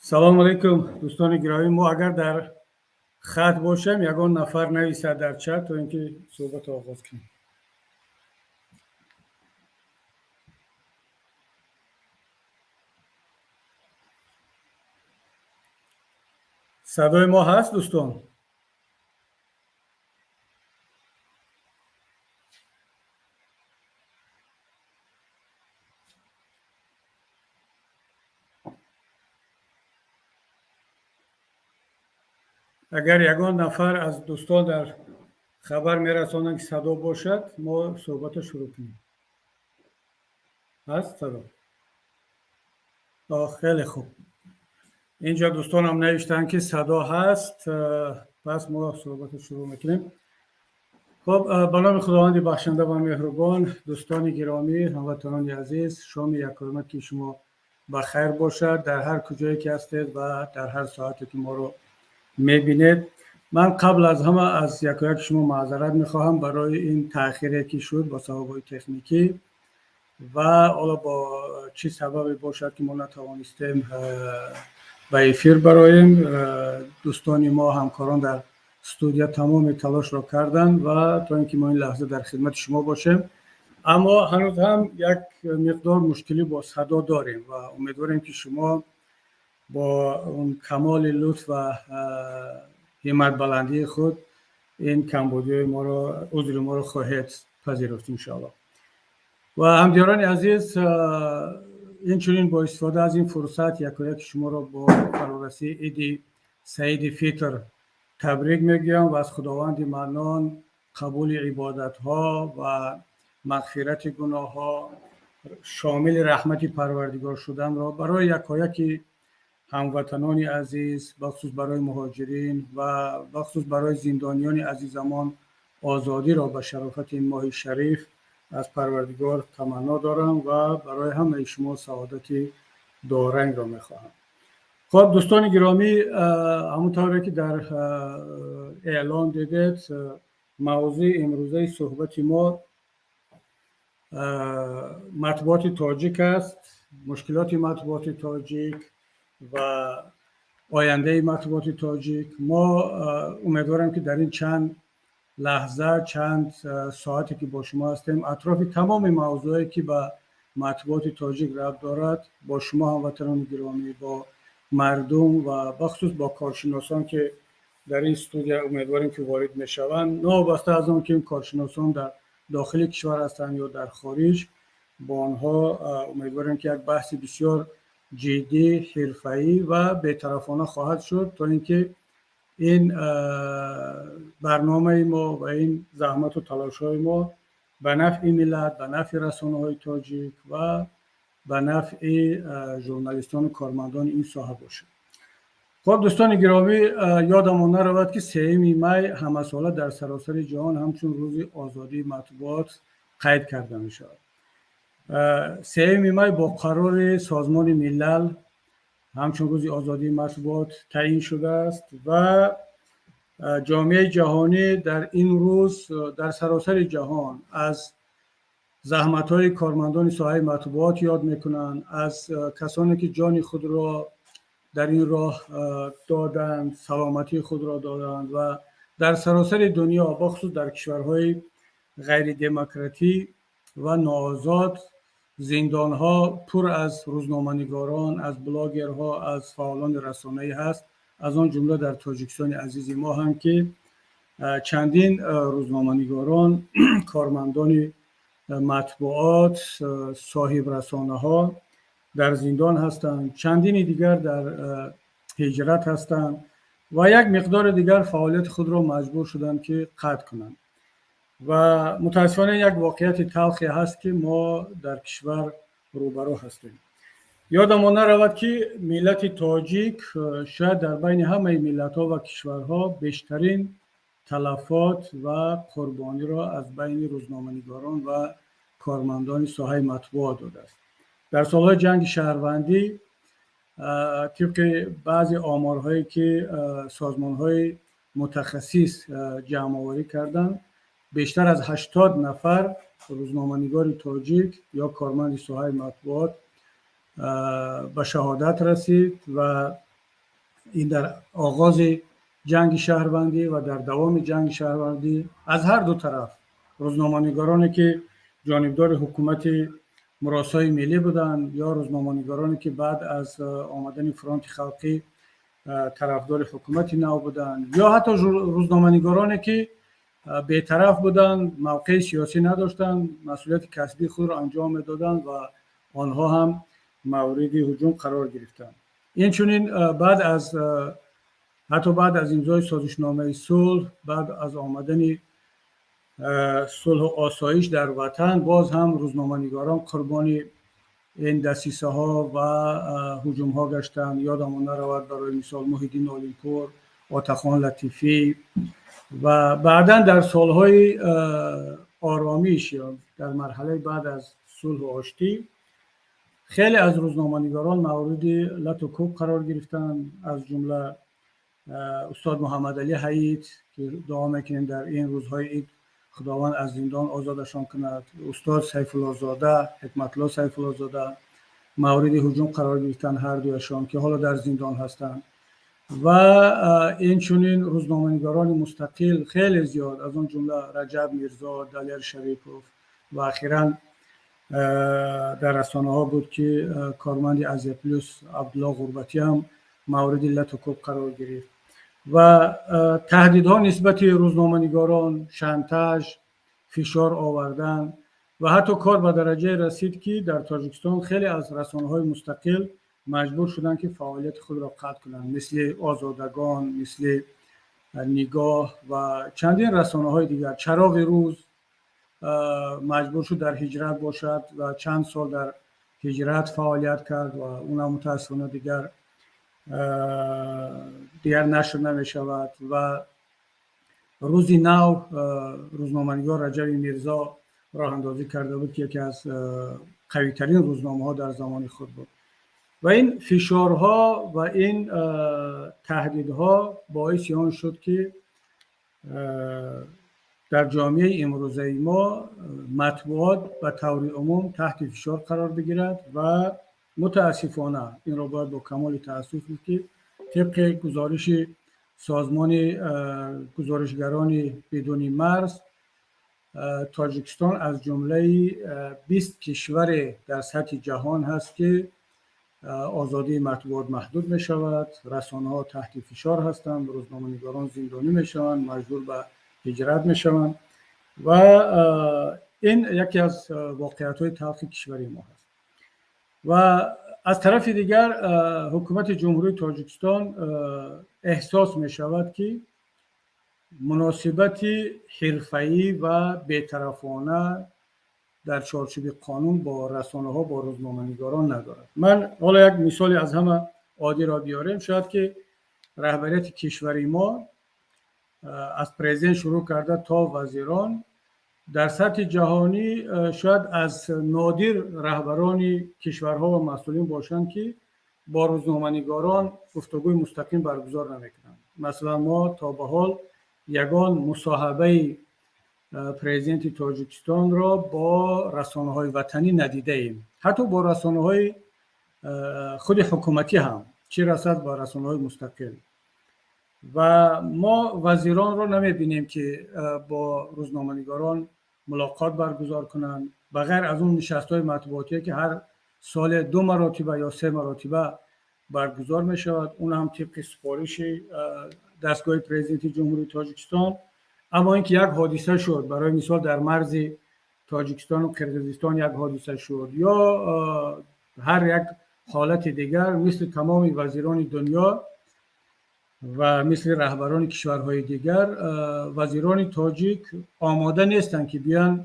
Салому алайкум, дӯстони гиромӣ. Мо агар дар хат бошем, ягон нафар нависад дар чат, то ин ки суҳбатро оғоз кунем. Садои мо ҳаст, дӯстон? Агар ягон нафар аз дӯстон дар хабар мерасонанд, ки садо бошад, мо суҳбатро шурӯъ кунем. Ҳаст садо? Хеле хуб. Инҷо дӯстонам навиштанд, ки садо ҳаст, пас мо суҳбатро шурӯъ мекунем. Хуб, ба номи Худованди бахшанда ва меҳрубон. Дӯстони гиромӣ, ҳамватанони азиз, шоми якояки шумо ба хайр бошад дар ҳар куҷое ки ҳастед ва дар ҳар соате ки моро мебинед. Ман қабл аз ҳама аз якояки шумо маъзарат мехоҳам барои ин таъхире, ки шуд бо сабабҳои техникӣ ва ҳоло бо чӣ сабабе бошад, ки мо натавонистем ба эфир бароем. Дӯстони мо, ҳамкорон дар студия тамоми талошро карданд ва то ин ки мо ин лаҳза дар хидмати шумо бошем, аммо ҳанӯз ҳам як миқдор мушкилӣ бо садо дорем ва умедворем, ки шумо бо он камоли лутф ва ҳимматбаландии худ ин камбудиҳои моро, узри моро хоҳед пазируфт, иншоалло. Ва ҳамдиёрони азиз, инчунин бо истифода аз ин фурсат якояки шуморо бо фарорасии иди Саиди Фитр табрик мегӯям ва аз Худованди Маннон қабули ибодатҳо ва мағфирати гуноҳҳо, шомили раҳмати Парвардигор шуданро барои якояки ҳамватанони азиз, бахусус барои муҳоҷирин ва бахусус барои зиндониёни азизамон озодиро ба шарофати ин моҳи шариф аз Парвардигор таманно дорам ва барои ҳамаи шумо саодати дорангро мехоҳам. Хуб, дӯстони гиромӣ, ҳамон тавре ки дар эълон дидед, мавзӯи имрӯзаи суҳбати мо матбуоти тоҷик аст, мушкилоти матбуоти тоҷик ва ояндаи матбуоти тоҷик. Мо умедворем, ки дар ин чанд лаҳза, чанд соате ки бо шумо ҳастем, атрофи тамоми мавзӯое ки ба матбуоти тоҷик рабт дорад, бо шумо, ҳамватанони гиромӣ, бо мардум ва бахусус бо коршиносон, ки дар ин студия умедворем, ки ворид мешаванд, новобаста аз он ки ин коршиносон дар дохили кишвар ҳастанд ё дар хориҷ, бо онҳо умедворем, ки як баҳси бисёр ҷиддӣ, ҳирфаӣ ва бетарафона хоҳад шуд, то ин ки ин барномаи мо ва ин заҳмату талошҳои мо ба нафъи миллат, ба нафъи расонаҳои тоҷик ва ба нафъи журналистону кормандони ин соҳа бошад. Хуб, дӯстони гиромӣ, ёдамон наравад, ки 3 май ҳамасола дар саросари ҷаҳон ҳамчун рӯзи озодии матбуот қайд карда мешавад. 3 май бо қарори Созмони Миллал ҳамчун рӯзи озодии матбуот таъин шудааст ва ҷомеаи ҷаҳонӣ дар ин рӯз дар саросари ҷаҳон аз заҳматҳои кормандони соҳаи матбуот ёд мекунанд, аз касоне ки ҷони худро дар ин роҳ доданд, саломатии худро доданд ва дар саросари дунё, бахусус дар кишварҳои ғайридемократӣ ва ноозод, зиндонҳо пур аз рӯзноманигорон, аз блогерҳо, аз фаъолони расонаӣ ҳаст, аз он ҷумла дар Тоҷикистони азизи мо ҳам, ки чандин рӯзноманигорон, кормандони матбуот, соҳибрасонаҳо дар зиндон ҳастанд, чандини дигар дар ҳиҷрат ҳастанд ва як миқдори дигар фаъолияти худро маҷбур шуданд, ки қатъ кунанд. Ва мутаассифона як воқеияти талхе ҳаст, ки мо дар кишвар рӯбарӯ ҳастем. Ёдамон наравад, ки миллати тоҷик шояд дар байни ҳамаи миллатҳо ва кишварҳо бештарин талафот ва қурбониро аз байни рӯзноманигорон ва кормандони соҳаи матбуот додааст. Дар солҳои ҷанги шаҳрвандӣ, тибқи баъзе оморҳое ки созмонҳои мутахассис ҷамъоварӣ карданд, бештар аз 80 нафар рӯзноманигори тоҷик ё корманди соҳаи матбуот ба шаҳодат расид ва Ин дар оғози ҷанги шаҳрвандӣ ва дар давоми ҷанги шаҳрвандӣ аз ҳар ду тараф рӯзноманигороне, ки ҷонибдори ҳукумати муросои миллӣ буданд, ё рӯзноманигороне, ки баъд аз омадани Фронти халқӣ тарафдори ҳукумати нав буданд, ё ҳатто рӯзноманигороне, ки бетараф буданд, мавқеи сиёсӣ надоштанд, масъулияти касбии худро анҷом медоданд ва онҳо ҳам мавриди ҳуҷум қарор гирифтанд. Инчунин баъд аз ҳатто баъд аз имзои созишномаи сулҳ, баъд аз омадани сулҳу осоиш дар ватан, боз ҳам рӯзноманигорон қурбони ин дасисаҳо ва ҳуҷумҳо гаштанд. Ёдамон наравад, барои мисол, Муҳиддин Олимпур, Отахон Латифӣ. Ва баъдан дар солҳои оромиш ё дар марҳалаи баъд аз сулҳу оштӣ хеле аз рӯзноманигорон мавриди лату кӯб қарор гирифтанд, аз ҷумла устод Муҳаммадалӣ Ҳаит, ки дуо мекунем, дар ин рӯзҳои ид Худованд аз зиндон озодашон кунад, устод Сайфуллозода, Ҳикматулло Сайфуллозода мавриди ҳуҷум қарор гирифтанд, ҳардуяшон, ки ҳоло дар зиндон ҳастанд. Ва инчунин рӯзноманигорони мустақил хеле зиёд, аз он ҷумла Раҷаб Мирзо, Далер Шарипов ва ахиран дар расонаҳо буд, ки корманди Азия Плюс Абдулло Ғурбатӣ ҳам мавриди лату кӯб қарор гирифт. Ва таҳдидҳо нисбати рӯзноманигорон, шантаж, фишор овардан ва ҳатто кор ба дараҷае расид, ки дар Тоҷикистон хеле аз расонаҳои мустақил маҷбур шуданд, ки фаъолияти худро қатъ кунанд, мисли Озодагон, мисли Нигоҳ ва чандин расонаҳои дигар. Чароғи рӯз маҷбур шуд дар ҳиҷрат бошад ва чанд сол дар ҳиҷрат фаъолият кард ва унам мутаассифона дигар нашр намешавад. Ва Рӯзи нав, рӯзноманигор Раҷаби Мирзо роҳандозӣ карда буд, ки яке аз қавитарин рӯзномаҳо дар замони худ буд. Ва ин фишорҳо ва ин таҳдидҳо боиси он шуд, ки дар ҷомеаи имрӯзаи мо матбуот ба таври умум таҳти фишор қарор бигирад. Ва мутаассифона, инро бояд бо камоли таассуф гуфт, ки тибқи гузориши созмони гузоришгарони бидуни марз, Тоҷикистон аз ҷумлаи 20 кишваре дар сатҳи ҷаҳон ҳаст, ки озодии матбуот маҳдуд мешавад, расонаҳо таҳти фишор ҳастанд, рӯзноманигорон зиндонӣ мешаванд, маҷбур ба ҳиҷрат мешаванд. Ва ин яке аз воқеиятҳои талхи кишвари мо ҳаст. Ва аз тарафи дигар ҳукумати Ҷумҳурии Тоҷикистон эҳсос мешавад, ки муносибати ҳирфаӣ ва бетарафона дар чорчӯби қонун бо расонаҳо, бо рӯзноманигорон надорад. Ман ҳоло як мисоли аз ҳама оддиро биёрем. Шояд ки раҳбарияти кишвари мо, аз президент шурӯъ карда то вазирон, дар сатҳи ҷаҳонӣ шояд аз нодир раҳбарони кишварҳо ва масъулин бошанд, ки бо рӯзноманигорон гуфтугӯи мустақим баргузор намекунанд. Масалан, мо то ба ҳол ягон мусоҳибаи президенти Тоҷикистонро бо расонаҳои ватанӣ надидаем, ҳатто бо расонаҳои худи ҳукуматӣ ҳам, чӣ расад ба расонаҳои мустақил. Ва мо вазиронро намебинем, ки бо рӯзноманигорон мулоқот баргузор кунанд, ба ғайр аз он нишастҳои матбуотие, ки ҳар соле ду маротиба ё се маротиба баргузор мешавад, он ҳам тибқи супориши дастгоҳи президенти Ҷумҳурии Тоҷикистон. Аммо ин ки як ҳодиса шуд, барои мисол, дар марзи Тоҷикистону Қирғизистон як ҳодиса шуд ё ҳар як ҳолати дигар, мисли тамоми вазирони дунё ва мисли раҳбарони кишварҳои дигар, вазирони тоҷик омода нестанд, ки биёянд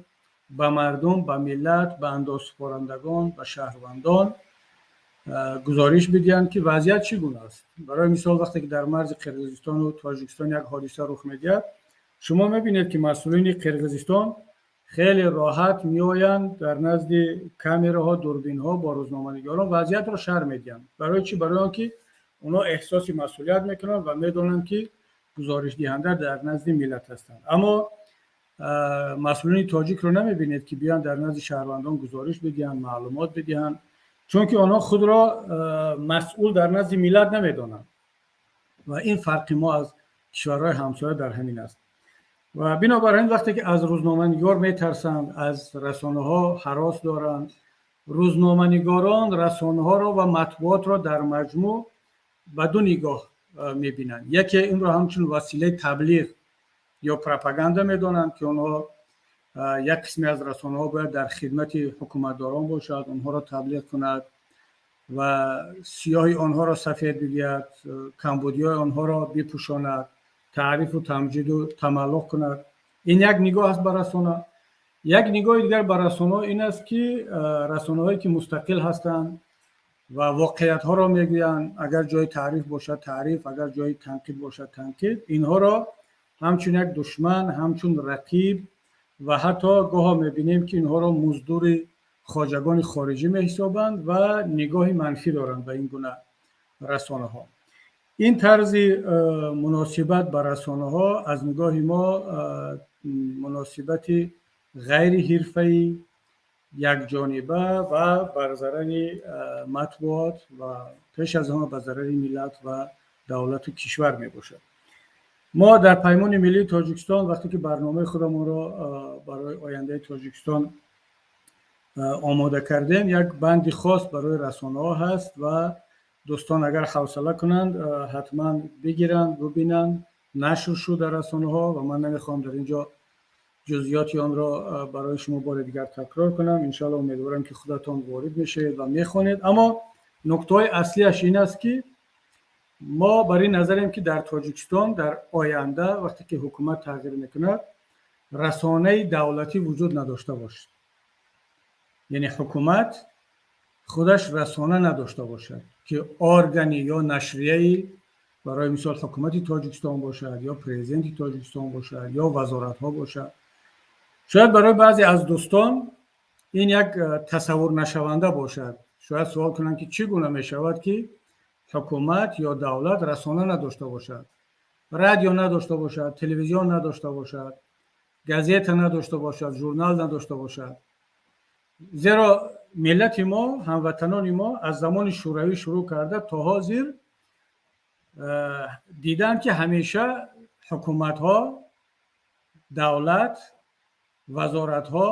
ба мардум, ба миллат, ба андозсупорандагон, ба шаҳрвандон гузориш бидиҳанд, ки вазъият чӣ гуна аст. Барои мисол, вақте ки дар марзи Қирғизистону Тоҷикистон як ҳодиса рух медиҳад, шумо мебинед, ки масъулини Қирғизистон хеле роҳат меоянд, дар назди камераҳо, дурбинҳо бо рӯзноманигорон вазъиятро шарҳ медиҳанд. Барои чӣ? Барои он ки онҳо эҳсоси масъулият мекунанд ва медонанд, ки гузоришдиҳанда дар назди миллат ҳастанд. Аммо масъулини тоҷикро намебинед, ки биёянд, дар назди шаҳрвандон гузориш бидиҳанд, маълумот бидиҳанд, чунки онҳо худро масъул дар назди миллат намедонанд. Ва ин фарқи мо аз кишварҳои ҳамсоя дар ҳамин аст. Ва бинобар ин, вақте ки аз рӯзноманигор метарсанд, аз расонаҳо ҳарос доранд, рӯзноманигорон расонаҳоро ва матбуотро дар маҷмӯъ ба ду нигоҳ мебинанд. Яке инро ҳамчун василаи таблиғ ё пропаганда медонанд, ки онҳо, як қисме аз расонаҳо, бояд дар хидмати ҳукуматдорон бошад, онҳоро таблиғ кунад ва сиёҳи онҳоро сафед бигӯяд, камбудиҳои онҳоро бипӯшонад, таърифу тамҷиду тамаллуқ кунад. Ин як нигоҳ аст ба расона. Як нигоҳи дигар ба расонаҳо ин аст, ки расонаҳое ки мустақил ҳастанд ва воқеиятҳоро мегӯянд, агар ҷои таъриф бошад, таъриф, агар ҷои танқид бошад, танқид, инҳоро ҳамчун як душман, ҳамчун рақиб ва ҳатто гоҳо мебинем, ки инҳоро муздури хоҷагони хориҷӣ меҳисобанд ва нигоҳи манфӣ доранд ба ин гуна расонаҳо. Ин тарзи муносибат ба расонаҳо аз нигоҳи мо муносибати ғайриҳирфаӣ, якҷониба ва бар зарари матбуот ва пеш аз ҳама ба зарари миллат ва давлату кишвар мебошад. Мо дар Паймони миллии Тоҷикистон, вақте ки барномаи худамонро барои ояндаи Тоҷикистон омода кардем, як банди хос барои расонаҳо ҳаст ва дӯстон агар ҳавсала кунанд, ҳатман бигиранд, бубинанд. Нашр шуд дар расонаҳо ва ман намехоҳам дар ин ҷо ҷузъиёти онро барои шумо бори дигар такрор кунам. Иншоалло, умедворам, ки худатон ворид мешавед ва мехонед. Аммо нуктаҳои аслиаш ин аст, ки мо бар ин назарем, ки дар Тоҷикистон дар оянда, вақте ки ҳукумат тағйир мекунад, расонаи давлатӣ вуҷуд надошта бошад, яъне ҳукумат худаш расона надошта бошад, ки органи ё нашрияи, барои мисол, ҳукумати Тоҷикистон бошад ё президенти Тоҷикистон бошад ё вазоратҳо бошад. Шояд барои баъзе аз дӯстон ин як тасаввурнашаванда бошад. Шояд суол кунанд, ки чӣ гуна мешавад, ки ҳукумат ё давлат расона надошта бошад, радио надошта бошад, телевизион надошта бошад, газета надошта бошад, журнал надошта бошад? Зеро миллати мо, ҳамватанони мо аз замони Шӯравӣ шурӯъ карда то ҳозир диданд, ки ҳамеша ҳукуматҳо, давлат, вазоратҳо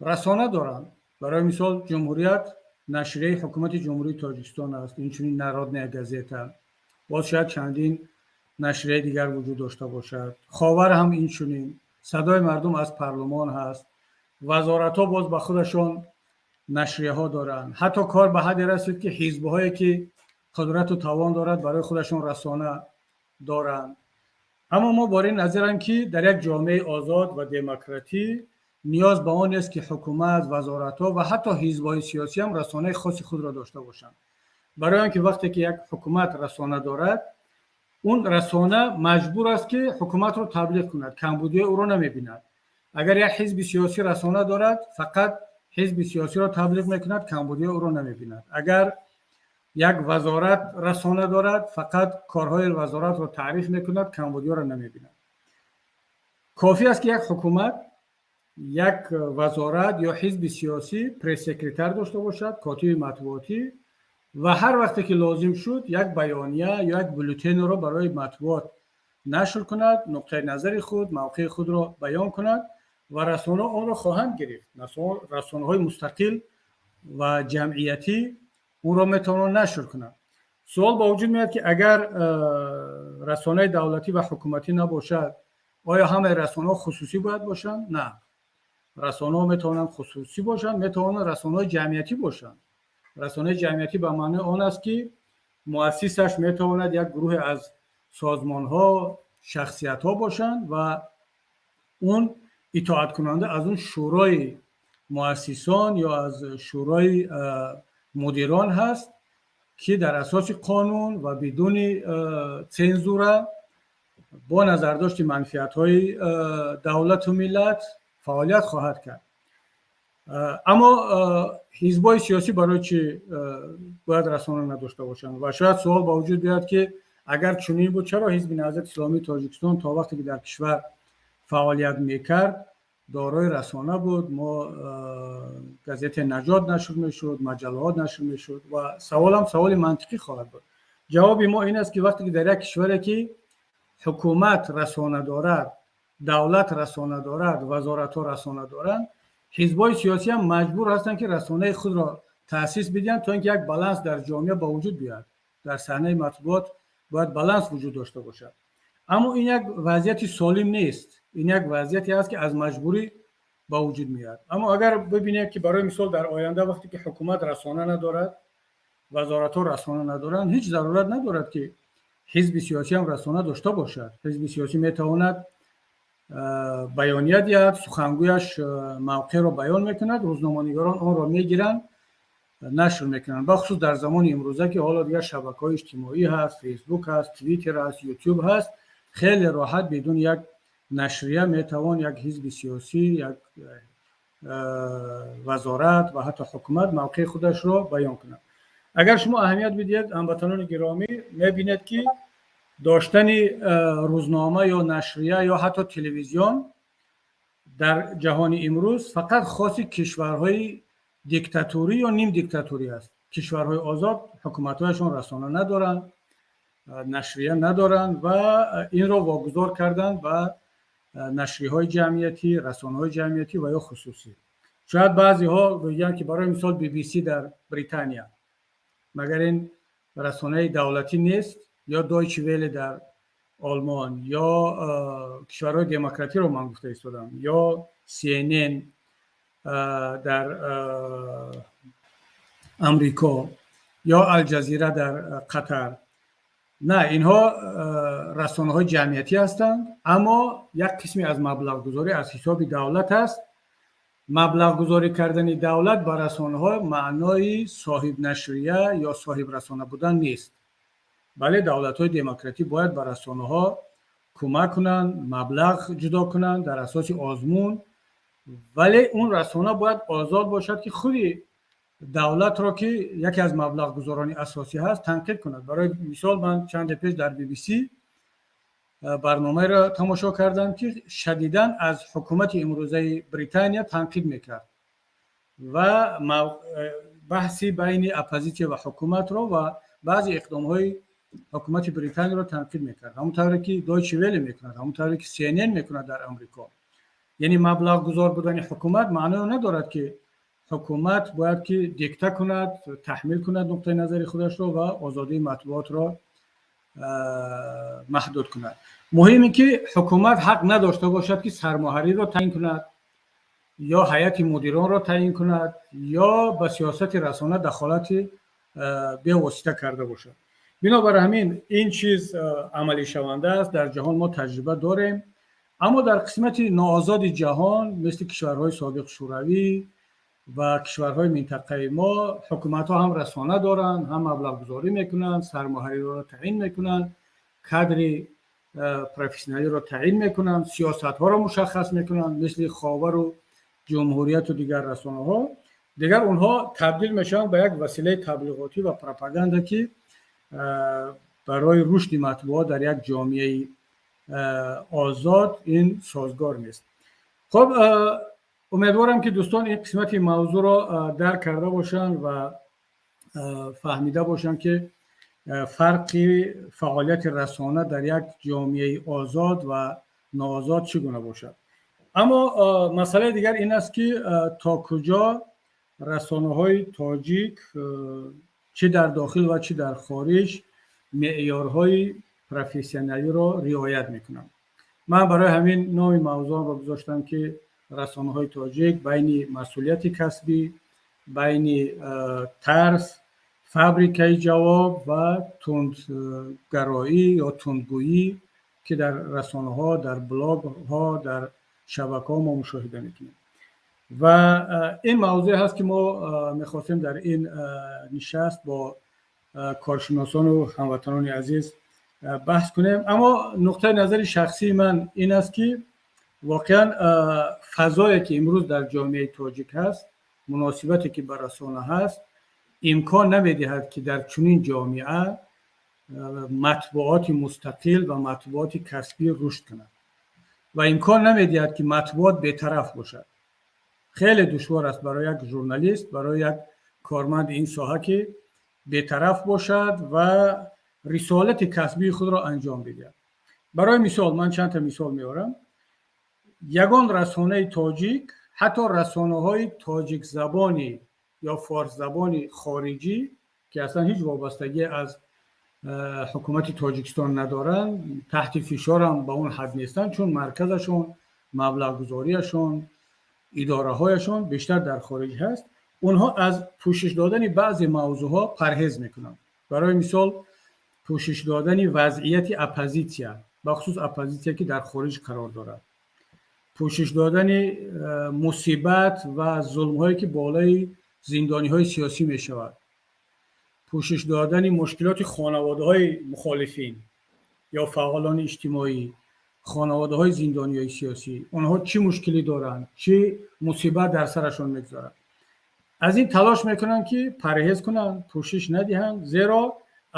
расона доранд. Барои мисол, «Ҷумҳурият» нашрияи ҳукумати Ҷумҳурии Тоҷикистон аст, инчунин «Народная газета», боз шояд чандин нашрияи дигар вуҷуд дошта бошад. «Ховар» ҳам инчунин, «Садои мардум» аз парлумон ҳаст. Вазоратҳо боз ба худашон нашрияҳо доранд. Ҳатто кор ба ҳадде расид, ки ҳизбҳое ки қудрату тавон дорад, барои худашон расона доранд. Аммо мо бар ин назарем, ки дар як ҷомеаи озод ва демократӣ ниёз ба он нест, ки ҳукумат, вазоратҳо ва ҳатто ҳизбҳои сиёсӣ ҳам расонаи хоси худро дошта бошанд. Барои он ки вақте ки як ҳукумат расона дорад, он расона маҷбур аст, ки ҳукуматро таблиғ кунад, камбудиҳои ӯро намебинад. Агар як ҳизби сиёсӣ расона дорад, фақат ҳизби сиёсиро таблиғ мекунад, камбудиҳои ӯро намебинад. Агар як вазорат расона дорад, фақат корҳои вазоратро таъриф мекунад, камбудиҳоро намебинад. Кофӣ аст, ки як ҳукумат, як вазорат ё ҳизби сиёсӣ пресс-секретар дошта бошад, котиби матбуотӣ, ва ҳар вақте ки лозим шуд, як баёния ё як бюллетенро барои матбуот нашр кунад, нуқтаи назари худ, мавқеи худро баён кунад ва расонаҳо онро хоҳанд гирифт. Расонаҳои мустақил ва ҷамъиятӣ онро метавонанд нашр кунанд. Суол ба вуҷуд меояд, ки агар расонаи давлатӣ ва ҳукуматӣ набошад, оё ҳамаи расонаҳо хусусӣ бояд бошанд? На, расонаҳо метавонанд хусусӣ бошанд, метавонанд расонаҳои ҷамъиятӣ бошанд. Расонаи ҷамъиятӣ ба маънои он аст, ки муассисаш метавонад як гурӯҳе аз созмонҳо, шахсиятҳо бошанд ва он итоаткунанда аз он шӯрои муассисон ё аз шӯрои мудирон ҳаст, ки дар асоси қонун ва бидуни цензура, бо назардошти манфиатҳои давлату миллат фаъолият хоҳад кард. Аммо ҳизбҳои сиёсӣ барои чӣ бояд расона надошта бошанд? Ва шояд суол ба вуҷуд биёяд, ки агар чунин буд, чаро Ҳизби Наҳзати Исломии Тоҷикистон то вақте ки дар кишвар фаъолият мекард, дорои расона буд? Мо газетаи «Наҷот» нашр мешуд, маҷаллаҳо нашр мешуд. Ва саволам саволи мантиқӣ хоҳад буд. Ҷавоби мо ин аст, ки вақте ки дар як кишваре ки ҳукумат расона дорад, давлат расона дорад, вазоратҳо расона доранд, ҳизбҳои сиёсӣ ҳам маҷбур ҳастанд, ки расонаи худро таъсис бидиҳанд, то ин ки як баланс дар ҷомеа ба вуҷуд биёяд. Дар саҳнаи матбуот бояд баланс вуҷуд дошта бошад. Аммо ин як вазъияти солим нест, ин як вазъияте аст, ки аз маҷбурӣ ба вуҷуд меояд. Аммо агар бибинем, ки барои мисол дар оянда вақте ки ҳукумат расона надорад, вазоратҳо расона надоранд, ҳеҷ зарурат надорад, ки ҳизби сиёсӣ ҳам расона дошта бошад. Ҳизби сиёсӣ метавонад баёния диҳад, сухангӯяш мавқеъро баён мекунад, рӯзноманигорон онро мегиранд, нашр мекунанд. Бахусус дар замони имрӯза, ки ҳоло дигар шабакаҳои иҷтимоӣ ҳаст, Фейсбук ҳаст, Твиттер ҳаст, Ютуб ҳаст, хеле роҳат бидуни як нашрия метавон як ҳизби сиёсӣ, як вазорат ва ҳатто ҳукумат мавқеи худашро баён кунад. Агар шумо аҳамият бидиҳед, ҳамватанони гиромӣ, мебинед, ки доштани рӯзнома ё нашрия ё ҳатто телевизион дар ҷаҳони имрӯз фақат хоси кишварҳои диктатурӣ ё нимдиктатурӣ аст. Кишварҳои озод ҳукуматҳояшон расона надоранд, нашрия надоранд ва инро вогузор карданд ба нашрияҳои ҷамъиятӣ, расонаҳои ҷамъиятӣ ва ё хусусӣ. Шояд баъзеҳо гӯянд, ки барои мисол BBC дар Британия магар ин расонаи давлатӣ нест? Ё Дойче Веле дар Олмон, ё кишварҳои демократиро ман гуфта истодам, ё CNN дар Амрико, ё Алҷазира дар Қатар. На, инҳо расонаҳои ҷамъиятӣ ҳастанд, аммо як қисме аз маблағгузорӣ аз ҳисоби давлат аст. Маблағгузорӣ кардани давлат ба расонаҳо маънои соҳибнашрия ё соҳибрасона будан нест. Бале, давлатҳои демократӣ бояд ба расонаҳо кӯмак кунанд, маблағ ҷудо кунанд дар асоси озмун, вале он расона бояд озод бошад, ки худи давлатро, ки яке аз маблағгузорони асосӣ ҳаст, танқид кунад. Барои мисол, ман чанде пеш дар BBC барномаеро тамошо кардам, ки шадидан аз ҳукумати имрӯзаи Британия танқид мекард ва баҳси байни оппозитсия ва ҳукуматро ва баъзе иқдомҳои ҳукумати Британияро танқид мекард, ҳамон тавре ки Дойче Веле мекунад, ҳамон тавре ки CNN мекунад дар Амрико. Яъне маблағгузор будани ҳукумат маъное надорад, ки ҳукумат бояд ки дикта кунад, таҳмил кунад нуқтаи назари худашро ва озодии матбуотро маҳдуд кунад. Муҳим ин ки ҳукумат ҳақ надошта бошад, ки сармуҳаррирро таъин кунад ё ҳайати мудиронро таъин кунад ё ба сиёсати расона дахолати бевосита карда бошад. Бинобар ҳамин, ин чиз амалишаванда аст, дар ҷаҳон мо таҷриба дорем, аммо дар қисмати ноозоди ҷаҳон, мисли кишварҳои собиқ Шӯравӣ ва кишварҳои минтақаи мо, ҳукуматҳо ҳам расона доранд, ҳам маблағгузорӣ мекунанд, сармуҳаррирро таъин мекунанд, кадри профессионалиро таъин мекунанд, сиёсатҳоро мушаххас мекунанд, мисли Ховару Ҷумҳурияту дигар расонаҳо. Дигар онҳо табдил мешаванд ба як василаи таблиғотӣ ва пропаганда, ки барои рушди матбуот дар як ҷомеаи озод ин созгор нест. Хуб, умедворам, ки дӯстон ин қисмати мавзӯъро дарк карда бошанд ва фаҳмида бошанд, ки фарқи фаъолияти расона дар як ҷомеаи озод ва ноозод чӣ гуна бошад. Аммо масъалаи дигар ин аст, ки то куҷо расонаҳои тоҷик, чӣ дар дохил ва чӣ дар хориҷ, меъёрҳои профессионалиро риоят мекунанд. Ман барои ҳамин номи мавзӯъро гузоштам, ки расонаҳои тоҷик байни масъулияти касбӣ, байни тарс, фабрикаи ҷавоб ва тундгароӣ ё тундгӯӣ, ки дар расонаҳо, дар блогҳо, дар шабакаҳо мо мушоҳида мекунем. Ва ин мавзӯе ҳаст, ки мо мехостем дар ин нишаст бо коршиносону ҳамватанони азиз баҳс кунем. Аммо нуқтаи назари шахсии ман ин аст, ки воқеан фазое ки имрӯз дар ҷомеаи тоҷик ҳаст, муносибате ки ба расона ҳаст, имкон намедиҳад, ки дар чунин ҷомеа матбуоти мустақил ва матбуоти касбӣ рушд кунад ва имкон намедиҳад, ки матбуот бетараф бошад. Хеле душвор аст барои як журналист, барои як корманди ин соҳа, ки бетараф бошад ва Рисолати касбии худро анҷом бидиҳад. Барои мисол, ман чандта мисол меорам. Ягон расонаи тоҷик, ҳатто расонаҳои тоҷикзабони ё форсзабони хориҷӣ, ки аслан ҳеҷ вобастагӣ аз ҳукумати Тоҷикистон надоранд, таҳти фишорам ба он ҳад нестанд, чун марказашон, маблағгузориашон, идораҳояшон бештар дар хориҷ ҳаст, онҳо аз пӯшиш додани баъзе мавзӯъҳо парҳез мекунанд. Барои мисол, пӯшиш додани вазъияти оппозитсия, бахусус оппозитсия, ки дар хориҷ қарор дорад, пӯшиш додани мусибат ва зулмҳое, ки болои зиндониҳои сиёсӣ мешавад, пӯшиш додани мушкилоти хонаводаҳои мухолифин ё фаъолони иҷтимоӣ, хонаводаҳои зиндониҳои сиёсӣ, онҳо чӣ мушкилӣ доранд, чӣ мусибат дар сарашон мегузарад, аз ин талош мекунанд, ки парҳез кунанд, пӯшиш надиҳанд, зеро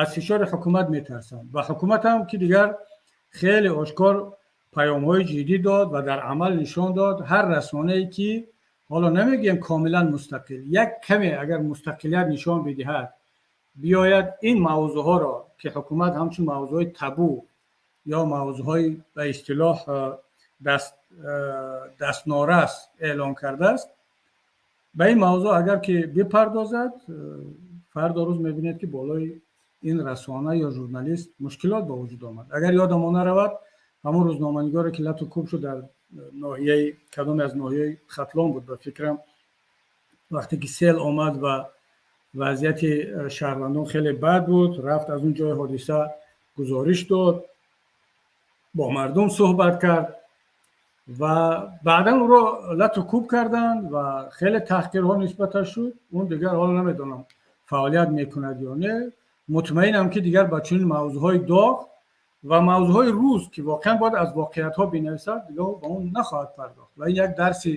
аз фишори ҳукумат метарсанд. Ва ҳукумат ҳам, ки дигар хеле ошкор паёмҳои ҷиддӣ дод ва дар амал нишон дод, ҳар расонае, ки ҳоло намегӯем комилан мустақил, як каме агар мустақилият нишон бидиҳад, биёяд ин мавзӯъҳоро, ки ҳукумат ҳамчун мавзӯъҳои табу ё мавзӯъҳои ба истилоҳ дастнорас эълон кардааст, ба ин мавзӯъ агар ки бипардозад, фардо рӯз мебинед, ки болои ин расона ё журналист мушкилот ба вуҷуд омад. Агар ёдамон наравад, ҳамон рӯзноманигоре, ки лату кӯб шуд дар ноҳияи, кадоме аз ноҳияи Хатлон буд, ба фикрам, вақте ки сел омад ва вазъияти шаҳрвандон хеле бад буд, рафт, аз он ҷои ҳодиса гузориш дод, бо мардум суҳбат кард ва баъдан ӯро лату кӯб карданд ва хеле таҳқирҳо нисбаташ шуд. Он дигар ҳоло намедонам, фаъолият мекунад ё не. Мутмаинам, ки дигар ба чунин мавзӯъҳои доғ ва мавзӯъҳои рӯз, ки воқеан бояд аз воқеиятҳо бинависад, дигар ба он нахоҳад пардохт. Ва ин як дарси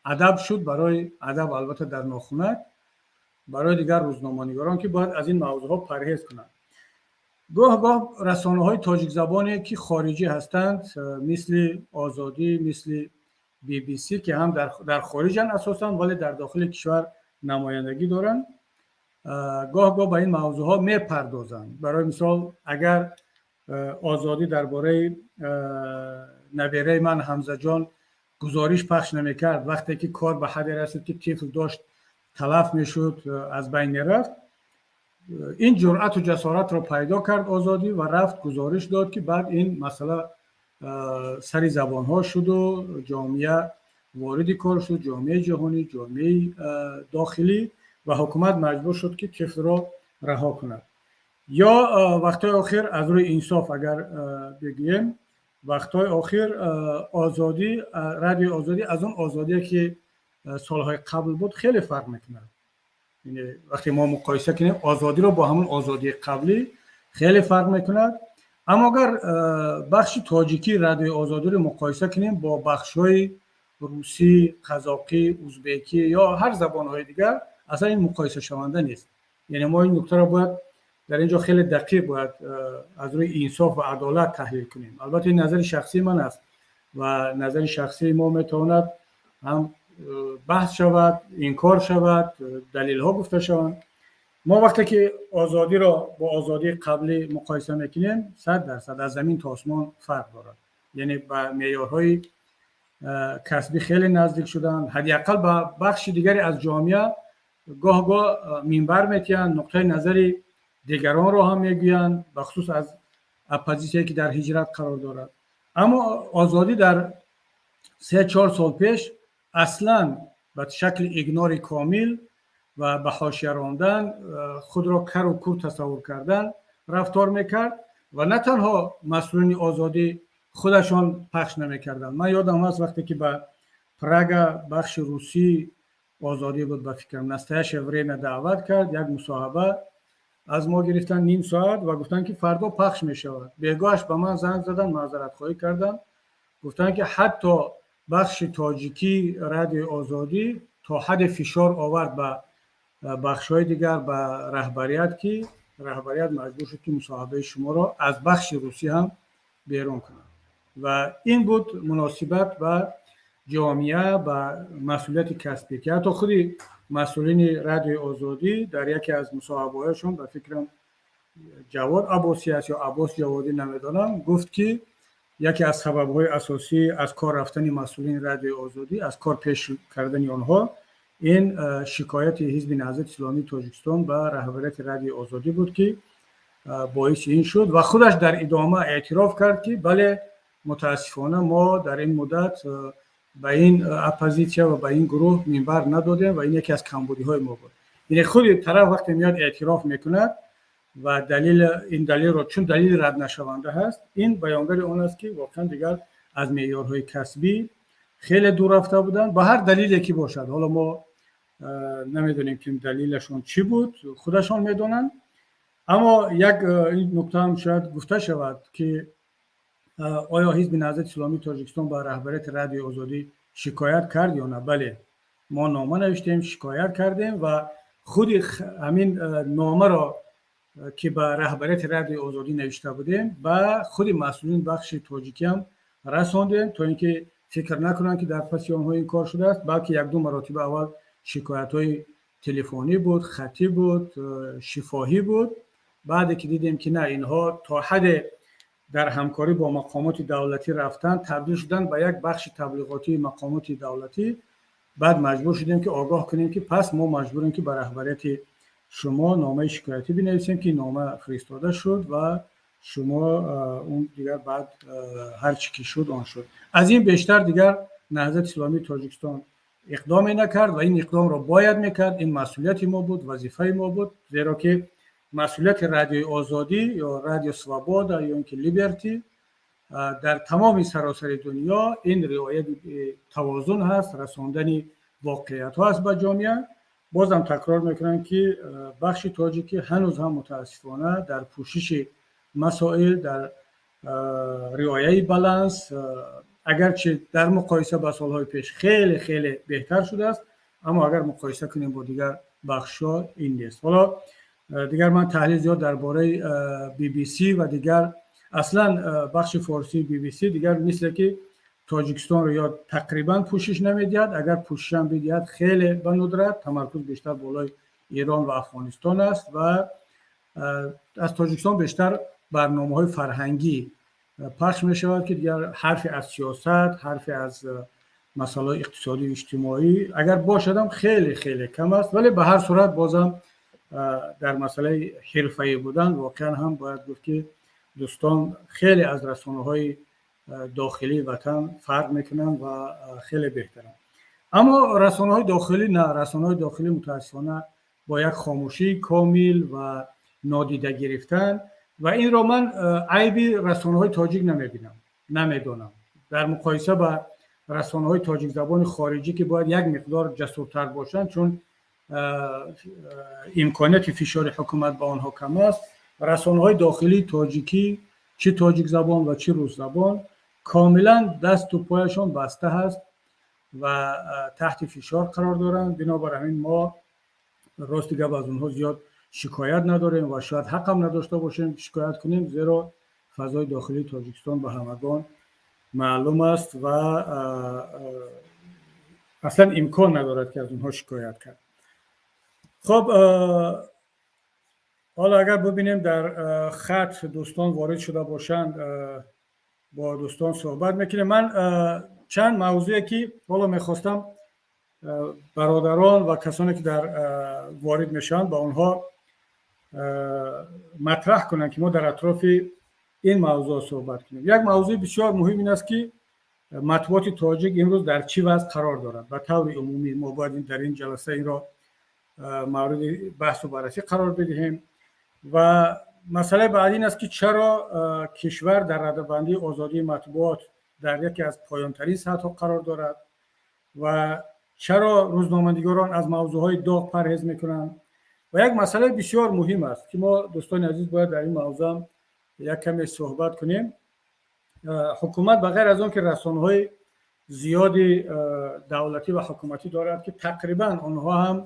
адаб шуд барои адаб, албатта дар нохунак, барои дигар рӯзноманигорон, ки бояд аз ин мавзӯъҳо парҳез кунанд. Гоҳ гоҳ расонаҳои тоҷикзабоне, ки хориҷӣ ҳастанд, мисли Озодӣ, мисли BBC, ки ҳам дар хориҷанд асосан, вале дар дохили кишвар намояндагӣ доранд, гоҳ гоҳ ба ин мавзӯъҳо мепардозанд. Барои мисол, агар Озодӣ дар бораи набераи ман Ҳамзаҷон гузориш пахш намекард, вақте ки кор ба ҳадде расид, ки тифл дошт талаф мешуд, аз байн мерафт, ин ҷуръату ҷасоратро пайдо кард Озодӣ ва рафт, гузориш дод, ки баъд ин масъала сари забонҳо шуду ҷомеа вориди кор шуд, ҷомеаи ҷаҳонӣ, ҷомеаи дохилӣ, ва ҳукумат маҷбур шуд, ки тифлро раҳо кунад. Ё вақтҳои охир, аз рӯи инсоф агар бигӯем, вақтҳои охир Озодӣ, Радиои Озодӣ аз он Озодие, ки солҳои қабл буд, хеле фарқ мекунад. Вақте мо муқоиса кунем Озодиро бо ҳамон Озодии қаблӣ, хеле фарқ мекунад. Аммо агар бахши тоҷикии Радиои Озодиро муқоиса кунем бо бахшҳои русӣ, қазоқӣ, узбекӣ ё ҳар забонҳои дигар, аслан ин муқоисашаванда нест. Яъне мо ин нуктаро бояд дар ин ҷо хеле дақиқ бояд аз рӯи инсоф ва адолат таҳлил кунем. Албатта, ин назари шахсии ман аст ва назари шахсии мо метавонад ҳам баҳс шавад, инкор шавад, далелҳо гуфта шаванд. Мо вақте ки Озодиро бо Озодии қаблӣ муқоиса мекунем, 100% аз замин то осмон фарқ дорад. Яъне ба меъёрҳои касбӣ хеле наздик шуданд, ҳадди ақал ба бахши дигаре аз ҷомеа гоҳ гоҳ минбар метиҳанд, нуқтаи назари дигаронро ҳам мегӯянд, бахусус аз оппозитсияе, ки дар ҳиҷрат қарор дорад. Аммо Озодӣ дар 3-4 сол пеш аслан ба шакли игнори комил ва ба ҳошия рондан, худро кару кур тасаввур кардан рафтор мекард. Ва на танҳо масъулини Озодӣ худашон пахш намекарданд. Ман ёдам ҳаст, вақте ки ба Прага бахши русии Озодӣ буд, ба фикрам, «Настоящее время» даъват кард, як мусоҳиба аз мо гирифтанд ним соат ва гуфтанд, ки фардо пахш мешавад. Бегоҳаш ба ман занг заданд, маъзаратхоҳӣ карданд, гуфтанд, ки ҳатто бахши тоҷикии Радиои Озодӣ то ҳадде фишор овард ба бахшҳои дигар, ба раҳбарият, ки раҳбарият маҷбур шуд, ки мусоҳибаи шуморо аз бахши русӣ ҳам берун кунад. Ва ин буд муносибат ба ҷомеа, ба масъулияти касбӣ, ки ҳатто худи масъулини Радиои Озодӣ дар яке аз мусоҳибаҳояшон, ба фикрам, Ҷавод Аббосӣ аст ё Аббос Ҷаводӣ, намедонам, гуфт, ки яке аз сабабҳои асосӣ аз кор рафтани масъулини Радиои Озодӣ, аз кор пеш кардани онҳо, ин шикояти Ҳизби Наҳзати Исломии Тоҷикистон ба раҳбарияти Радиои Озодӣ буд, ки боиси ин шуд. Ва худаш дар идома эътироф кард, ки бале, мутаассифона, мо дар ин муддат ба ин оппозитсия ва ба ин гурӯҳ минбар надодем ва ин яке аз камбудиҳои мо буд. Яъне худи тараф вақте меояд, эътироф мекунад ва далел, ин далелро чун далели раднашаванда ҳаст, ин баёнгари он аст, ки воқеан дигар аз меъёрҳои касбӣ хеле дур рафта буданд, ба ҳар далеле ки бошад. Ҳоло мо намедонем, ки далелашон чӣ буд, худашон медонанд. Аммо як ин нукта ҳам шояд гуфта шавад, ки оё Ҳизби Наҳзати Исломии Тоҷикистон ба раҳбарияти Радиои Озодӣ шикоят кард ё на? Бале, мо нома навиштем, шикоят кардем ва худи ҳамин номаро, ки ба раҳбарияти Радиои Озодӣ навишта будем, ба худи масъулини бахши тоҷикиам расондем, то ин ки фикр накунанд, ки дар паси онҳо ин кор шудааст. Балки якду маротиба аввал шикоятҳои телефонӣ буд, хаттӣ буд, шифоҳӣ буд. Баъде ки дидем, ки на, инҳо то ҳадде дар ҳамкорӣ бо мақомоти давлатӣ рафтан, табдил шуданд ба як бахши таблиғотии мақомоти давлатӣ, баъд маҷбур шудем, ки огоҳ кунем, ки пас мо маҷбурем, ки ба раҳбарияти шумо номаи шикоятӣ бинависем, ки нома фиристода шуд ва шумо он дигар баъд ҳар чӣ ки шуд, он шуд. Аз ин бештар дигар Наҳзати Исломии Тоҷикистон иқдоме накард ва ин иқдомро бояд мекард. Ин масъулияти мо буд, вазифаи мо буд, зеро ки масъулияти Радиои Озодӣ ё Радио Свобода ё ин ки Либерти дар тамоми саросари дунё ин риояти тавозун ҳаст, расондани воқеиятҳо аст ба ҷомеа. Бозам такрор мекунам, ки бахши тоҷикӣ ҳанӯз ҳам мутаассифона дар пӯшиши масоил, дар риояи баланс, агарчи дар муқоиса ба солҳои пеш хеле хеле беҳтар шудааст, аммо агар муқоиса кунем бо дигар бахшҳо, ин нест. Ҳоло дигар ман таҳлил зиёд дар бораи BBC ва дигар, аслан бахши форсии BBC дигар мисле ки Тоҷикистонро ё тақрибан пӯшиш намедиҳад, агар пӯшишам бидиҳад, хеле ба нудрат, тамаркуз бештар болои Эрон ва Афғонистон аст ва аз Тоҷикистон бештар барномаҳои фарҳангӣ пахш мешавад, ки дигар ҳарфе аз сиёсат, ҳарфе аз масъалаҳои иқтисодию иҷтимоӣ агар бошадам, хеле хеле кам аст. Вале ба ҳар сурат бозам дар масъалаи ҳирфаӣ будан воқеан ҳам бояд гуфт, ки дӯстон хеле аз расонаҳои дохилии ватан фарқ мекунанд ва хеле беҳтаранд. Аммо расонаҳои дохилӣ на, расонаҳои дохилӣ мутаассифона бо як хомӯшии комил ва нодида гирифтан. Ва инро ман айби расонаҳои тоҷик намебинам, намедонам. Дар муқоиса ба расонаҳои тоҷикзабони хориҷӣ, ки бояд як миқдор ҷасуртар бошанд, чун имконияти фишори ҳукумат ба онҳо кам аст, расонаҳои дохилии тоҷикӣ, чӣ тоҷикзабон ва чӣ русзабон, комилан дасту пояшон баста ҳаст ва таҳти фишор қарор доранд. Бинобар ҳамин мо, рости гап, аз онҳо зиёд шикоят надорем ва шояд ҳақам надошта бошем шикоят кунем, зеро фазои дохилии Тоҷикистон ба ҳамагон маълум аст ва аслан имкон надорад, ки аз онҳо шикоят кард. Хоб, ҳоло агар бубинем, дар хат дӯстон ворид шуда бошанд, бо дӯстон суҳбат мекунем. Ман чанд мавзӯе, ки ҳоло мехостам бародарон ва касоне, ки дар ворид мешаванд, ба онҳо матраҳ кунанд, ки мо дар атрофи ин мавзӯъ суҳбат кунем. Як мавзӯи бисёр муҳим ин аст, ки матбуоти тоҷик имрӯз дар чӣ вазъ қарор дорад. Ба таври умумӣ мо бояд дар ин ҷаласа инро мавриди баҳсу баррасӣ қарор бидиҳем. Ва масъалаи баъдӣ ин аст, ки чаро кишвар дар радабандии озодии матбуот дар яке аз поёнтарин сатҳҳо қарор дорад ва чаро рӯзноманигорон аз мавзӯъҳои доғ парҳез мекунанд. Ва як масъалаи бисёр муҳим аст, ки мо, дӯстони азиз, бояд дар ин мавзӯъам як каме суҳбат кунем. Ҳукумат, ба ғайр аз он ки расонаҳои зиёди давлатӣ ва ҳукуматӣ дорад, ки тақрибан онҳо ҳам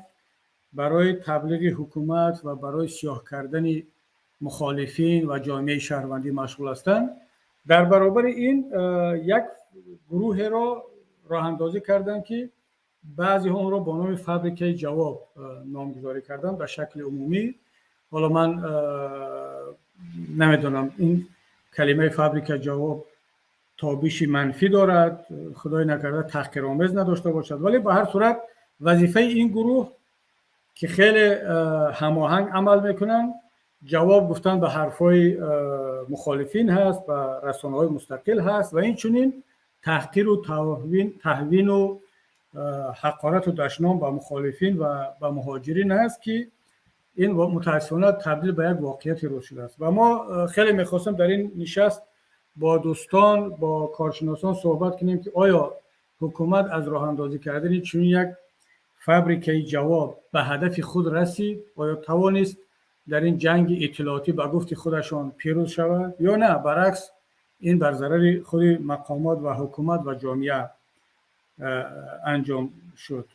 барои таблиғи ҳукумат ва барои сиёҳ кардани мухолифин ва ҷомеаи шаҳрвандӣ машғул ҳастанд, дар баробари ин як гурӯҳеро роҳандозӣ карданд, ки баъзеҳо онро бо номи фабрикаи ҷавоб номгузорӣ карданд ба шакли умумӣ. Ҳоло ман Намедонам, ин калимаи фабрика ҷавоб тобиши манфӣ дорад, худои накарда таҳқиромез надошта бошад, вале ба ҳар сурат вазифаи ин гурӯҳ, ки хеле ҳамоҳанг амал мекунанд, ҷавоб гуфтан ба ҳарфҳои мухолифин ҳаст, ба расонаҳои мустақил ҳаст ва инчунин таҳқиру таҳвину ҳақорату дашном ба мухолифин ва ба муҳоҷирин ҳаст, ки ин мутаассифона табдил ба як воқеияти рӯз шудааст. Ва мо хеле мехостем дар ин нишаст бо дӯстон, бо коршиносон суҳбат кунем, ки оё ҳукумат аз роҳандозӣ кардани чунин як фабрикаи ҷавоб ба ҳадафи худ расид, оё тавонист дар ин ҷанги иттилоотӣ ба гуфти худашон пирӯз шавад ё на, баръакс, ин бар зарари худи мақомот ва ҳукумат ва ҷомеа анҷом шуд.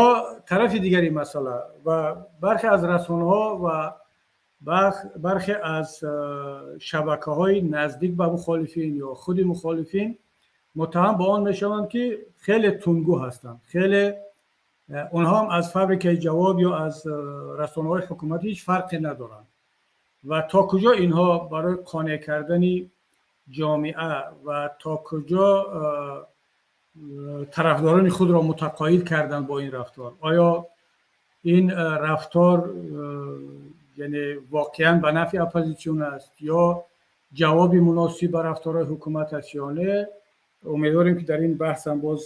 Ё тарафи дигари масъала, ва бархе аз расонаҳо ва бархе аз шабакаҳои наздик ба мухолифин ё худи мухолифин муттаҳам ба он мешаванд, ки хеле тундгӯ ҳастанд, хеле онҳо ҳам аз фабрикаи ҷавоб ё аз расонаҳои ҳукуматӣ ҳеҷ фарқе надоранд ва то куҷо инҳо барои қонеъ кардани ҷомеа ва то куҷо тарафдорони худро мутақоид карданд бо ин рафтор. Оё ин рафтор, яъне, воқеан ба нафъи оппозитсион аст ё ҷавоби муносиб ба рафторҳои ҳукумат аст ё не? Умедворем, ки дар ин баҳс ҳам боз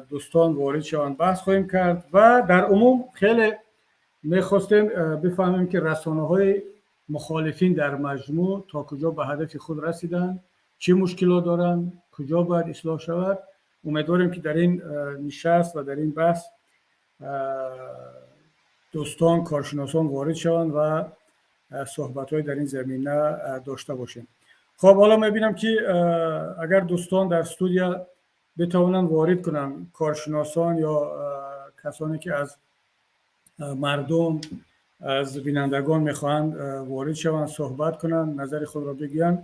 дӯстон ворид шаванд, баҳс хоҳем кард. Ва дар умум хеле мехостем бифаҳмем, ки расонаҳои мухолифин дар маҷмӯъ то куҷо ба ҳадафи худ расиданд, чӣ мушкилот доранд, куҷо бояд ислоҳ шавад. Умедворем, ки дар ин нишаст ва дар ин баҳс дӯстон, коршиносон ворид шаванд ва суҳбатҳое дар ин замина дошта бошем. Хоб, ҳоло мебинам, ки агар дӯстон дар студия битавонанд ворид кунанд, коршиносон ё касоне, ки аз мардум, аз бинандагон мехоҳанд ворид шаванд, суҳбат кунанд, назари худро бигӯянд,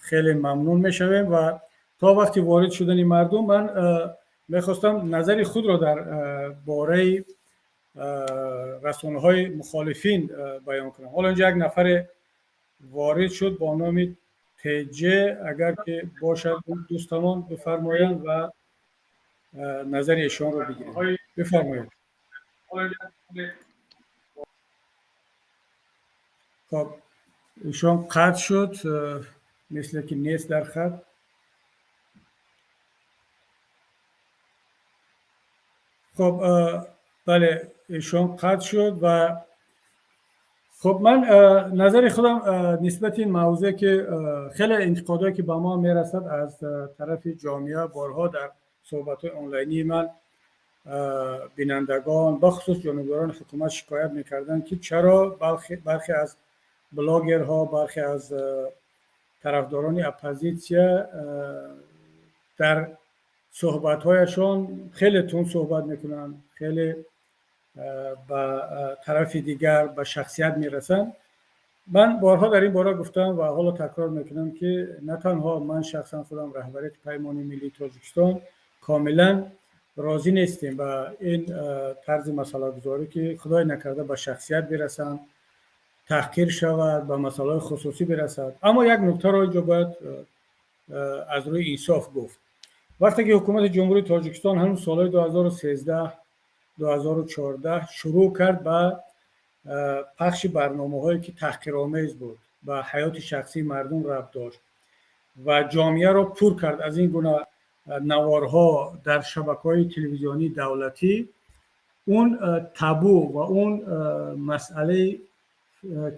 хеле мамнун мешавем. Ва то вақти ворид шудани мардум ман мехостам назари худро дар бораи расонаҳои мухолифин баён кунам. Ҳоло инҷо як нафаре ворид шуд бо номи Тҷ. Агар ки бошад дӯстамон, бифармоянд ва назари эшонро бигирем. Бифармоед. Хоб, ишон қатъ шуд, мисле ки нест дар хат. Хоб, бале, ишон қатъ шуд. Ва хоб, ман назари худам нисбати ин мавзӯе, ки хеле интиқодое, ки ба мо мерасад аз тарафи ҷомеа, борҳо дар суҳбатҳои онлайнии ман бинандагон, бахусус ҷонибдорони ҳукумат, шикоят мекарданд, ки чаро бархе аз блогерҳо, бархе аз тарафдорони оппозитсия дар суҳбатҳояшон хеле тунд суҳбат мекунанд, хеле ба тарафи дигар, ба шахсият мерасанд. Ман борҳо дар ин бора гуфтам ва ҳоло такрор мекунам, ки на танҳо ман шахсан худам, раҳбарияти Паймони миллии Тоҷикистон комилан розӣ нестем ба ин тарзи масъалагузорӣ, ки худое накарда ба шахсият бирасанд, таҳқир шавад, ба масъалаҳои хусусӣ бирасад. Аммо як нуктаро инҷо бояд аз рӯи инсоф гуфт. Вақте ки ҳукумати Ҷумҳурии Тоҷикистон ҳанӯз солҳои 2013, 2014 шурӯъ кард ба пахши барномаҳое, ки таҳқиромез буд, ба ҳаёти шахсии мардум рабт дошт ва ҷомеаро пур кард аз ин гуна наворҳо дар шабакаҳои телевизионии давлатӣ, он табу ва он масъалае,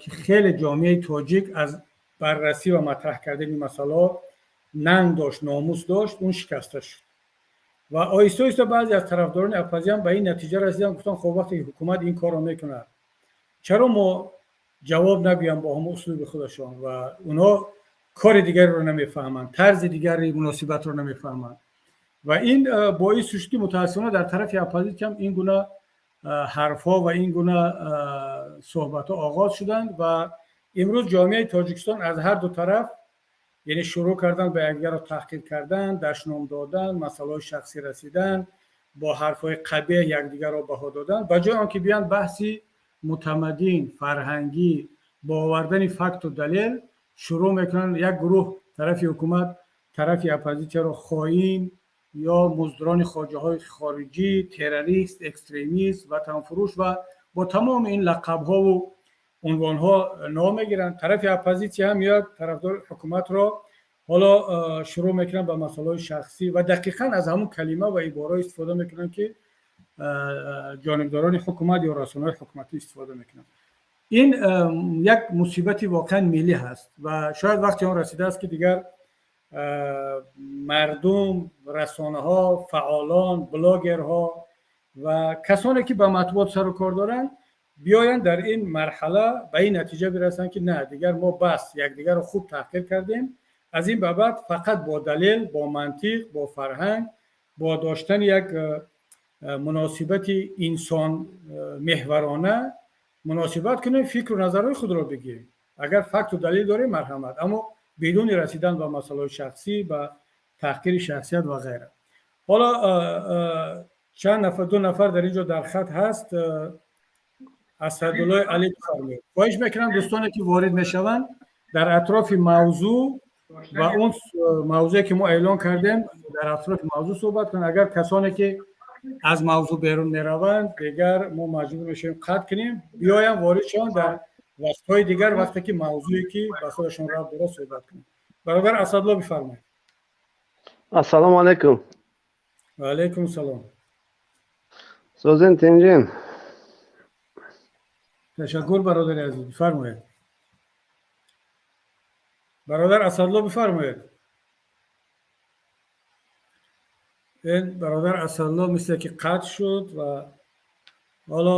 ки хеле ҷомеаи тоҷик аз баррасӣ ва матраҳ кардани масъалаҳо нанг дошт, номус дошт, он шикаста шуд. Ва оҳиста оҳиста баъзе аз тарафдорони оппозитсия ба ин натиҷа расиданд, гуфтанд: хоб, вақте ки ҳукумат ин корро мекунад, чаро мо ҷавоб нагӯям бо ҳамон услуби худашон? Ва онҳо кори дигареро намефаҳманд, тарзи дигари муносибатро намефаҳманд. Ва ин боис шуд, ки мутаассифона дар тарафи оппозитсия ҳам ин гуна ҳарфҳо ва ин гуна суҳбатҳо оғоз шуданд. Ва имрӯз ҷомеаи Тоҷикистон аз ҳар ду тараф, яъне, шурӯъ кардан ба якдигарро таҳқир кардан, дашном додан, масъалаҳои шахсӣ расидан, бо ҳарфҳои қабеҳ якдигарро баҳо додан, ба ҷои он ки биёянд баҳси мутамаддин, фарҳангӣ, бо овардани факту далел шурӯъ мекунанд. Як гурӯҳ тарафи ҳукумат тарафи оппозитсияро хоин ё муздурони хоҷаҳои хориҷӣ, террорист, экстремист, ватанфурӯш ва бо тамоми ин лақабҳову унвонҳо ном мегиранд. Тарафи оппозитсия ҳам меояд тарафдори ҳукуматро ҳоло шурӯъ мекунанд ба масъалаҳои шахсӣ ва дақиқан аз ҳамон калима ва ибораҳо истифода мекунанд, ки ҷонибдорони ҳукумат ё расонаҳои ҳукуматӣ истифода мекунанд. Ин як мусибати воқеан миллӣ ҳаст ва шояд вақти он расидааст, ки дигар мардум, расонаҳо, фаъолон, блогерҳо ва касоне ки ба матбуот сару кор доранд, биёянд дар ин марҳала ба ин натиҷа бирасанд, ки на, дигар мо бас якдигарро хуб таҳқир кардем, аз ин ба баъд фақат бо далел, бо мантиқ, бо фарҳанг, бо доштани як муносибати инсонмеҳварона муносибат кунем, фикру назарҳои худро бигирем. Агар факту далел дорем, марҳамат, аммо бидуни расидан ба масъалаҳои шахсӣ, ба таҳқири шахсият ва ғайра. Ҳоло чанд нафар, ду нафар дар ин ҷо дар хат ҳаст. Асадуллои Алӣ бифармоед. Хоҳиш мекунам дӯстоне ки ворид мешаванд, дар атрофи мавзӯъ ва он мавзӯе ки мо эълон кардем, дар атрофи мавзӯъ суҳбат кунанд. Агар касоне ки аз мавзӯъ берун мераванд, дигар мо маҷбур мешавем қатъ кунем, биёянд ворид шаванд дар вақтҳои дигар, вақте ки мавзӯе ки ба худашон рабт дорад суҳбат кунанд. Бародар Асадулло, бифармоед. Ассалому алайкум. Ва алайкум салом. Созин тинҷин. Ташаккур, бародари азиз, бифармоед. Бародар Асадулло, бифармоед. Ин бародар Асадулло мисле ки қатъ шуд ва ҳоло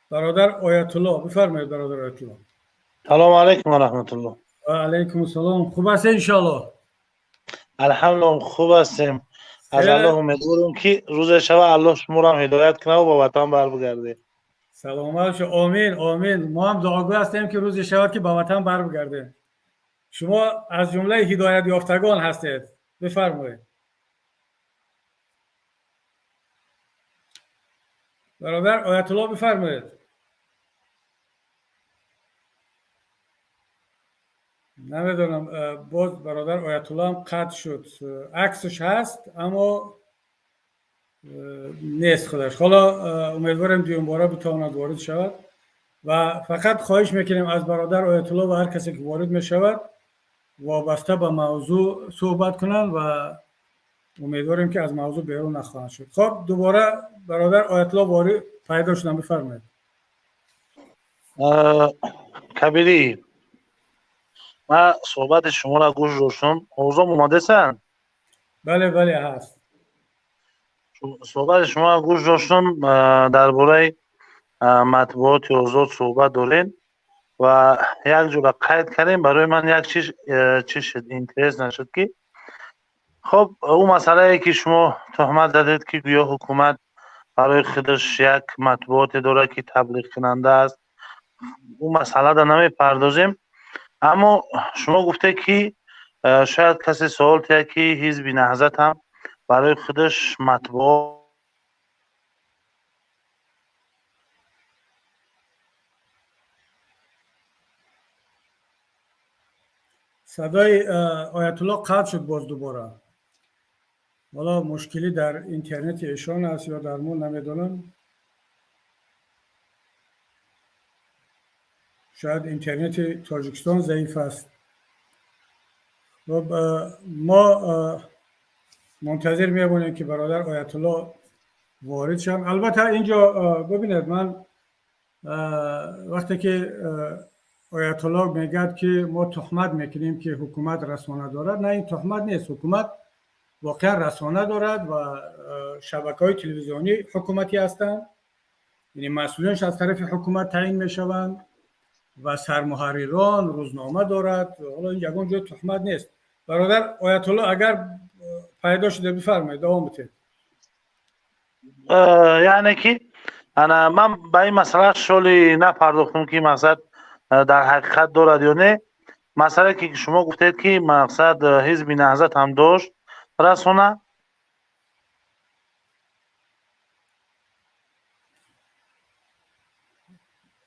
бародар Оятулло бифармоед. Бародар Оятулло. Салому алайкум ва раҳматуллоҳ. Ва алайкум салом. Хуб ҳастед иншоаллоҳ? Алҳамдулиллоҳ, хуб ҳастем. Аз Аллоҳ умедворем, ки рӯзе шава Аллоҳ шуморо ҳидоят кунад ва ба ватан барбигардед. Саломат шо. Омин, омин. Мо ҳам дуогӯ ҳастем, ки рӯзе шавад, ки ба ватан барбигардем. Шумо аз ҷумлаи ҳидоят ёфтагон ҳастед. Бифармоед. Бародар Оятулло, бифармоед. Намедонам, боз бародар Оятулло ҳам қатъ шуд. Аксаш ҳаст, аммо нест худаш. Ҳоло умедворем дуюмбора битавонад ворид шавад ва фақат хоҳиш мекунем аз бародар Оятулло ва ҳар касе ки ворид мешавад, вобаста ба мавзӯъ суҳбат кунанд ва умедворем, ки аз мавзӯъ берун нахоҳанд шуд. Хоб, дубора бародар Оятулло ворид пайдо шудам, бифармоед. Кабирӣ, ман суҳбати шуморо гӯш доштам. Овозам омадасан? Бале, бале, ҳаст. Суҳбати шуморо гӯш доштам, дар бораи матбуоти озод суҳбат дорем ва як ҷура қайд кардем. Барои ман як чиз чӣ шуд, интерес нашуд, ки хоб, ӯ масъалае ки шумо туҳмат задед, ки гӯё ҳукумат барои худаш як матбуоте дорад, ки таблиғкунанда аст, ӯ масъалада намепардозем. Аммо шумо гуфте, ки шояд касе суол тиҳад, ки ҳизби Наҳзат ҳам барои худаш матбуот Садои Оятулло қатъ шуд боз дубора. Ҳоло мушкилӣ дар интернети эшон аст ё дар мо, намедонам. Шояд интернети Тоҷикистон заиф аст. Хоб, мо мунтазир мемонем, ки бародар Оятулло ворид шаванд. Албатта, инҷо бибинед, ман вақте ки Оятулло мегӯяд, ки мо туҳмат мекунем, ки ҳукумат расона дорад, на, ин туҳмат нест. Ҳукумат воқеан расона дорад ва шабакаҳои телевизионӣ ҳукуматӣ ҳастанд, яъне масъулинаш аз тарафи ҳукумат таъин мешаванд ва сармуҳаррирон, рӯзнома дорад. Ҳоло ин ягон ҷои туҳмат нест. Бародар Оятулло, агар пайдо шуда, бифармоед, давом битед. Яъне ки ана ман ба ин масъала шоли напардохтам, ки мақсад дар ҳақиқат дорад ё не. Масъалае ки шумо гуфтед, ки мақсад ҳизби Наҳзат ҳам дошт расона.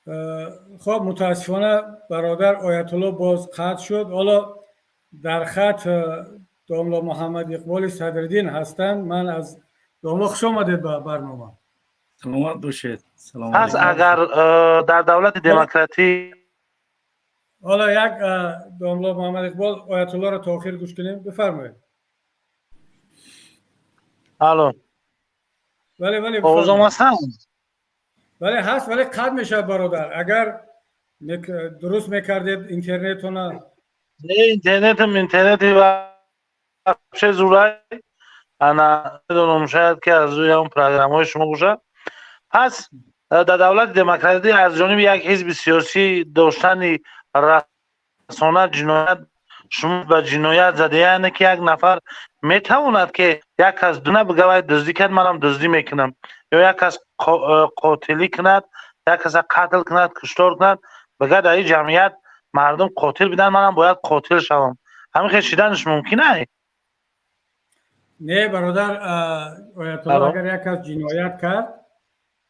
Хуб, мутаассифона бародар Оятулло боз қатъ шуд. Ҳоло дар хат домло Муҳаммад Иқболи Садриддин ҳастанд. Ман аз домло, хуш омадед ба барнома. Саломат бошед. Пас агар дар давлати демократӣ Ҳоло як домло Муҳаммад Иқбол Оятуллоро то охир гӯш кунем. Бифармоед. Алло. Бале, бале. Овозам ҳастам? Бале, ҳаст, вале қатъ мешавад, бародар. Агар дуруст мекардед интернетона. Не, интернетам, интернети вообще зурай. Ана, медонам, шояд ки аз рӯи ҳамон программаҳои шумо бошад. Пас дар давлати демократӣ аз ҷониби як ҳизби сиёсӣ доштани расона ҷиноят, шумо ба ҷиноят зада, яъне ки як нафар метавонад ки як кас дуна бигавай, дуздӣ кард, манам дуздӣ мекунам, ё як кас қотилӣ кунад, як каса қатл кунад, куштор кунад, бигӯяд, дар ин ҷамъият мардум қотил биданд, манам бояд қотил шавам. Ҳамин хел шиданаш мумкин ай? Не, бародар Оятулло, агар як кас ҷиноят кард,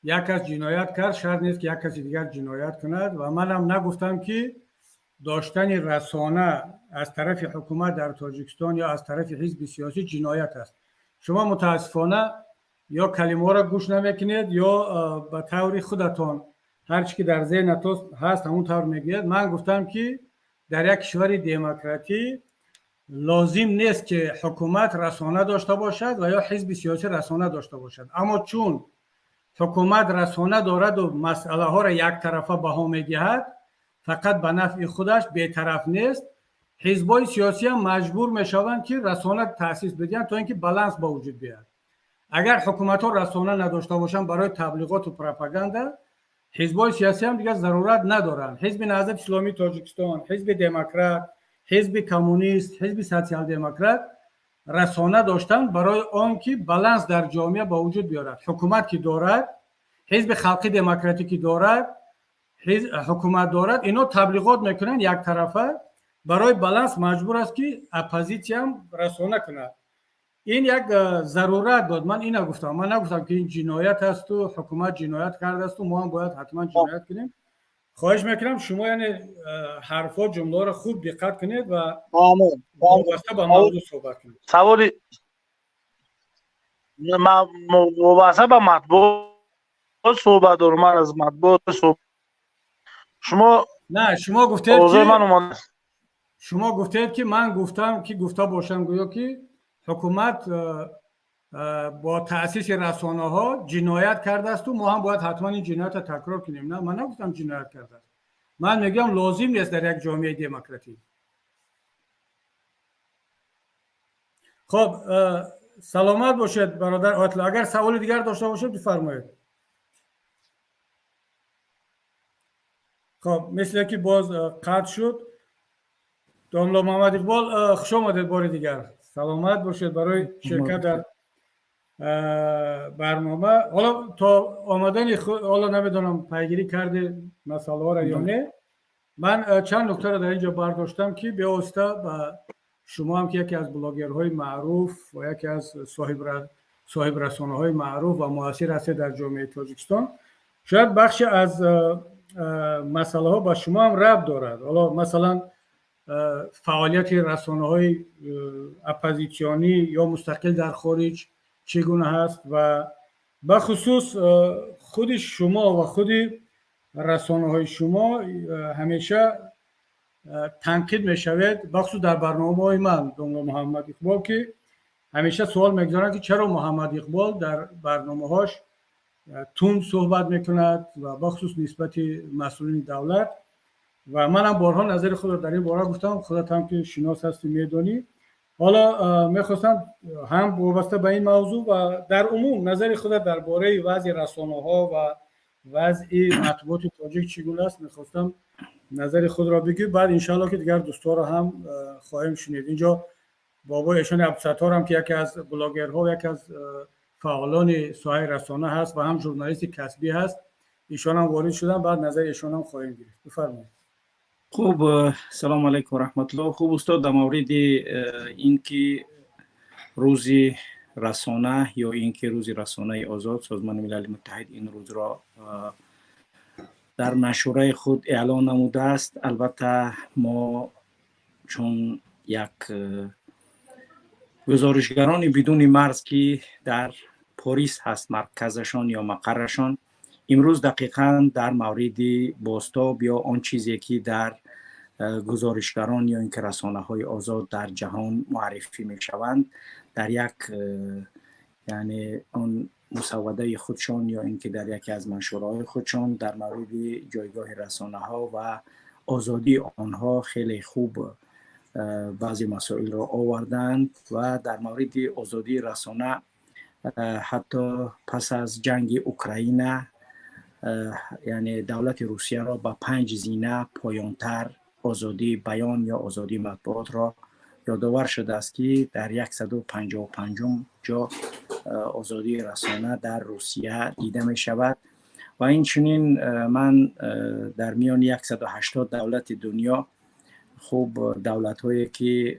як кас ҷиноят кард, шарт нест, ки як каси дигар ҷиноят кунад. Ва манам нагуфтам, ки доштани расона аз тарафи ҳукумат дар Тоҷикистон ё аз тарафи ҳизби сиёсӣ ҷиноят аст. Шумо мутаассифона ё калимаҳоро гӯш намекунед, ё ба таври худатон ҳар чӣ ки дар зеҳнатон ҳаст, ҳамон тавр мегӯяд. Ман гуфтам, ки дар як кишвари демократӣ лозим нест, ки ҳукумат расона дошта бошад ва ё ҳизби сиёсӣ расона дошта бошад. Аммо чун ҳукумат расона дораду масъалаҳоро яктарафа баҳо медиҳад, фақат ба нафъи худаш, бетараф нест, ҳизбҳои сиёсиам маҷбур мешаванд, ки расона таъсис бидиҳанд, то ин ки баланс ба вуҷуд биёяд. Агар ҳукуматҳо расона надошта бошанд барои таблиғоту пропаганда, ҳизбҳои сиёсиам дигар зарурат надоранд. Ҳизби Наҳзати Исломии Тоҷикистон, Ҳизби Демократ, Ҳизби Коммунист, Ҳизби Социал-Демократ расона доштанд барои он ки баланс дар ҷомеа ба вуҷуд биёрад. Ҳукумат ки дорад, Ҳизби Халқи Демократӣ ки дорад, ҳукумат дорад, ино таблиғот мекунанд яктарафа. Барои баланс маҷбур аст, ки оппозитсиям расона кунад. Ин як зарурат буд. Ман ина гуфтам. Ман нагуфтам, ки ин ҷиноят асту ҳукумат ҷиноят кардасту мо ҳам бояд ҳатман ҷиноят кунем. Хоҳиш мекунам, шумо яъне ҳарфҳо, ҷумлаҳоро хуб диққат кунед ва вобаста ба мавзӯъ суҳбат кунед. Саволи вобаста ба матбуот суҳбат дорам. Ман аз матбуот шумо На, шумо гуфтед ки шумо гуфтед, ки ман гуфтам, ки гуфта бошам, гӯё ки ҳукумат бо таъсиси расонаҳо ҷиноят кардаасту мо ҳам бояд ҳатман ин ҷиноятро такрор кунем. На, ман нагуфтам ҷиноят кардааст. Ман мегӯям, лозим нест дар як ҷомеаи демократӣ. Хоб, саломат бошед, бародар Оятулло. Агар саволи дигар дошта бошед, бифармоед. Хоб, мисле ки боз қатъ шуд. Домло Муҳаммад Иқбол, хуш омадед бори дигар. Саломат бошед барои ширкат дар барнома. Ҳоло то омадани, ҳоло намедонам, пайгирӣ карди масъалаҳоро ё не, ман чанд нуктаро дар ин ҷо бардоштам, ки бевосита ба шумо ҳам, ки яке аз блогерҳои маъруф ва яке аз соҳибрасонаҳои маъруф ва муассир ҳастед дар ҷомеаи Тоҷикистон, шояд бахше аз масъалаҳо ба шумо ҳам рабт дорад. Ҳоло масалан фаъолияти расонаҳои оппозитсионӣ ё мустақил дар хориҷ чӣ гуна ҳаст ва бахусус худи шумо ва худи расонаҳои шумо ҳамеша танқид мешавед, бахусус дар барномаҳои ман, домла Муҳаммад Иқбол, ки ҳамеша суол мегузоранд, ки чаро Муҳаммад Иқбол дар барномаҳош тунд суҳбат мекунад ва бахусус нисбати масъулини давлат. Ва манам борҳо назари худро дар ин бора гуфтам, худат ҳам ки шинос ҳастӣ, медонӣ. Ҳоло мехостам ҳам вобаста ба ин мавзӯъ ва дар умум назари худат дар бораи вазъи расонаҳо ва вазъи матбуоти тоҷик чӣ гуна аст, мехостам назари худро бигӯй. Баъд иншоалло, ки дигар дӯстҳоро ҳам хоҳем шунид. Инҷо бобои эшони Абдусатторам, ки яке аз блогерҳо, яке аз фаъолони соҳаи расона ҳаст ва ҳам журналисти касбӣ ҳаст, ишонам ворид шуданд, баъд назари эшонам хоҳем гирифт. Бифармоед. Хуб, салому алайкум раҳматулло. Хуб, устод, дар мавриди ин ки рӯзи расона ё ин ки рӯзи расонаи озод, Созмони Милали Муттаҳид ин рӯзро Дар маншураи худ эълон намудааст. Албатта, мо чун як гузоришгарони бидуни марз, ки дар Порис ҳаст марказашон ё мақаррашон, имрӯз дақиқан дар мавриди бозтоб ё он чизе, ки дар гузоришгарон ё ин ки расонаҳои озод дар ҷаҳон муаррифӣ мешаванд, дар як, яъне, он мусаввадаи худшон ё ин ки дар яке аз маншураҳои худшон дар мавриди ҷойгоҳи расонаҳо ва озодии онҳо хеле хуб баъзе масоилро оварданд. Ва дар мавриди озодии расона, ҳатто пас аз ҷанги Украина, яъне давлати Русияро ба панҷ зина поёнтар озодии баён ё озодии матбуотро ёдовар шудааст, ки дар 155-ум ҷо озодии расона дар Русия дида мешавад. Ва инчунин ман дар миёни 180 давлати дунё, хуб, давлатҳое ки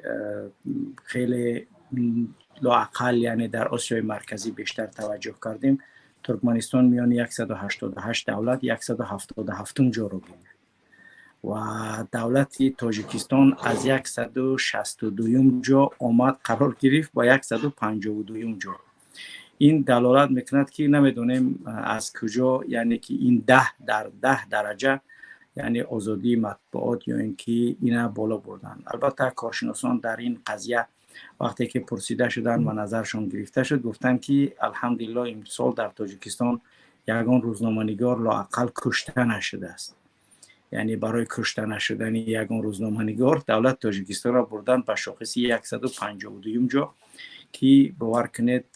хеле лоақал, яъне дар Осиёи Марказӣ бештар таваҷҷӯҳ кардем, Туркманистон миёни 188 давлат 177-ум ҷоро гирифт ва давлати Тоҷикистон аз 162-юм ҷо омад, қарор гирифт ба 152-юм ҷо. Ин далолат мекунад, ки намедонем аз куҷо, яъне ки ин 10 дар 10 дараҷа, яъне озодии матбуот ё ин ки ина боло бурданд. Албатта, коршиносон дар ин қазия вақте ки пурсида шуданд ва назаршон гирифта шуд, гуфтанд, ки алҳамдулилло, имсол дар Тоҷикистон ягон рӯзноманигор лоақал кушта нашудааст. Яъне барои кушта нашудани ягон рӯзноманигор давлати Тоҷикистонро бурданд ба шохиси 152-юм ҷо, ки бовар кунед,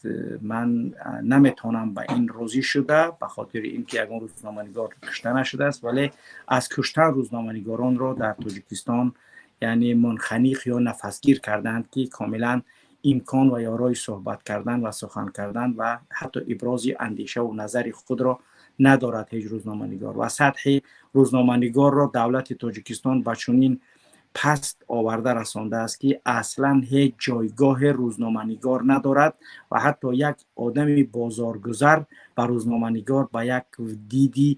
ман наметавонам ба ин розӣ шуда, ба хотири ин ки ягон рӯзноманигор кушта нашудааст. Вале аз куштан рӯзноманигоронро дар Тоҷикистон, яъне мунханиқ ё нафасгир карданд, ки комилан имкон ва ё роҳи суҳбат кардан ва сухан кардан ва ҳатто ибрози андешаву назари худро надорад ҳеҷ рӯзноманигор. Ва сатҳи рӯзноманигорро давлати Тоҷикистон ба чунин паст оварда расондааст, ки аслан ҳеҷ ҷойгоҳе рӯзноманигор надорад ва ҳатто як одами бозоргузар ба рӯзноманигор ба як диди,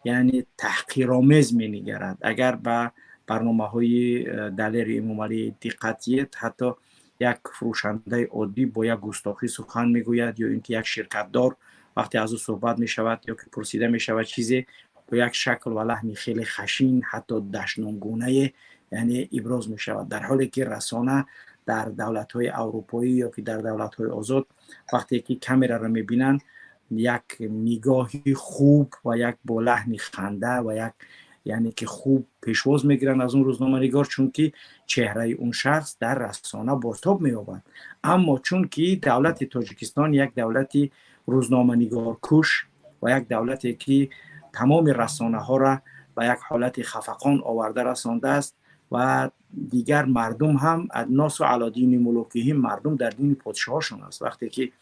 яъне, таҳқиромез менигарад. Агар ба барномаҳои Далери Эмомалӣ диққат диҳед, ҳатто як фурӯшандаи оддӣ бо як густохӣ сухан мегӯяд ё ин ки як ширкатдор вақте аз ӯ суҳбат мешавад ё ки пурсида мешавад чизе, бо як шакл ва лаҳни хеле хашин, ҳатто дашномгунае, яъне, иброз мешавад. Дар ҳоле ки расона дар давлатҳои аврупоӣ ё ки дар давлатҳои озод вақте ки камераро мебинанд, як нигоҳи хуб ва як бо лаҳни ханда ва як, яъне ки, хуб пешвоз мегиранд аз он рӯзноманигор, чунки чеҳраи он шахс дар расона бозтоб меёбад. Аммо чунки давлати Тоҷикистон як давлати рӯзноманигоркуш ва як давлате, ки тамоми расонаҳоро ба як ҳолати хафақон оварда расондааст ва дигар мардум ҳам الناس على دين ملوكهم, мардум дар дини подшоҳошон аст. Вақте ки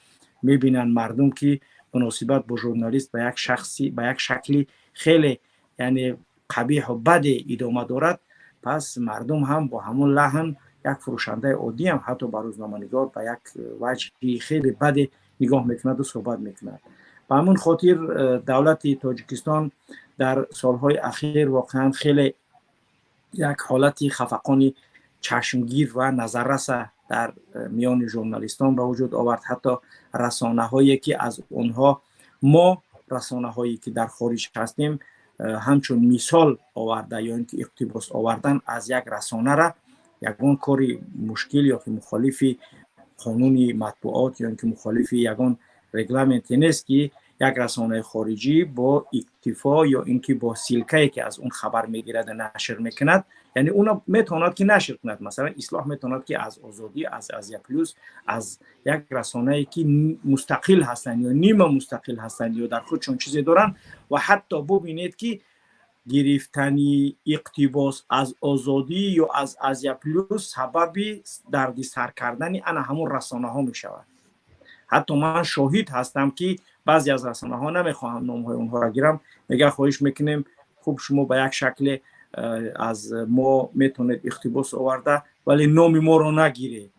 мебинанд мардум, ки муносибат бо журналист ба як шахси, ба як шакли хеле, яъне, қабеҳу баде идома дорад, пас мардум ҳам бо ҳамон лаҳн, як фурӯшандаи оддиам ҳатто ба рӯзноманигор ба як ваҷҳи хеле баде нигоҳ мекунаду суҳбат мекунад. Ба ҳамон хотир давлати Тоҷикистон дар солҳои ахир воқеан хеле як ҳолати хафақони чашмгир ва назарраса дар миёни журналистон ба вуҷуд овард. Ҳатто расонаҳое, ки аз онҳо мо, расонаҳое ки дар хориҷ ҳастем, ҳамчун мисол оварда ё ин ки иқтибос овардан аз як расонара ягон кори мушкил ё ки мухолифи қонуни матбуот ё ин ки мухолифи ягон регламенте нест, ки як расонаи хориҷӣ бо иктифо ё ин ки бо ссылка е, ки аз он хабар мегирад, нашр мекунад, яъне уна метавонад, ки нашр кунад. Масалан, Ислоҳ метавонад, ки аз Озодӣ, аз Азия Плюс, аз як расонае, ки мустақил ҳастанд ё нима мустақил ҳастанд ё дар худшон чизе доранд. Ва ҳатто бубинед, ки гирифтани иқтибос аз Озодӣ ё аз Азия Плюс сабаби дардисар кардани ана ҳамон расонаҳо мешавад. Ҳатто ман шоҳид ҳастам, ки баъзе аз расонаҳо, намехоҳам номҳои онҳоро гирам, мега: «Хоҳиш мекунем, хуб, шумо ба як шакле аз мо метавонед иқтибос оварда, вале номи моро нагиред»,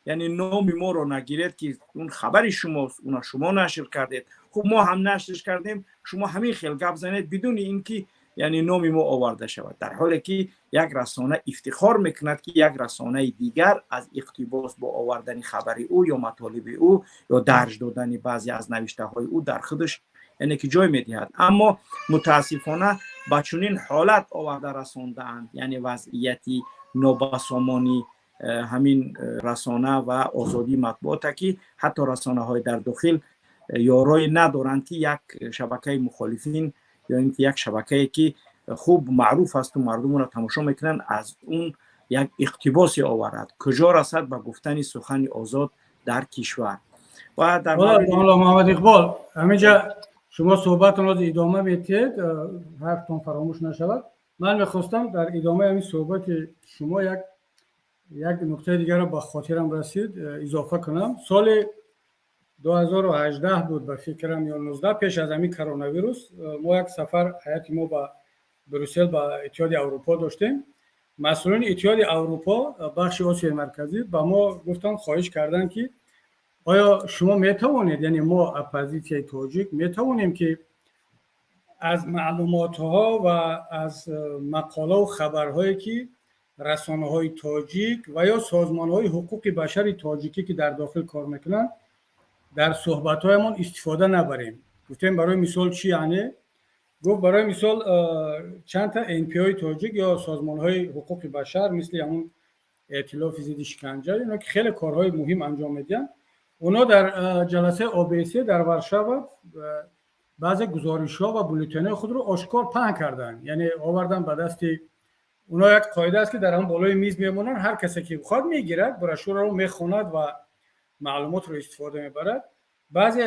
яъне номи моро нагиред, ки он хабари шумост, уна шумо нашр кардед. Хуб, мо ҳам нашрш кардем, шумо ҳамин хел гап занед, бидуни ин ки Яъне номи мо оварда шавад, дар ҳоле ки як расона ифтихор мекунад, ки як расонаи дигар аз иқтибос бо овардани хабари ӯ ё матолиби ӯ ё дарҷ додани баъзе аз навиштаҳои ӯ дар худаш, яъне ки ҷой медиҳад. Аммо мутаассифона ба чунин ҳолат оварда расондаанд, яъне вазъияти нобасомонӣ ҳамин расона ва озодии матбуота, ки ҳатто расонаҳои дар дохил ёрое надоранд, ки як шабакаи мухолифин ё ин ки як шабакае, ки хуб маъруф асту мардум онро тамошо мекунанд, аз он як иқтибосе оварад. Куҷо расад ба гуфтани сухани озод дар кишвар? Ва дар Муҳаммад Иқбол, ҳаминҷа шумо суҳбатонро идома медиҳед, ҳарфтон фаромӯш нашавад. Ман мехостам дар идомаи ҳамин суҳбати шумо як нуктаи дигарро, ба хотирам расид, изофа кунам. Соли 2018 буд, ба фикрам, ё 19, пеш аз ҳамин коронавирус, мо як сафар, ҳайати мо, ба Брюссел, ба Иттиҳоди Аврупо доштем. Масъулони Иттиҳоди Аврупо, бахши Осиёи Марказӣ, ба мо гуфтанд, хоҳиш карданд, ки оё шумо метавонед, яъне мо, оппозитсияи тоҷик, метавонем, ки аз маълумотҳо ва аз мақолаву хабарҳое, ки расонаҳои тоҷик ва ё созмонҳои ҳуқуқи башари тоҷикӣ, ки дар дохил кор мекунанд, дар суҳбатҳоямон истифода набарем? Гуфтем: «Барои мисол чӣ?» Яъне гуфт: «Барои мисол, чандта НПОи тоҷик ё созмонҳои ҳуқуқи башар, мисли ҳамун Эътилофи зидди шиканҷа, ино, ки хеле корҳои муҳим анҷом медиҳанд, онҳо дар ҷаласаи ОБСЕ дар Варшава баъзе гузоришҳо ва бюллетенҳои худро ошкор паҳн карданд, яъне овардан ба дасти онҳо. Як қоида аст, ки дар ҳам болои миз мемонанд, ҳар касе ки бихоҳад, мегирад, брошюраро мехонад ва маълумотро истифода мебарад. Баъзе,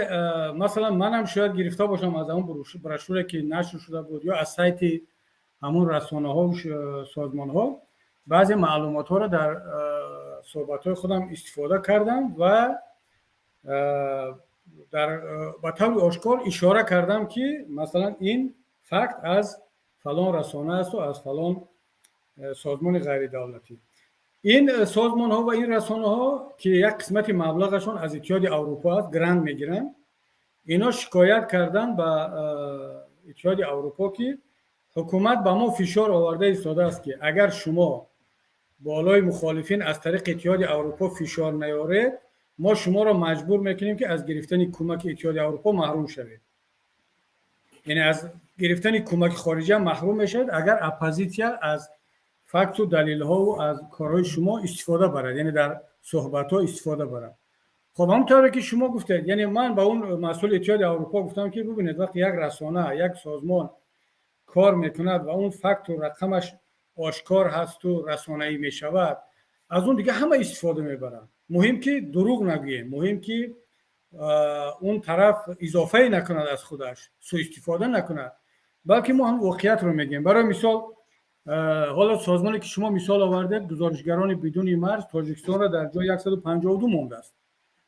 масалан, манам шояд гирифта бошам аз ҳамон брошюре, ки нашр шуда буд, ё аз сайти ҳамун расонаҳо, созмонҳо баъзе маълумотҳоро дар суҳбатҳои худам истифода кардам ва дар ба таври ошкор ишора кардам, ки масалан ин факт аз фалон расона асту аз фалон созмони ғайридавлатӣ. Ин созмонҳо ва ин расонаҳо, ки як қисмати маблағашон аз Иттиҳоди Аврупо аст, грант мегиранд, ино шикоят карданд ба Иттиҳоди Аврупо, ки ҳукумат ба мо фишор оварда истодааст, ки агар шумо болои мухолифин аз тариқи Иттиҳоди Аврупо фишор наёред, мо шуморо маҷбур мекунем, ки аз гирифтани кӯмаки Иттиҳоди Аврупо маҳрум шавед, яъне аз гирифтани кӯмаки хориҷа маҳрум мешавед, агар оппозитсия аз факту далелҳову аз корҳои шумо истифода барад, яъне дар суҳбатҳо истифода барад. Хоб, ҳамон тавре ки шумо гуфтед, яъне ман ба он масъули Иттиҳоди Аврупо гуфтам, ки бубинед, вақте як расона, як созмон кор мекунад ва он факту рақамаш ошкор ҳасту расонаӣ мешавад, аз он дига ҳама истифода мебаранд. Муҳим, ки дурӯғ нагӯем, муҳим, ки он тараф изофае накунад, аз худаш суистифода накунад, балки мо ҳам воқеиятро мегӯем. Барои мисол, ҳоло созмоне, ки шумо мисол овардед, Гузоришгарони бидуни марз, Тоҷикистонро дар ҷои 152 мондааст.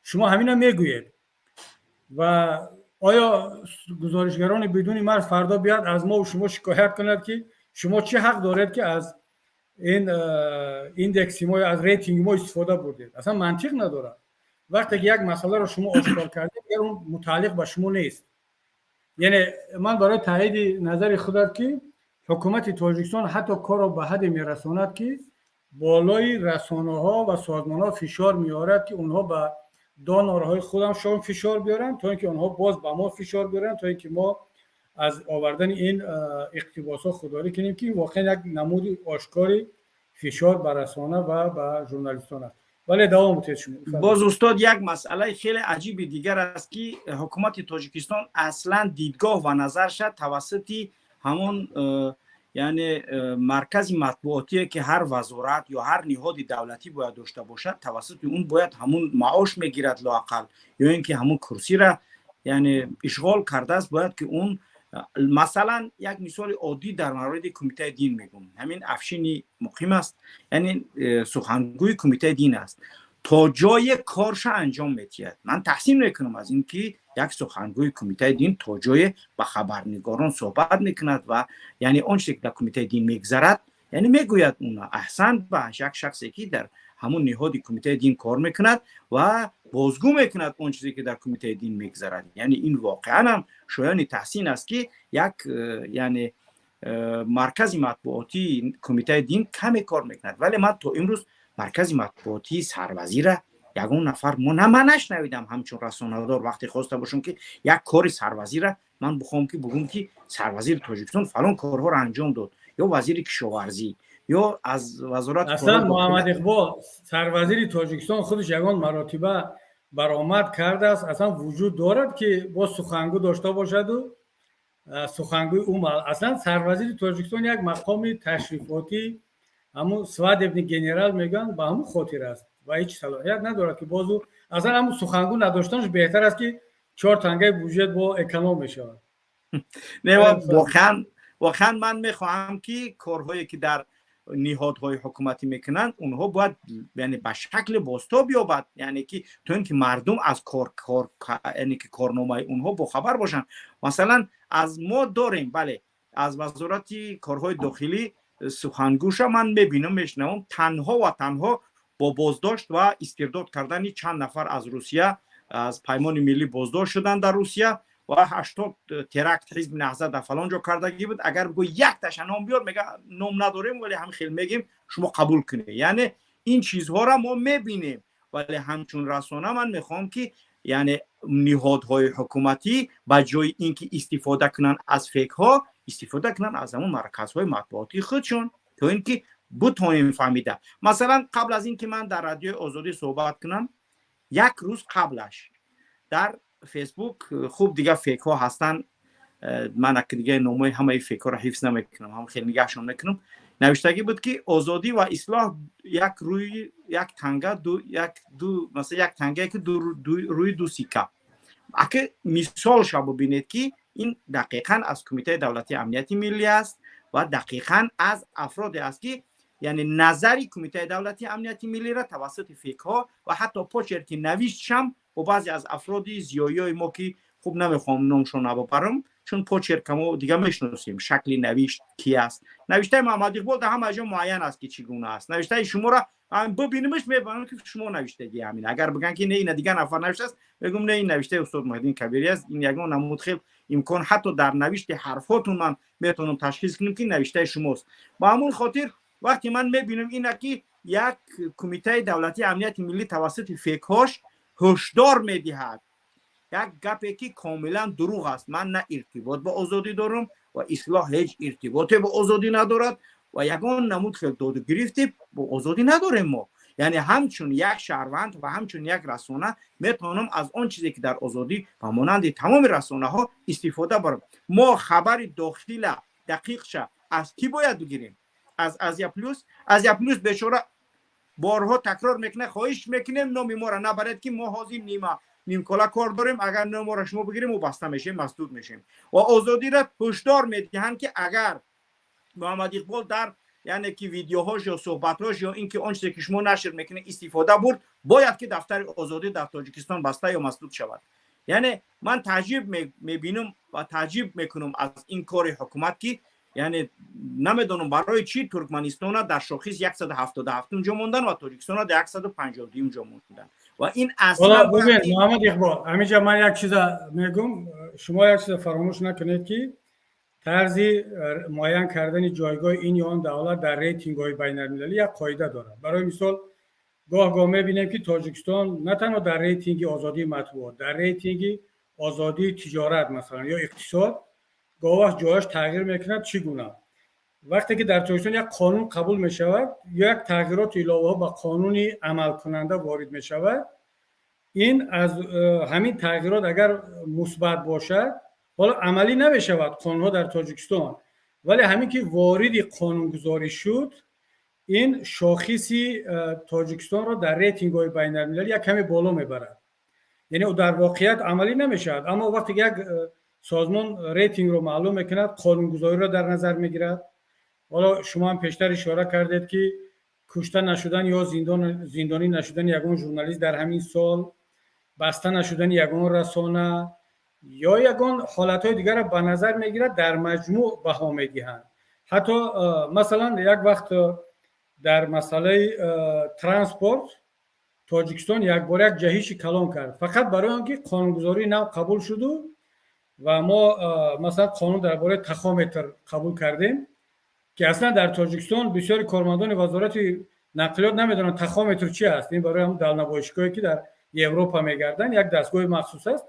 Шумо ҳамина мегӯед ва оё Гузоришгарони бидуни марз фардо биёд, аз мо шумо шикоят кунад, ки шумо чӣ ҳақ доред, ки аз ин индекси мо, аз рейтинги мо истифода бурдед? Аслан мантиқ надорад. Вақте ки як масъаларо шумо ошкор кардед, дигар он мутааллиқ ба шумо нест. Яъне ман барои таъиди назари худат, ки ҳукумати Тоҷикистон ҳатто корро ба ҳадде мерасонад, ки болои расонаҳо ва созмонҳо фишор меорад, ки онҳо ба донорҳои худашон фишор биёранд, то ин ки онҳо боз ба мо фишор биёранд, то ин ки мо аз овардани ин иқтибосҳо худдорӣ кунем, ки воқеан як намуди ошкори фишор ба расона ва ба журналистон аст. Вале давом бутед шумо. Боз, устод, як масъалаи хеле аҷиби дигар аст, ки ҳукумати Тоҷикистон аслан дидгоҳ ва назарша тавассути ҳамон яъне маркази матбуотие, ки ҳар вазорат ё ҳар ниҳоди давлатӣ бояд дошта бошад, тавассути он бояд ҳамун маош мегирад лоақал, ё ин ки ҳамун курсира, яъне ишғол кардааст, бояд ки он, масалан, як мисоли оддӣ дар мавриди Кумитаи дин мегӯм. Ҳамин Афшини Муқим аст, яъне сухангӯи Кумитаи дин аст, то ҷое корша анҷом медиҳад. Ман таҳсин мекунам аз ин ки як сухангӯи Кумитаи дин то ҷое ба хабарнигорон суҳбат мекунад ва яъне он чизе, ки дар Кумитаи дин мегзарад, яъне мегӯяд уна. Аҳсан ба як шахсе, ки дар ҳамун ниҳоди Кумитаи дин кор мекунад ва бозгӯ мекунад он чизе, ки дар Кумитаи дин мегзарад. Яъне ин воқеан ҳам шоёни таҳсин аст, ки як яъне Маркази матбуотии Кумитаи дин каме кор мекунад, вале ман то имрӯз маркази матбуотии сарвазира ягон нафар мо на ман нашнавидам. Ҳамчун расонадор, вақте хоста бошам, ки як кори сарвазира ман бихоҳам, ки бугум, ки сарвазири Тоҷикистон фалон корҳоро анҷом дод, ё вазири кишоварзӣ, ё аз вазорат. Аслан, Муҳаммад Иқбол, сарвазири Тоҷикистон худаш ягон маротиба баромад кардааст? Аслан вуҷуд дорад, ки боз сухангӯ дошта бошаду сухангӯи ӯ? Аслан сарвазири Тоҷикистон як мақоми ташрифотӣ, ҳамун свадебный генерал мегӯянд, ба ҳамун хотир аст ва ҳеҷ салоҳият надорад, ки бозу аслан ҳамун сухангӯ надоштанаш беҳтар аст, ки чор тангаи бюҷет бо эконом мешавад. Не, воқеан ман мехоҳам, ки корҳое, ки дар ниҳодҳои ҳукуматӣ мекунанд, онҳо бояд, яъне, ба шакли бозтоб ёбад, яъне ки то ин ки мардум аз кор кор яъне ки корномаи онҳо бохабар бошанд. Масалан, аз мо дорем, бале, аз Вазорати корҳои дохилӣ сухангӯша ман мебинам, мешунавам, танҳо ва танҳо бо боздошт ва истирдод кардани чанд нафар аз Русия, аз Паймони Миллӣ боздошт шуданд дар Русия ва 80 теракт Ҳизби Наҳзат дар фалон ҷо кардагӣ буд. Агар бигӯ, якташа ном биёр, мега, ном надорем, вале ҳам хел мегем, шумо қабул кунед. Яъне ин чизҳоро мо мебинем, вале ҳамчун расона ман мехоҳам, ки, яъне, ниҳодҳои ҳукуматӣ ба ҷои ин ки истифода кунанд аз фейкҳо, истифода кунанд аз ҳамон марказҳои матбуотии худшон, то ин ки бутонем фаҳмида. Масалан, қабл аз ин ки ман дар Радиои Озодӣ суҳбат кунам, як рӯз қаблаш дар Фейсбук, хуб, дига фейкҳо ҳастанд, ман аки дига номои ҳамаи фейкҳоро ҳифз намекунам, ҳам хеле нигаҳшон мекунам, навиштагӣ буд, ки Озодӣ ва Ислоҳ як рӯи як танга, ду як ду, масалан, як тангае, ки ду рӯи ду сикка. Аки мисолша бубинед, ки ин дақиқан аз Кумитаи давлатии амнияти миллӣ аст ва дақиқан аз афроде аст, ки, яъне, назари Кумитаи давлатии амнияти миллиро тавассути фейкҳо ва ҳатто почерки навиштшам бо баъзе аз афроди зиёиёи мо, ки хуб, намехоҳам номшон набарам, чун почерка мо дига мешиносем, шакли навишт ки аст. Навиштаи Муҳаммад Иқбол дар ҳама ҷо муайян аст, ки чӣ гуна аст. Навиштаи шуморо бибинимш, мебинам, ки шумо навиштагӣ ҳамин. Агар бигӯянд, ки не, ина дигар нафар навиштааст, мегӯм, не, ин навиштаи устод Муҳиддин Кабирӣ аст. Ин ягон намуд хел имкон, ҳатто дар навишти ҳарфҳотун ман метавонам ташхис кунем, ки навиштаи шумост. Ба ҳамон хотир, вақте ман мебинам ина, ки як Кумитаи давлатии амнияти миллӣ тавассути фейкҳош ҳушдор медиҳад, як гапе, ки комилан дурӯғ аст. Ман на иртибот ба Озодӣ дорам ва Ислоҳ ҳеҷ иртиботе ба Озодӣ надорад ва ягон намуд хел доду гирифте бо Озодӣ надорем мо. Яъне ҳамчун як шаҳрванд ва ҳамчун як расона метавонам аз он чизе, ки дар Озодӣ ва монанди тамоми расонаҳо, истифода барам. Мо хабари дохила дақиқша аз кӣ бояд бигирем? Аз Азия Плюс? Азия Плюс бечора борҳо такрор мекунад: хоҳиш мекунем, номи моро набаред, ки мо ҳозир нима нимкола кор дорем, агар номоро шумо бигирем, мо баста мешем, масдуд мешем. Ва Озодиро ҳушдор медиҳанд, ки агар Муҳаммад Иқбол дар, яъне ки, видеоҳош ё суҳбатҳош ё ин ки он чизе, ки шумо нашр мекунед, истифода бурд, бояд ки дафтари Озодӣ дар Тоҷикистон баста ё масдуд шавад. Яъне ман таъҷиб мебинам ва таъҷиб мекунам аз ин кори ҳукумат, ки, яъне, намедонам, барои чӣ Туркманистона дар шохис 177-ум ҷо мондан ва Тоҷикистона дар 152-ум ҷо мондан ва ин аслан. Бубин, Муҳаммад Иқбол, ҳаминҷа ман як чиза мегум. Шумо як чиза фаромӯш накунед, ки тарзи муайян кардани ҷойгоҳи ин ё он давлат дар рейтингҳои байналмилалӣ як қоида дорад. Барои мисол, гоҳ гоҳ мебинем, ки Тоҷикистон на танҳо дар рейтинги озодии матбуот, дар рейтинги озодии тиҷорат, масалан, ё иқтисод гоҳ вақт ҷояш тағйир мекунад. Чӣ гуна? Вақте ки дар Тоҷикистон як қонун қабул мешавад ё як тағйироту иловаҳо ба қонуни амалкунанда ворид мешавад, ин аз ҳамин тағйирот агар мусбат бошад, ҳоло амалӣ намешавад қонунҳо дар Тоҷикистон, вале ҳамин ки вориди қонунгузорӣ шуд, ин шохиси Тоҷикистонро дар рейтингҳои байналмилалӣ як каме боло мебарад. Яъне дар воқеият амалӣ намешавад, аммо вақте ки як созмон рейтингро маълум мекунад, қонунгузориро дар назар мегирад. Ҳоло шумо ҳам пештар ишора кардед, ки кушта нашудан ё зиндонӣ нашудани ягон журналист дар ҳамин сол, баста нашудани ягон расона ё ягон ҳолатҳои дигарро ба назар мегирад, дар маҷмӯъ баҳо медиҳанд. Ҳатто, масалан, як вақт дар масъалаи транспорт Тоҷикистон якбора як ҷаҳиши калон кард, фақат барои он ки қонунгузории нав қабул шуду. Ва мо, масалан, қонун дар бораи тахометр қабул кардем, ки аслан дар Тоҷикистон бисёри кормандони Вазорати нақлиёт намедонанд, тахометр чи аст. Ин барои ҳамн дальнобойщик ое, ки дар Европа мегарданд, як дастгоҳи махсус аст.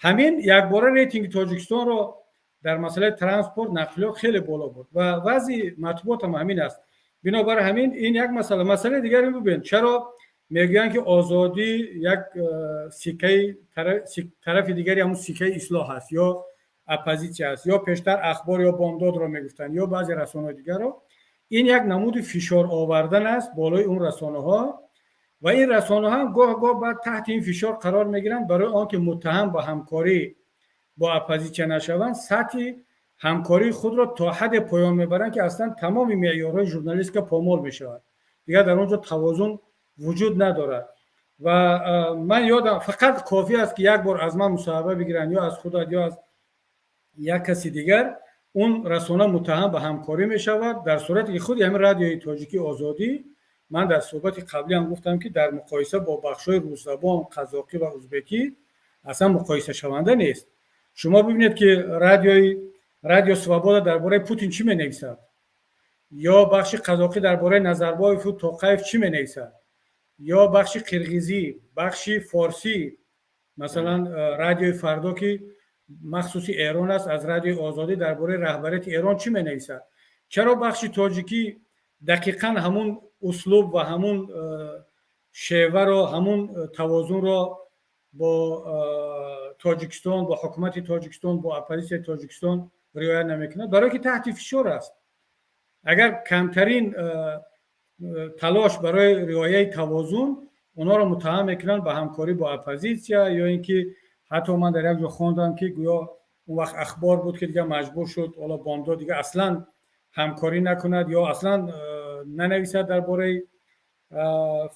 Ҳамин якбора рейтинги Тоҷикистонро дар масъалаи транспорт, нақлиёт хеле боло бурд. Ва вазъи матбуот ҳам ҳамин аст. Бинобар ҳамин ин як масъала. Масъалаи дигар ин, бубин, чаро мегӯянд, ки Озодӣ як сиккаи тарафи дигари ҳамун сиккаи Ислоҳ аст ё оппозитсия аст, ё пештар Ахбор ё Бомдодро мегуфтанд, ё баъзе расонаҳои дигарро. Ин як намуди фишор овардан аст болои он расонаҳо ва ин расонаҳо ҳам гоҳ гоҳ баъд таҳти ин фишор қарор мегиранд. Барои он ки муттаҳам ба ҳамкорӣ бо оппозитсия нашаванд, сатҳи ҳамкории худро то ҳадде поён мебаранд, ки аслан тамоми меъёрҳои журналистика помол мешавад. Дигар дар он ҷо тавозун вуҷуд надорад. Ва ман ёдам, фақат кофӣ аст, ки як бор аз ман мусоҳиба бигиранд ё аз худат, ё аз як каси дигар, он расона муттаҳам ба ҳамкорӣ мешавад. Дар сурате ки худи ҳамин радиои тоҷикӣ Озодӣ, ман дар суҳбати қаблӣ ҳам гуфтам, ки дар муқоиса бо бахшҳои русзабон, қазоқӣ ва узбекӣ аслан муқоисашаванда нест. Шумо бибинед, ки радио Свобода дар бораи Путин чӣ менависад ё бахши қазоқӣ дар бораи Назарбоеву Тоқаев чӣ менависад, ё бахши қирғизӣ, бахши форсӣ, масалан, Радиои Фардо, ки махсуси Эрон аст, аз Радиои Озодӣ дар бораи раҳбарияти Эрон чӣ менависад. Чаро бахши тоҷикӣ дақиқан ҳамун услуб ва ҳамун шеваро, ҳамун тавозунро бо Тоҷикистон, бо ҳукумати Тоҷикистон, бо оппозитсияи Тоҷикистон риоя намекунад? Барое ки таҳти фишор аст. Агар камтарин талош барои риояи тавозун, онҳоро муттаҳам мекунанд ба ҳамкорӣ бо оппозитсия. Ё ин ки ҳатто ман дар як ҷо хондам, ки гӯё он вақт Ахбор буд, ки дигар маҷбур шуд, ҳоло Бомдод дигар аслан ҳамкорӣ накунад ё аслан нанависад дар бораи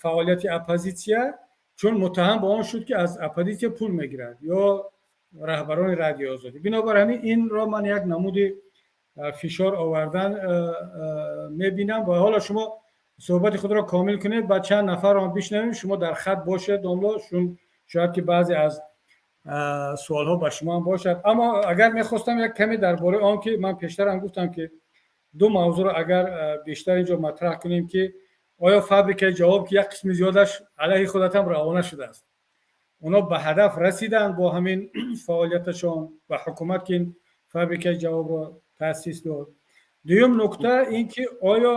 фаъолияти оппозитсия, чун муттаҳам ба он шуд, ки аз оппозитсия пул мегирад ё раҳбарони Радиои Озодӣ. Бинобар ҳамин инро ман як намуди фишор овардан мебинам. Ва ҳоло шумо суҳбати худро комил кунед, баъд чанд нафарро бишнавем. Шумо дар хат бошед, домло, чун шояд ки баъзе аз суолҳо ба шумо ҳам бошад. Аммо агар мехостам як каме дар бораи он, ки ман пештарам гуфтам, ки ду мавзӯъро агар бештар инҷо матраҳ кунем, ки оё фабрикаи ҷавоб, ки як қисми зиёдаш алайҳи худатам равона шудааст, онҳо ба ҳадаф расиданд бо ҳамин фаъолияташон ва ҳукумат, ки ин фабрикаи ҷавобро таъсис дод? Дуюм нукта ин ки оё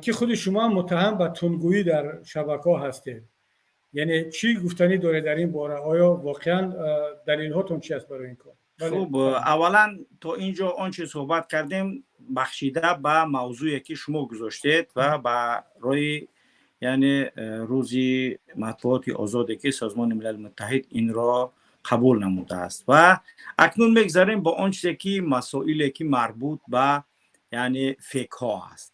ки худи шумо муттаҳам ба тундгӯӣ дар шабакаҳо ҳастед, яъне чӣ гуфтанӣ доред дар ин бора? Оё воқеан далелҳотон чи аст барои ин кор? Хуб, аввалан то ин ҷо он чи суҳбат кардем, бахшида ба мавзӯе, ки шумо гузоштед ва ба рои, яъне рӯзи матбуоти озоде, ки Созмони Милали Муттаҳид инро қабул намудааст. Ва акнун мегзарем бо он чизе ки масоиле, ки марбут ба, яъне, фейк ҳо аст.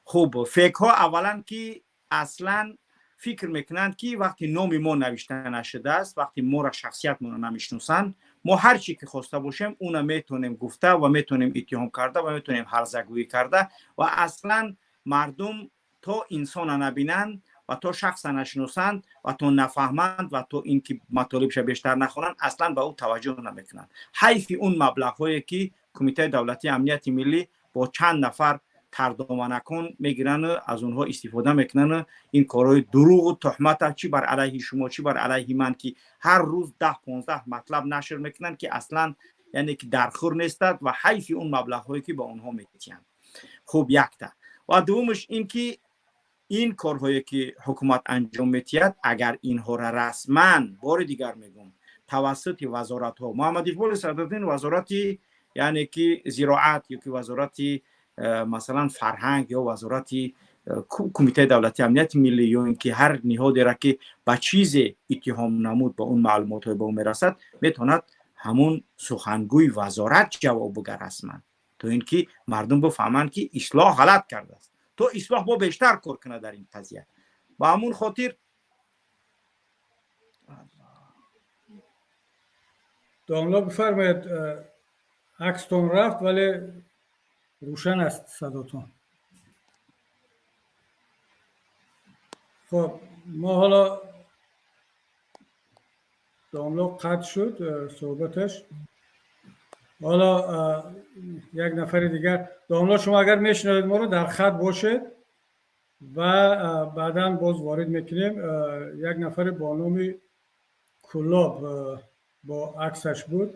Хуб, фейк ҳо аввалан ки аслан фикр мекунанд, ки вақти номи мо навишта нашудааст, вақти моро, шахсиятмонро намешиносанд, мо ҳар чӣ ки хоста бошем, уна метавонем гуфта ва метавонем иттиҳом карда ва метавонем ҳарзагӯӣ карда. Ва аслан мардум то инсона набинанд ва то шахса нашиносанд ва то нафаҳманд ва то ин ки матолибша бештар нахонанд, аслан ба ӯ таваҷҷӯҳ намекунанд. Ҳайфи он маблағҳое, ки Кумитаи давлатии амнияти миллӣ бо чанд нафар тардоманакон мегирану аз онҳо истифода мекунану ин корҳои дурӯғу туҳмата, чӣ бар алайҳи шумо, чӣ бар алайҳи ман, ки ҳар рӯз 10-15 матлаб нашр мекунанд, ки аслан, яъне ки дархӯр нестад. Ва ҳайфи он маблағҳое, ки ба онҳо метиҳанд. Хуб, якта. Ва дуввумаш ин ки ин корҳое, ки ҳукумат анҷом метиҳад, агар инҳоро расман, бори дигар мегӯм, тавассути вазоратҳо, Муҳаммад Иқболи Садриддин вазорати, яъне ки зироат ё ки вазорати масалан фарҳанг ё вазорати Кумитаи давлатии амнияти миллӣ ё ин ки ҳар ниҳодеро, ки ба чизе иттиҳом намуд, ба он маълумотҳое ба ӯ мерасад, метавонад ҳамун сухангӯи вазорат ҷавоб буга расман, то ин ки мардум бифаҳманд, ки Ислоҳ ғалат кардааст, то Ислоҳ бо бештар кор кунад дар ин қазия. Ба ҳамун хотир Домло, бифармоед, акстон рафт, вале рӯшан аст садотон. Хуб, мо ҳоло Домло қатъ шуд суҳбаташ. Ҳоло як нафари дигар. Домло, шумо агар мешунавед моро, дар хат бошед ва баъдан боз ворид мекунем. Як нафаре бо номи Кулоб бо аксаш буд.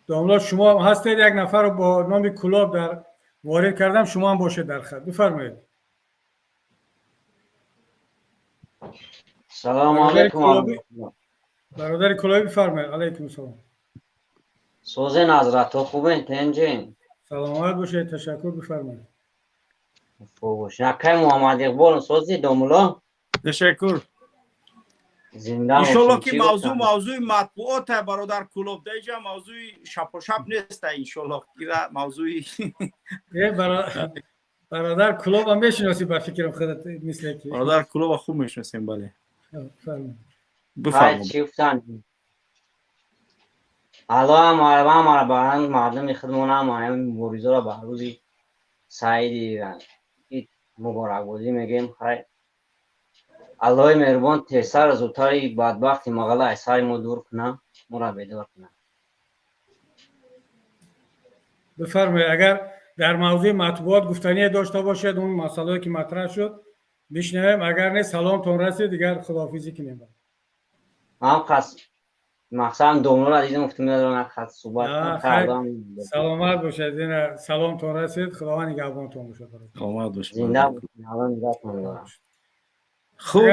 Домло, шумо ҳастед? Як нафарро бо номи Кулоб дар ворид кардам, шумо ҳам бошед дар хат, бифармоед. Салому алайкум. Бародари Кулобӣ, бифармоед. Алайкум салом. Созен, ҳазратҳо, хубен, тенҷен? Саломат бошед, ташаккур, бифармоед. Хуб бош. Акай Муҳаммад Иқбол, сози, домулло? Ташаккур. Зинда. Иншолло, ки мавзӯъ мавзӯи матбуота, бародар Кулоб, даиҷа мавзӯи шапошап неста, иншолло, кира мавзӯи. Бародар Кулоба мешиносӣ, ба фикрам, худат мисле ки. Бародар Кулоба хуб мешиносем, бале. Бифармоед. Чӣ гуфтан? Алло, ҳамара баран мардуми худмон, ҳама муборизаро ба рӯзи саиди муборакбозӣ мегӯем. Хай, Аллоҳи меҳрубон тезтар зудтари бадбахти мағала аз сари мо дур кунам, моро бедор кунам. Бифармоед, агар дар мавзӯи матбуот гуфтание дошта бошед, он масъалае ки матраҳ шуд, бишнавем. Агар не, саломтон расид, дигар худоҳофизӣ кунем. Ҳам қас мақсадам домлора дидам, гуфтам медонам хат суҳбат. Саломат бошед, ина саломтон расид, Худованд нигаҳбонтон бошад. Саломат бошед. Зинда бошед, Аллоҳ нигаҳтон дорад. Хуб,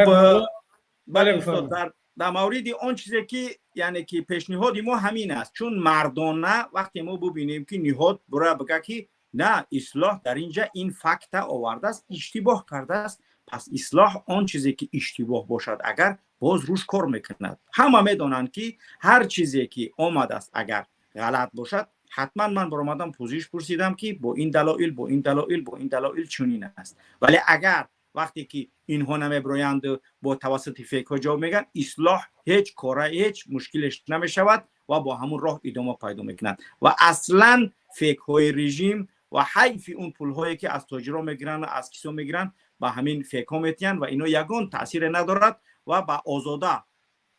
бале, устод, дар мавриди он чизе ки, яъне ки пешниҳоди мо ҳамин аст, чун мардона вақте мо бубинем, ки ниҳод бура бигӯяд, ки на, Ислоҳ дар инҷа ин факта овардааст, иштибоҳ кардааст, пас Ислоҳ он чизе ки иштибоҳ бошад, агар боз рӯш кор мекунад. Ҳама медонанд, ки ҳар чизе ки омадааст, агар ғалат бошад, ҳатман ман баромадам, пӯзиш пурсидам, ки бо ин далоил, бо ин далоил, бо ин далоил чунин аст. Вале агар вақте ки инҳо намеброянд, бо тавассути фейкҳо ҷавоб мегӯянд, Ислоҳ ҳеҷ кора, ҳеҷ мушкилеш намешавад ва бо ҳамун роҳ идома пайдо мекунад. Ва аслан фейкҳои режим ва ҳайфи он пулҳое ки аз тоҷиро мегиранд, аз кисо мегиранд, ба ҳамин фейкҳо метиҳанд ва ино ягон таъсире надорад. Ва ба Озода,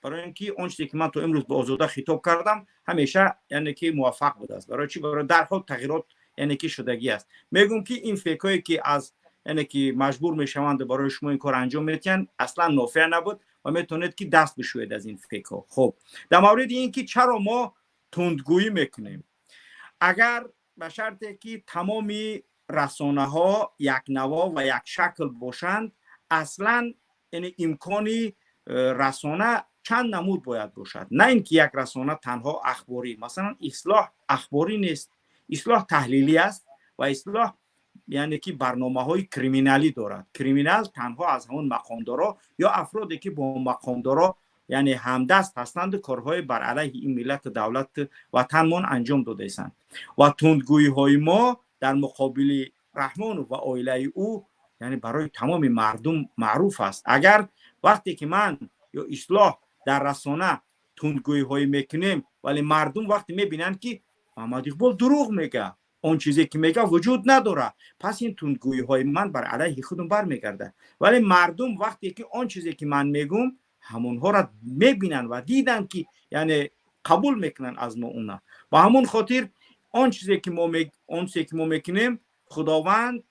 барои ин ки он чизе ки ман то имрӯз ба Озода хитоб кардам, ҳамеша, яъне ки муваффақ будааст. Барои чӣ? Барои дарҳол тағйирот, яъне ки шудагӣ аст. Мегӯм, ки ин фейкҳое ки аз, яъне ки маҷбур мешаванд, барои шумо ин кор анҷом метиҳанд, аслан нофеъ набуд ва метавонед, ки даст бишӯед аз ин фейкҳо. Хуб, дар мавриди ин ки чаро мо тундгӯӣ мекунем, агар ба шарте ки тамоми расонаҳо якнаво ва якшакл бошанд, аслан, яъне имкони расона чанд намуд бояд бошад, на ин ки як расона танҳо ахборӣ. Масалан, Ислоҳ ахборӣ нест, Ислоҳ таҳлилӣ аст ва Ислоҳ, яъне ки барномаҳои криминалӣ дорад. Криминал танҳо аз ҳамон мақомдоро ё афроде ки бо мақомдоро, яъне ҳамдаст ҳастанду корҳои бар алайҳи ин миллату давлату ватанмон анҷом додаистанд. Ва тундгӯиҳои мо дар муқобили Раҳмонов ва оилаи ӯ, яъне барои тамоми мардум маъруф аст. Агар вақте ки ман ё Ислоҳ дар расона тундгӯиҳое мекунем, вале мардум вақте мебинанд, ки Муҳаммад Иқбол дурӯғ мега, он чизе ки мега вуҷуд надорад, пас ин тундгӯиҳои ман бар алайҳи худум бармегардад. Вале мардум вақте ки он чизе ки ман мегӯм, ҳамонҳоро мебинанд ва диданд, ки яъне қабул мекунанд аз мо уна. Ба ҳамон хотир он чизе ки мо мекунем, Худованд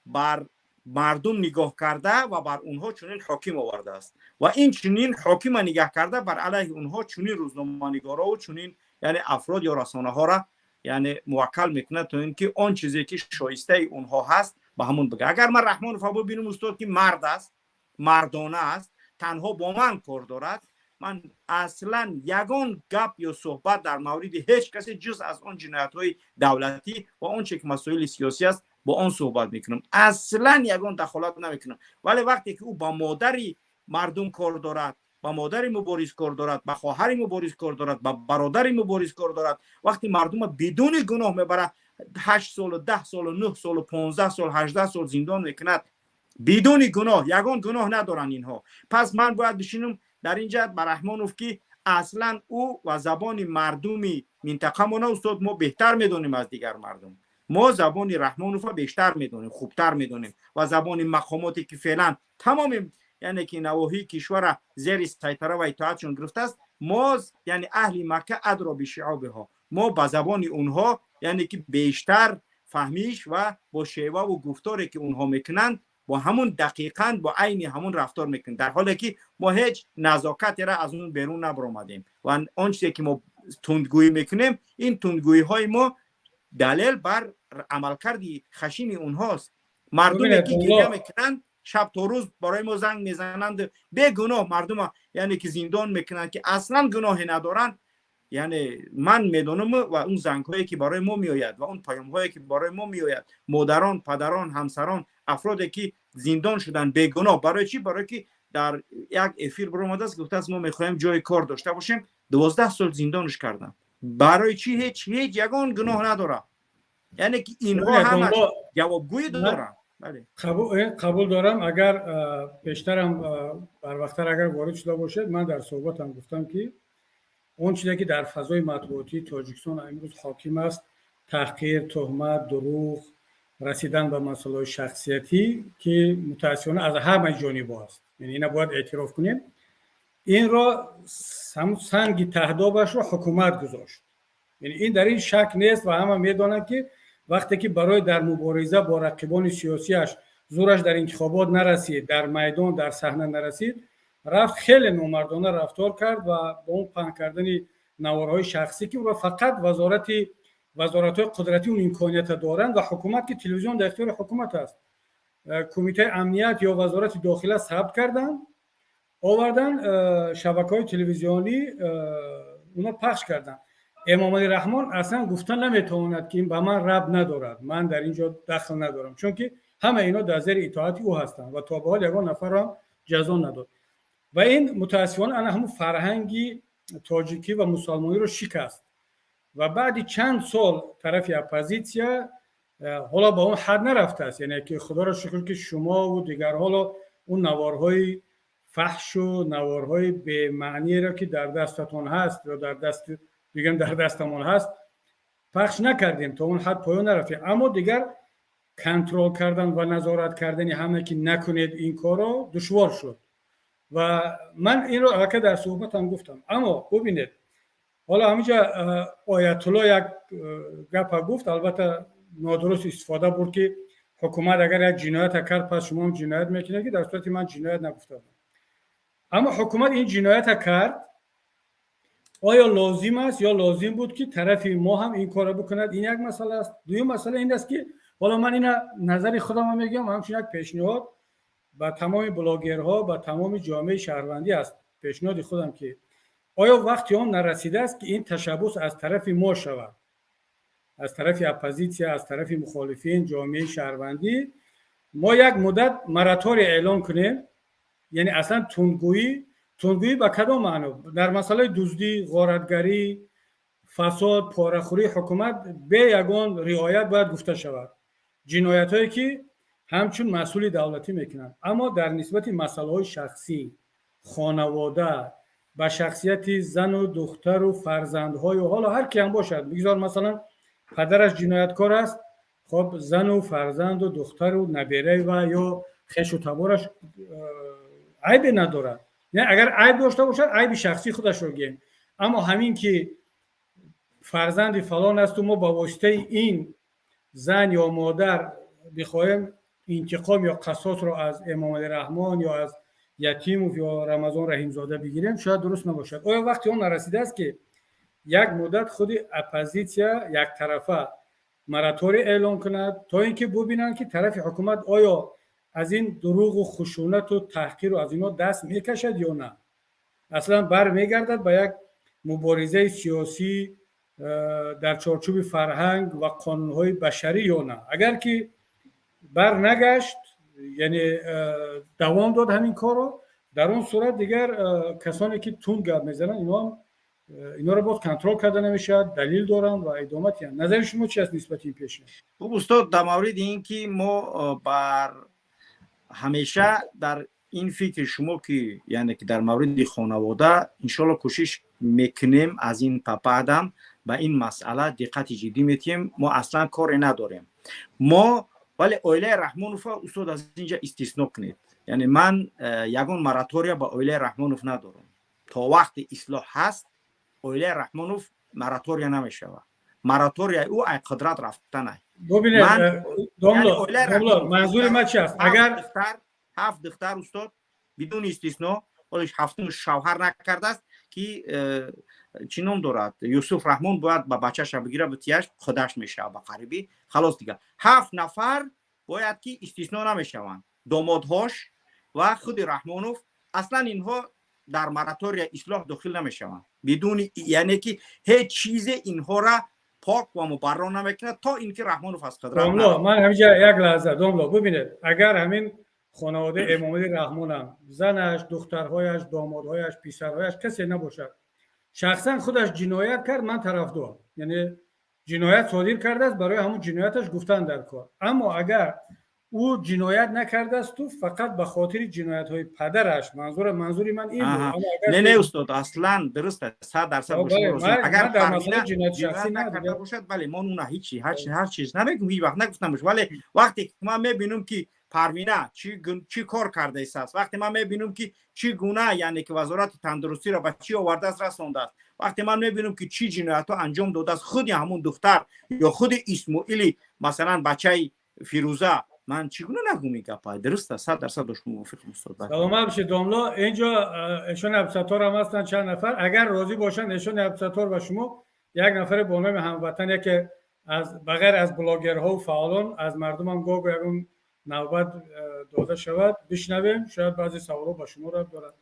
бар мардум нигоҳ карда ва бар онҳо чунин ҳоким овардааст ва ин чунин ҳокима нигаҳ карда, бар алайҳи онҳо чунин рӯзноманигорову чунин, яъне афрод ё расонаҳоро, яъне муваккал мекунад, то ин ки он чизе ки шоистаи онҳо ҳаст, ба ҳамон бигӯ. Агар ман Раҳмонов бибинам, устод, ки мард аст, мардона аст, танҳо бо ман кор дорад, ман аслан ягон гап ё суҳбат дар мавриди ҳеҷ касе ҷуз аз он ҷиноятҳои давлатӣ ва он че ки масоили сиёсӣ аст, бо он суҳбат мекунам, аслан ягон дахолат намекунам. Вале вақте ки ӯ ба модари мардум кор дорад, ба модари мубориз кор дорад, ба хоҳари мубориз кор дорад, ба бародари мубориз кор дорад, вақте мардума бидуни гуноҳ мебарад, 8 солу, 10 солу, 9 солу, 15 сол, 18 сол зиндон мекунад бидуни гуноҳ, ягон гуноҳ надоранд инҳо, пас ман бояд бишинам дар инҷа ба Раҳмонов, ки аслан ӯ ва забони мардуми минтақамона, устод, мо беҳтар медонем аз дигар мардум. Мо забони Раҳмонова бештар медонем, хубтар медонем ва забони мақомоте ки феълан тамоми Яъне ки навоҳии кишвара зери сайтара ва итоатшон гирифтааст. Мо, яъне аҳли Макка أدرى بشعابها, мо ба забони онҳо, яъне ки бештар фаҳмиш ва бо шеваву гуфторе ки онҳо мекунанд, бо ҳамун дақиқан, бо айни ҳамун рафтор мекунем, дар ҳоле ки мо ҳеҷ назокатеро аз он берун набаромадем. Ва он чизе ки мо тундгӯӣ мекунем, ин тундгӯиҳои мо далел бар амалкарди хашини онҳост. Мардуме ки гиря мекунанд, шаб то рӯз барои мо занг мезананд, бегуноҳ мардума, яъне ки зиндон мекунанд, ки аслан гуноҳе надоранд. Яъне ман медонам ва он зангҳое ки барои мо меояд ва он паёмҳое ки барои мо меояд, модарон, падарон, ҳамсарон, афроде ки зиндон шуданд бегуноҳ. Барои чӣ? Барои ки дар як эфир баромадааст, гуфтааст, мо мехоҳем ҷои кор дошта бошем. 12 сол зиндонш карданд. Барои чӣ? Ҳеҷ ягон гуноҳ надорад. Яъне ки инҳо ҳамаш ҷавобгӯӣ доранд. Қабул дорам. Агар пештарам, барвақттар агар ворид шуда бошед, ман дар суҳбатам гуфтам, ки он чизе ки дар фазои матбуотии Тоҷикистон имрӯз ҳоким аст, таҳқир, туҳмат, дурӯғ, расидан ба масъалаҳои шахсиятӣ, ки мутаассифона аз ҳамаи ҷонибҳо аст, яъне ина бояд эътироф кунем, инро санги таҳдобашро ҳукумат гузошт. Яъне ин дар ин шак нест ва ҳама медонанд, ки вақте ки барои дар мубориза бо рақибони сиёсиаш зӯраш дар интихобот нарасид, дар майдон, дар саҳна нарасид, рафт, хеле номардона рафтор кард ва бо он паҳн кардани наворҳои шахсӣ, ки ӯро фақат вазоратҳои қудратӣ он имконията доранд ва ҳукумат, ки телевизион дар ихтиёри ҳукумат аст, кумитаи амният ё Вазорати дохила сабт карданд, овардан, шабакаҳои телевизионӣ уно пахш карданд. Эмомалӣ Раҳмон аслан гуфта наметавонад, ки ин ба ман рабт надорад, ман дар ин ҷо дахл надорам, чунки ҳама ино дар зери итоати ӯ ҳастанд ва то ба ҳол ягон нафарро ҷазо надод. Ва ин мутаассифона ана ҳамун фарҳанги тоҷикӣ ва мусалмониро шикаст. Ва баъди чанд сол тарафи оппозитсия ҳоло ба он ҳад нарафтааст, яъне ки худоро шукр, ки шумову дигар ҳоло он наворҳои фаҳшу наворҳои бемаъниеро, ки дар дастатон ҳаст ё дар даст бигӯем, дар дастамон ҳаст, пахш накардем, то он ҳад поён нарафтем. Аммо дигар контрол кардан ва назорат кардани ҳама, ки накунед ин корро, душвор шуд. Ва ман инро аллакай дар суҳбатам гуфтам. Аммо бубинед, ҳоло ҳаминҷа оятулло як гапа гуфт, албатта нодуруст истифода бурд, ки ҳукумат агар як ҷиноята кард, пас шумоам ҷиноят мекунед, ки дар сурати ман ҷиноят нагуфта будам. Аммо ҳукумат ин ҷиноята кард, оё лозим аст ё лозим буд, ки тарафи мо ҳам ин корро бикунад? Ин як масъала аст. Дуюм масъала ин аст, ки ҳоло ман ина назари худамро мегӯям, ҳамчун як пешниҳод ба тамоми блогерҳо, ба тамоми ҷомеаи шаҳрвандӣ аст пешниҳоди худам, ки оё вақти он нарасидааст, ки ин ташаббус аз тарафи мо шавад, аз тарафи оппозитсия, аз тарафи мухолифин, ҷомеаи шаҳрвандӣ? Мо як муддат моратория эълон кунем, яъне аслан тундгӯӣ. Тундгӯӣ ба кадом маъно? Дар масъалаи дуздӣ, ғоратгарӣ, фасод, порахӯрии ҳукумат бе ягон риоят бояд гуфта шавад, ҷиноятҳое ки ҳамчун масъули давлатӣ мекунанд. Аммо дар нисбати масъалаҳои шахсӣ, хонавода, ба шахсияти зану духтару фарзандҳою ҳоло ҳар ки ҳам бошад, бигзор масалан падараш ҷинояткор аст, хоб, зану фарзанду духтару набераи ва ё хешу табораш айбе надорад. Агар айб дошта бошад, айби шахсии худашро гӯем. Аммо ҳамин ки фарзанди фалон асту мо ба воситаи ин зан ё модар бихоҳем интиқом ё қасосро аз Эмомалӣ Раҳмон ё аз Ятимов ё Рамазон Раҳимзода бигирем, шояд дуруст набошад. Оё вақти он нарасидааст, ки як муддат худи оппозитсия яктарафа мораторий эълон кунад, то ин ки бубинанд, ки тарафи ҳукумат оё аз ин дурӯғу хушунату таҳқиру аз инҳо даст мекашад ё на, аслан бармегардад ба як муборизаи сиёсӣ дар чорчӯби фарҳанг ва қонунҳои башарӣ ё на? Агар ки барнагашт, яъне давом дод ҳамин корро, дар он сурат дигар касоне ки тунд гап мезананд, инҳоам инҳоро боз контрол карда намешавад, далил доранд ва идома диҳанд. Назари шумо чи аст нисбати ин пешниҳод? Хуб, устод, дар мавриди ин ки мо бар ҳамеша дар ин фикри шумо, ки яъне ки дар мавриди хонавода, иншоалло кӯшиш мекунем, аз ин папаадам ба ин масъала диққати ҷиддӣ метиҳем. Мо аслан коре надорем мо, вале оилаи Раҳмонова, устод, аз инҷа истисно кунед. Яъне ман ягон моратория ба оилаи Раҳмонов надорам. То вақте ислоҳ ҳаст, оилаи Раҳмонов моратория намешавад. Мораторияи ӯ ай қудрат рафтанай. Бубинед, домло, манзури ман чи аст? Агар ҳафт духтар, устод, бидуни истисно, ҳолиш ҳафтум шавҳар накардааст, ки чӣ ном дорад, Юсуф Раҳмон бояд ба бачаша бигира, битияш худаш мешавад ба қарибӣ. Халос, дига ҳафт нафар бояд ки истисно намешаванд, домодҳош ва худи Раҳмонов. Аслан инҳо дар моратория ислоҳ дохил намешаванд, бидуни яъне ки ҳеҷ чизе инҳора пок ва мубарро намекунад, то ин ки Раҳмонов аз қудрат. Ман ҳаминҷа як лаҳза, домло, бубинед, агар ҳамин хонаводаи Эмомалӣ Раҳмонам, занаш, духтарҳояш, домодҳояш, писарҳояш, касе набошад, шахсан худаш ҷиноят кард, ман тарафдор, яъне ҷиноят содир кардааст, барои ҳамун ҷинояташ гуфтан дар кор. Аммо агар ӯ ҷиноят накардаасту фақат ба хотири ҷиноятҳои падараш, манзури ман ин буд. Не, не, устод, аслан дуруст аст, 100% бо шумо розиам. Агар ҷиноят накарда бошад, бале, мо уна ҳичи ҳар чиз намегӯм, ҳеҷ вақт нагуфтам. Вале вақте ки ман мебинам, ки Парвина чӣ кор кардаистааст, вақте ман мебинам, ки чӣ гуна, яъне ки Вазорати тандурустиро ба чӣ овардааст, расондааст, вақте ман мебинам, ки чӣ ҷиноятҳо анҷом додааст худи ҳамун духтар ё худи Исмоили, масалан, бачаи Фирӯза, ман чӣ гуна нагум ин гапа? Дуруст аст, 100% бо шумо мувофиқам, устод. Саломат бошед, домло. Инҷо эшон Абдусаттор ҳам ҳастанд, чанд нафар агар розӣ бошанд, эшони Абдусаттор ва шумо, як нафаре бо номи ҳамватан, яке аз ба ғайр аз блогерҳо фаъолон, аз мардумам гоҳ ягон навбат дода шавад, бишнавем, шояд баъзе саволҳо ба шумо рабт дорад.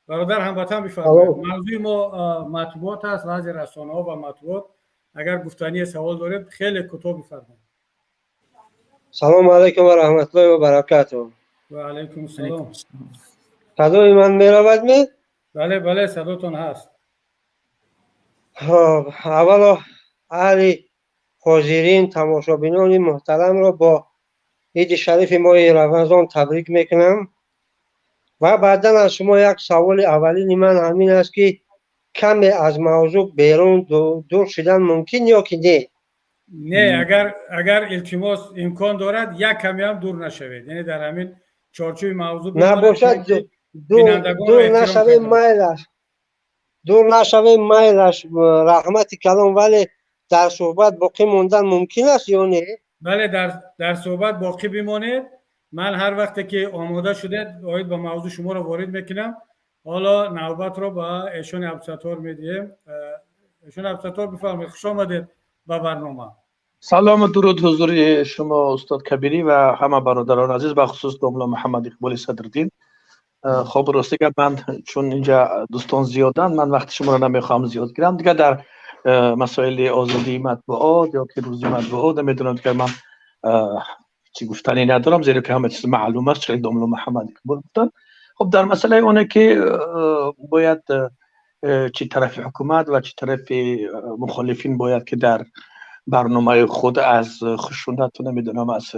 Бародар ҳамватан, бифармоед. Мавзӯи мо матбуот аст, вазъи расонаҳо ва матбуот. Агар гуфтании савол доред, хеле кӯтоҳ бифармоед. Салому алайкум ва раҳматуллоҳи ва баракатуҳ. Ва алайкум салом. Садои ман меравад ме? Бале, бале, садотон ҳаст. Хоб, аввало аҳли ҳозирин, тамошобинони муҳтарамро бо иди шарифи моҳи Рамазон табрик мекунам ва баъдан аз шумо як саволи аввалини ман ҳамин аст, ки каме аз мавзӯъ берун дур шудан мумкин ё ки не? Не, агар, илтимос, имкон дорад, як камеам дур нашавед, яъне дар ҳамин чорчӯби мавзӯъ. Набошад, дур нашавем, майлаш, дур нашавем, майлаш, раҳмати калон. Вале дар суҳбат боқӣ мондан мумкин аст ё не? Бале, дар суҳбат боқӣ бимонед. Ман ҳар вақте ки омода шудед, оид ба мавзӯъ шуморо ворид мекунам. Ҳоло навбатро ба эшони Абдусаттор медиҳем. Эшони Абдусаттор, бифармоед, хуш омадед ба барнома. Салому дуруд ҳузури шумо, устод Кабирӣ, ва ҳама бародарони азиз, бахусус домла Муҳаммад Иқболи Садриддин. Хоб, рости гап, ман чун инҷа дӯстон зиёданд, ман вақти шуморо намехоҳам зиёд гирам. Дигар дар масоили озодии матбуот ё ки рӯзи матбуот, намедонам, дигар ман чӣ гуфтанӣ надорам, зеро ки ҳама чиз маълум аст, чӣ домла Муҳаммад Иқбол гуфтанд. Хоб, дар масъалаи оне ки бояд чӣ тарафи ҳукумат ва чӣ тарафи мухолифин бояд ки дар барномаи худ аз хушунату, намедонам, аз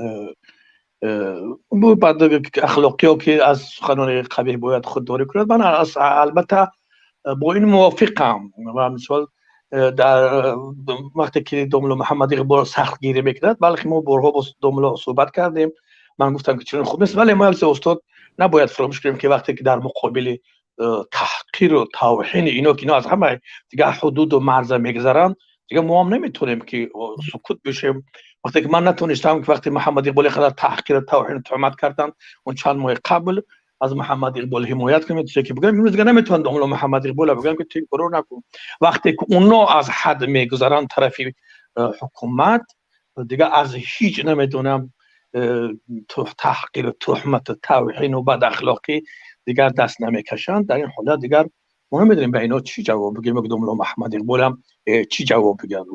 ахлоқиё ки аз суханони қабеҳ бояд худдорӣ кунад, ман албатта бо ин мувофиқам. Ва мисол, дар вақте ки домло Муҳаммад Иқбол сахтгирӣ мекунад, балки мо борҳо бо домло суҳбат кардем, ман гуфтам ки чунин хуб нест. Вале мо, устод, набояд фаромӯш кунем, ки вақте ки дар муқобили таҳқиру тавҳини ино, ки ино аз ҳама дигар ҳудуду марза мегузаранд, дигар мо ҳам наметавонем ки сукут бишем. Вақте ки ман натонистам, ки вақте Муҳаммад Иқбол қадар таҳқиру тавҳину туҳмат карданд, он чанд моҳи қабл аз Муҳаммад Иқбол ҳимоят кунем, чизе ки бигӯям, имрӯз дигар наметавонам домло Муҳаммад Иқбола бигӯям, ки ту ин корро накун. Вақте ки оно аз ҳад мегузаранд, тарафи ҳукумат дигар аз ҳеҷ, намедонам, таҳқиру туҳмату тавҳину бадахлоқӣ дигар даст намекашанд. Дар ин ҳолат дигар мо намедонем ба ино чӣ ҷавоб бигӯем, домло Муҳаммад Иқболам чӣ ҷавоб бигӯяд.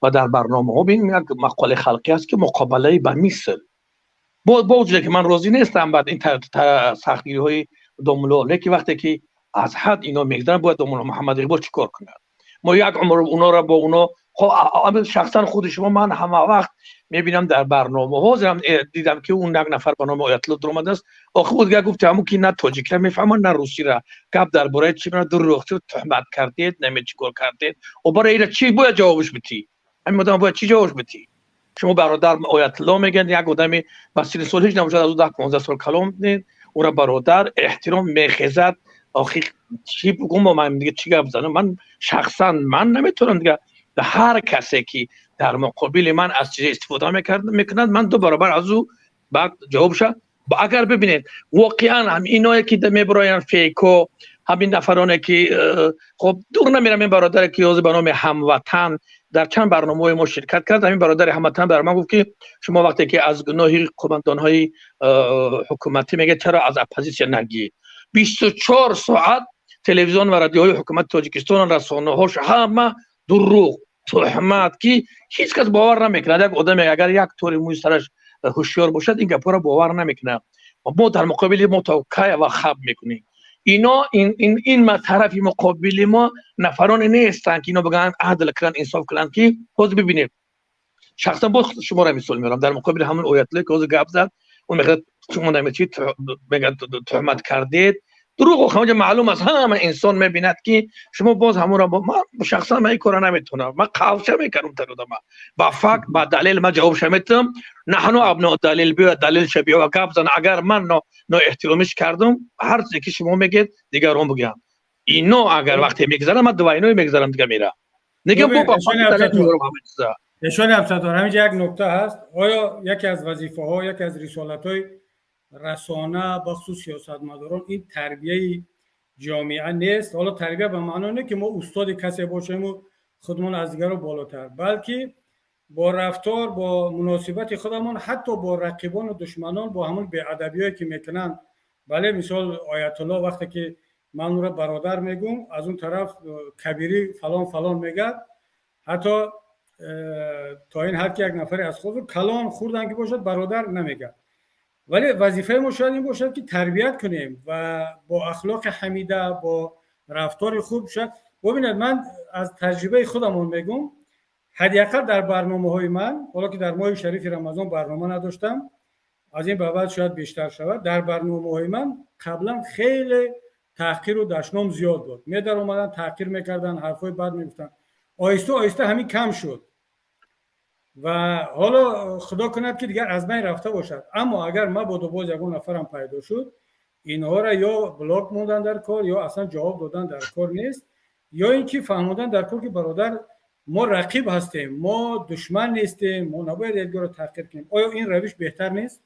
Ва дар барномаҳо бин, як мақолаи халқӣ аст, ки муқобалаи ба мисл, бо вуҷуде ки ман розӣ нестам баъд ин сахтгириҳои домло, лекин вақте ки аз ҳад ино мегузаранд, бояд домло Муҳаммад Иқбол чӣ кор кунад? Мо як умр онора бо оно, шахсан худи шумо, ман ҳама вақт мебинам дар барномаҳо, дидам ки он як нафар ба номи Оятулло дуромадааст. Охи ӯ дигар гуфт, ҳамун ки на тоҷикра мефаҳмад, на русира, гап дар бораи чӣ мена, дурӯғ, чӣ туҳмат кардед, наме чӣ кор кардед. О, барои ира чӣ бояд ҷавобш битӣ? Ҳамин одам бояд чӣ ҷавобш битӣ? Шумо бародар Оятулло мегӯянд, як одами ба сини сол ҳеҷ набошад, аз ӯ 10-15 сол калон. Ӯра бародар эҳтиром мехезад. Охи, чӣ бугум, ман дига чӣ гап занам? Ман шахсан ман наметавонам дига. Ҳар касе ки дар муқобили ман аз чизе истифода мекунад, ман ду баробар аз ӯ баъд ҷавобша. Агар бибинед, воқеан ҳам иное ки мебироянд, фейко, ҳамин нафароне ки, хоб, дур намерам, ин бародаре ки ҳозир ба номи Ҳамватан дар чанд барномаҳои мо ширкат кард, ҳамин бародари Ҳамватан бар ман гуфт, ки шумо вақте ки аз гуноҳи қумандонҳои ҳукуматӣ мегӯед, чаро аз оппозитсия нагӣ? 24 соат телевизион ва радиоҳои ҳукумати Тоҷикистон, расонаҳош ҳама дурӯғ, туҳмат, ки ҳеҷ кас бовар намекунад. Як одаме, агар як тори мӯи сараш ҳушёр бошад, ин гапҳоро бовар намекунад. Мо дар муқобили мо то кай ва хаб мекунем? Ино ин тарафи муқобили мо нафароне нестанд, ки ино бигӯянд, адл кунанд, инсоф кунанд. Ки ҳозир бибинед, шахсан боз шуморо мисол меорам. Дар муқобили ҳамон оятулло, ки ҳозир гап зад, ӯ мегӯяд, шумо намечи мегӯяд, туҳмат кардед, дурӯғ. Ҳамаҷо маълум аст, ҳама инсон мебинад, ки шумо боз ҳамонро. Ман шахсан ман ин кора наметавонам, ман қавша мекардам тарудама. Ба факт, ба далел ман ҷавобша метавам. Наҳну абно далил, биё, далилша биё, гап зан. Агар ман ноэҳтиромиш кардам, ҳар чизе ки шумо мегӯед, дигарон бигӯянд. Ино агар вақте мегзарам, ман двойной мегзарам, дига мера нега бо ба. Эшони Абсадор, ҳаминҷа як нукта ҳаст. Оё яке аз вазифаҳо, яке аз рисолатҳои расона, бахусус сиёсатмадорон, ин тарбияи ҷомеа нест? Ҳоло тарбия ба маъно не, ки мо устоди касе бошему худмон аз дигаро болотар, балки бо рафтор, бо муносибати худамон, ҳатто бо рақибону душманон, бо ҳамон беадабиҳое ки мекунанд. Бале, мисол, оятулло вақте ки ман ӯро бародар мегӯм, аз он тараф кабирӣ фалон фалон мегӯяд, ҳатто то ин ҳад, ки як нафаре аз худ калон хурдан ки бошад, бародар намегӯяд. Вале вазифаи мо шояд ин бошад, ки тарбият кунем ва бо ахлоқи ҳамида, бо рафтори хуб. Шояд бубинед, ман аз таҷрибаи худамон мегӯм, ҳадди ақал дар барномаҳои ман, ҳоло ки дар моҳи шарифи Рамазон барнома надоштам, аз ин ба баъд шояд бештар шавад, дар барномаҳои ман қаблан хеле таҳқиру дашном зиёд буд. Медаромаданд, таҳқир мекарданд, ҳарфҳои бад мегуфтанд. Оҳиста оҳиста ҳамин кам шуд ва ҳоло худо кунад, ки дигар аз байн рафта бошад. Аммо агар мабодо боз ягон нафарам пайдо шуд, инҳоро ё блок мондан дар кор, ё аслан ҷавоб додан дар кор нест, ё ин ки фаҳмодан дар кор, ки бародар, мо рақиб ҳастем, мо душман нестем, мо набояд якдигарро таҳқир кунем. Оё ин равиш беҳтар нест?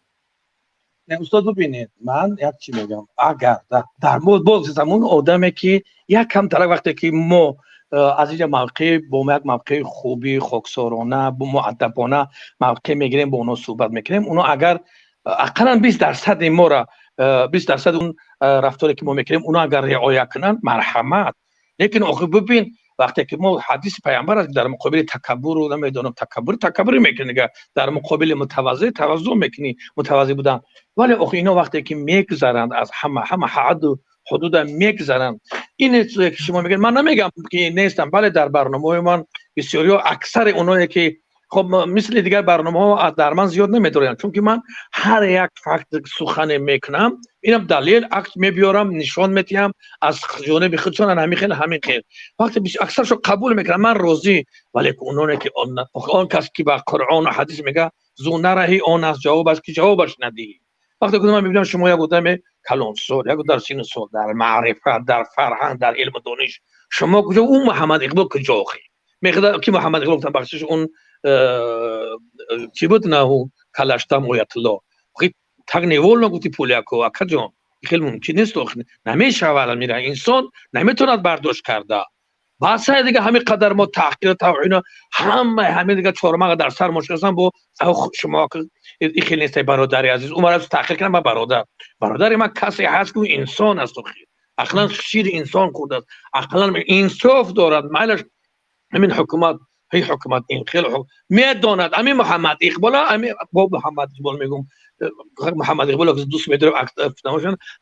Устод, бубинед, ман як чӣ мегӯям. Агар дар боз замон одаме ки як камтарак, вақте ки мо аз инҷа мавқеъ, бо як мавқеи хуби хоксорона, муаддабона мавқеъ мегирем, бо онҳо суҳбат мекунем, онҳо агар ақаллан 20 дарсади мора, 20 дарсади он рафторе ки мо мекунем, онҳо агар риоя кунанд, марҳамат. Лекин охир бубин, вақте ки мо ҳадиси пайғамбар аст, дар муқобили такаббуру намедонам, такаббур такаббур мекунӣ, дар муқобили мутаваззӣ таваззӯ мекунӣ, мутаваззӣ будан. Вале охир ино вақте ки мегузаранд аз ҳама ҳадду ҳудуда мегузаранд, ин ки шумо мегӯед, ман намегам ки нестам. Бале, дар барномаҳои ман бисёриҳо, аксари оное ки, хоб, мисли дигар барномаҳо дар ман зиёд намедоранд, чунки ман ҳар як факт сухане мекунам, инам далел, акс мебиёрам, нишон медиҳам аз ҷониби худшон. Ҳамин хел, ҳамин хел вақте аксаршо қабул мекунам, ман розӣ. Вале ононе ки он кас ки ба Қуръону ҳадис мега, зу нараҳӣ, он аст ҷавобаш, ки ҷавобаш надиҳӣ. Вақте ки ман мебинам, шумо як одаме калонсол, як дар сину сол, дар маърифат, дар фарҳанг, дар илму дониш, шумо куҷо, ӯ Муҳаммад Иқбол куҷо? Охи меғда ки Муҳаммад Иқбол гуфтам, бахшиш, он чӣ буд, на калаштам, оятулло так невольно гуфти поляко, акаҷон, хеле мумкин нест, намешавад, мира инсон наметавонад бардошт карда. Басай, дига ҳамин қадар мо таҳқир, тавҳина, ҳама ҳамин дига чормаға дар сар мошкасан. Бо шумо и хел нестай, бародари азиз. Умар таҳқир кунам, ман бародар, бародари ман касе ҳаст, ки инсон аст, охир ақлан шири инсон хӯрдааст, ақлан инсоф дорад. Майлаш, ҳамин ҳукумат, ҳей ҳукумат ин хел медонад. Ами Муҳаммад Иқбола, ами бо Муҳаммад Иқбол мегум, Муҳаммад Иқбол дӯст медорам.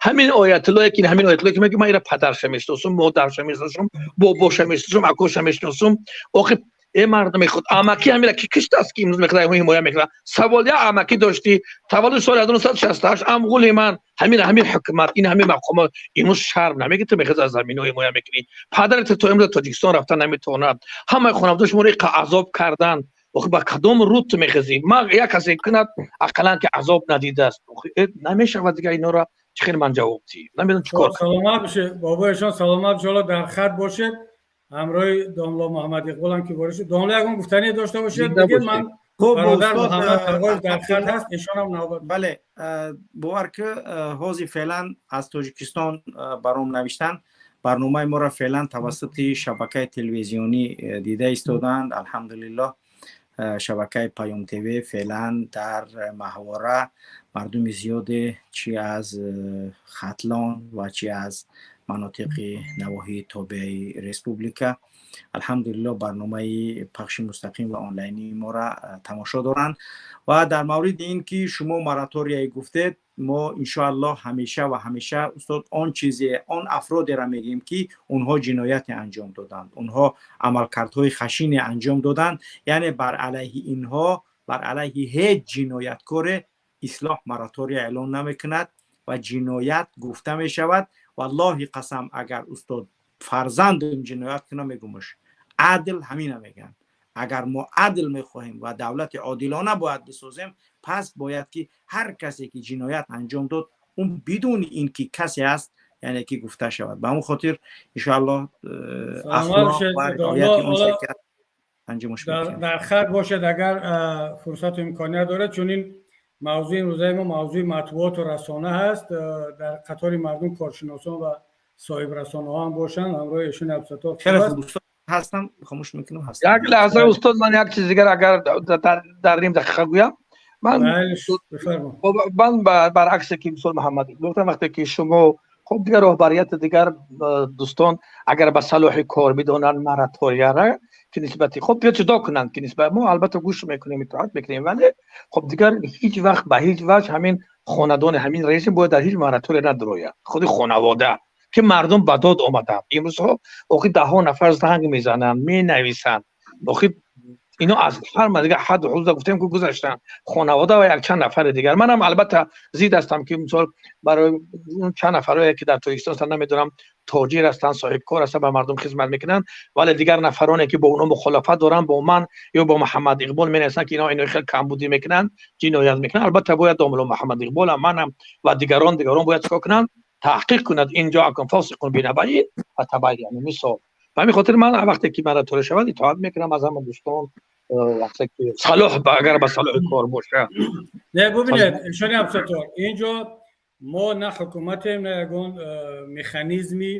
Ҳамин оятуллое ки, ҳамин оятуллое ки мегӯ, ман ира падарша мешиносум, модарша мешиносум, бобоша мешиносум, акоша мешиносум. Охи, э мардуми худ, амаки ҳамира ки киштааст, ки имрӯз мехоҳад ҳимоя мекунад? Савол: я амаки доштӣ, таваллуд соли 1968, амғули ман. Ҳамин ҳукумат, ин ҳамин мақомот имрӯз шарм намегӣ? Ту мехоҳӣ аз замино ҳимоя мекунӣ, падарат то имрӯз Тоҷикистон рафта наметавонад, ҳамаи хонавода шуморо иқа азоб карданд. Охи, ба кадом рӯ ту мехезӣ? Ма як касе кунад, ақаллан ки азоб надидааст, намешавад дига инора. Чӣ хел ман ҷавоб диҳем, намедонам чӣ кор. Саломат бошед, бобоишон, саломат бошед, дар хат бошед. Ҳамроҳи домло Муҳаммад Иқбол ҳам ки ворид шуд. Домло, ягон гуфтание дошта бошед, бигед. Ман бародар Муҳаммад Тағоев дар хат ҳаст, эшонам навбат. Бале, бовар ки ҳозир феълан аз Тоҷикистон баром навиштанд, барномаи моро феълан тавассути шабакаи телевизионӣ дида истодаанд. Алҳамдулиллоҳ, шабакаи Паём ТВ феълан дар маҳвора мардуми зиёде, чи аз Хатлон ва чи аз манотиқи навоҳии тобеаи республика, алҳамдулилло, барномаи пахши мустақим ва онлайнии моро тамошо доранд. Ва дар мавриди ин ки шумо мораторияе гуфтед, мо иншоаллоҳ ҳамеша ва ҳамеша, устод, он чизе, он афродеро мегӯем, ки онҳо ҷинояте анҷом доданд, онҳо амалкардҳои хашине анҷом доданд, яъне бар алайҳи инҳо, бар алайҳи ҳеҷ ҷинояткоре Ислоҳ моратория эълон намекунад ва ҷиноят гуфта мешавад. Валлоҳи қасам, агар, устод, фарзандам ҷиноят кунам, мегумаш. Адл ҳамина мегӯянд. Агар мо адл мехоҳем ва давлати одилона бояд бисозем, пас бояд ки ҳар касе ки ҷиноят анҷом дод, он бидуни ин ки касе аст, яъне ки гуфта шавад. Ба ҳамон хотир, иншоаллоҳ, ахлоқ ва риояти он анҷомаш. Дар хат бошед, агар фурсату имконият дорад, чун ин мавзӯи имрӯзаи мо мавзӯи матбуоту расона ҳаст. Дар қатори мардум коршиносон ва соҳиб расонаҳо ҳам бошанд, ҳамроҳи эшон Абсатор. Хеле хуб, устод, ҳастам, хомӯш мекунам, ҳастам. Як лаҳза, устод, ман як чиз дигар агар дар ним дақиқа гӯям. Ман баръаксе ки мисол Муҳаммад гуфтам, вақте ки шумо, хуб, дигар роҳбарияти, дигар дӯстон агар ба салоҳи кор бидонанд мораторияра, ки нисбати, хуб, биё ҷудо кунанд, ки нисбат мо албатта гӯш мекунем, итоат мекунем, вале хуб, дигар ҳеҷ вақт ба ҳеҷ ваҷҳ ҳамин хонадони ҳамин режим бояд дар ҳеҷ моратория надрояд. Худи хонавода ки мардум ба дод омаданд имрӯзҳо, охи даҳҳо нафар занг мезананд, менависанд. Охи ино аз ҳар дигар ҳадду ҳудуда, гуфтем ки, гузаштанд, хонавода ва якчанд нафари дигар. Манам албатта зид ҳастам, ки мисол барои чанд нафарое ки дар Тоҷикистон ҳастанд, намедонам, тоҷир ҳастанд, соҳибкор ҳастанд, ба мардум хизмат мекунанд, вале дигар нафароне ки бо онҳо мухолифат доранд, бо ман ё бо Муҳаммад Иқбол менависанд, ки ино хел камбудӣ мекунанд, ҷиноят мекунанд. Албатта бояд домулло Муҳаммад Иқболам, манам ва дигарон бояд чикор кунанд? Таҳқиқ кунад. Ин ҷоакум фосиқун бинабаин фатабайяну. Мисол, ба ҳамин хотир ман вақте ки моратория шавад, итоат мекунам аз ҳама дӯстон, вақте ки салоҳ, агар ба салоҳи кор боша. Не, бубинед, эшони Абсатор, инҷо мо на ҳукуматем, на ягон механизми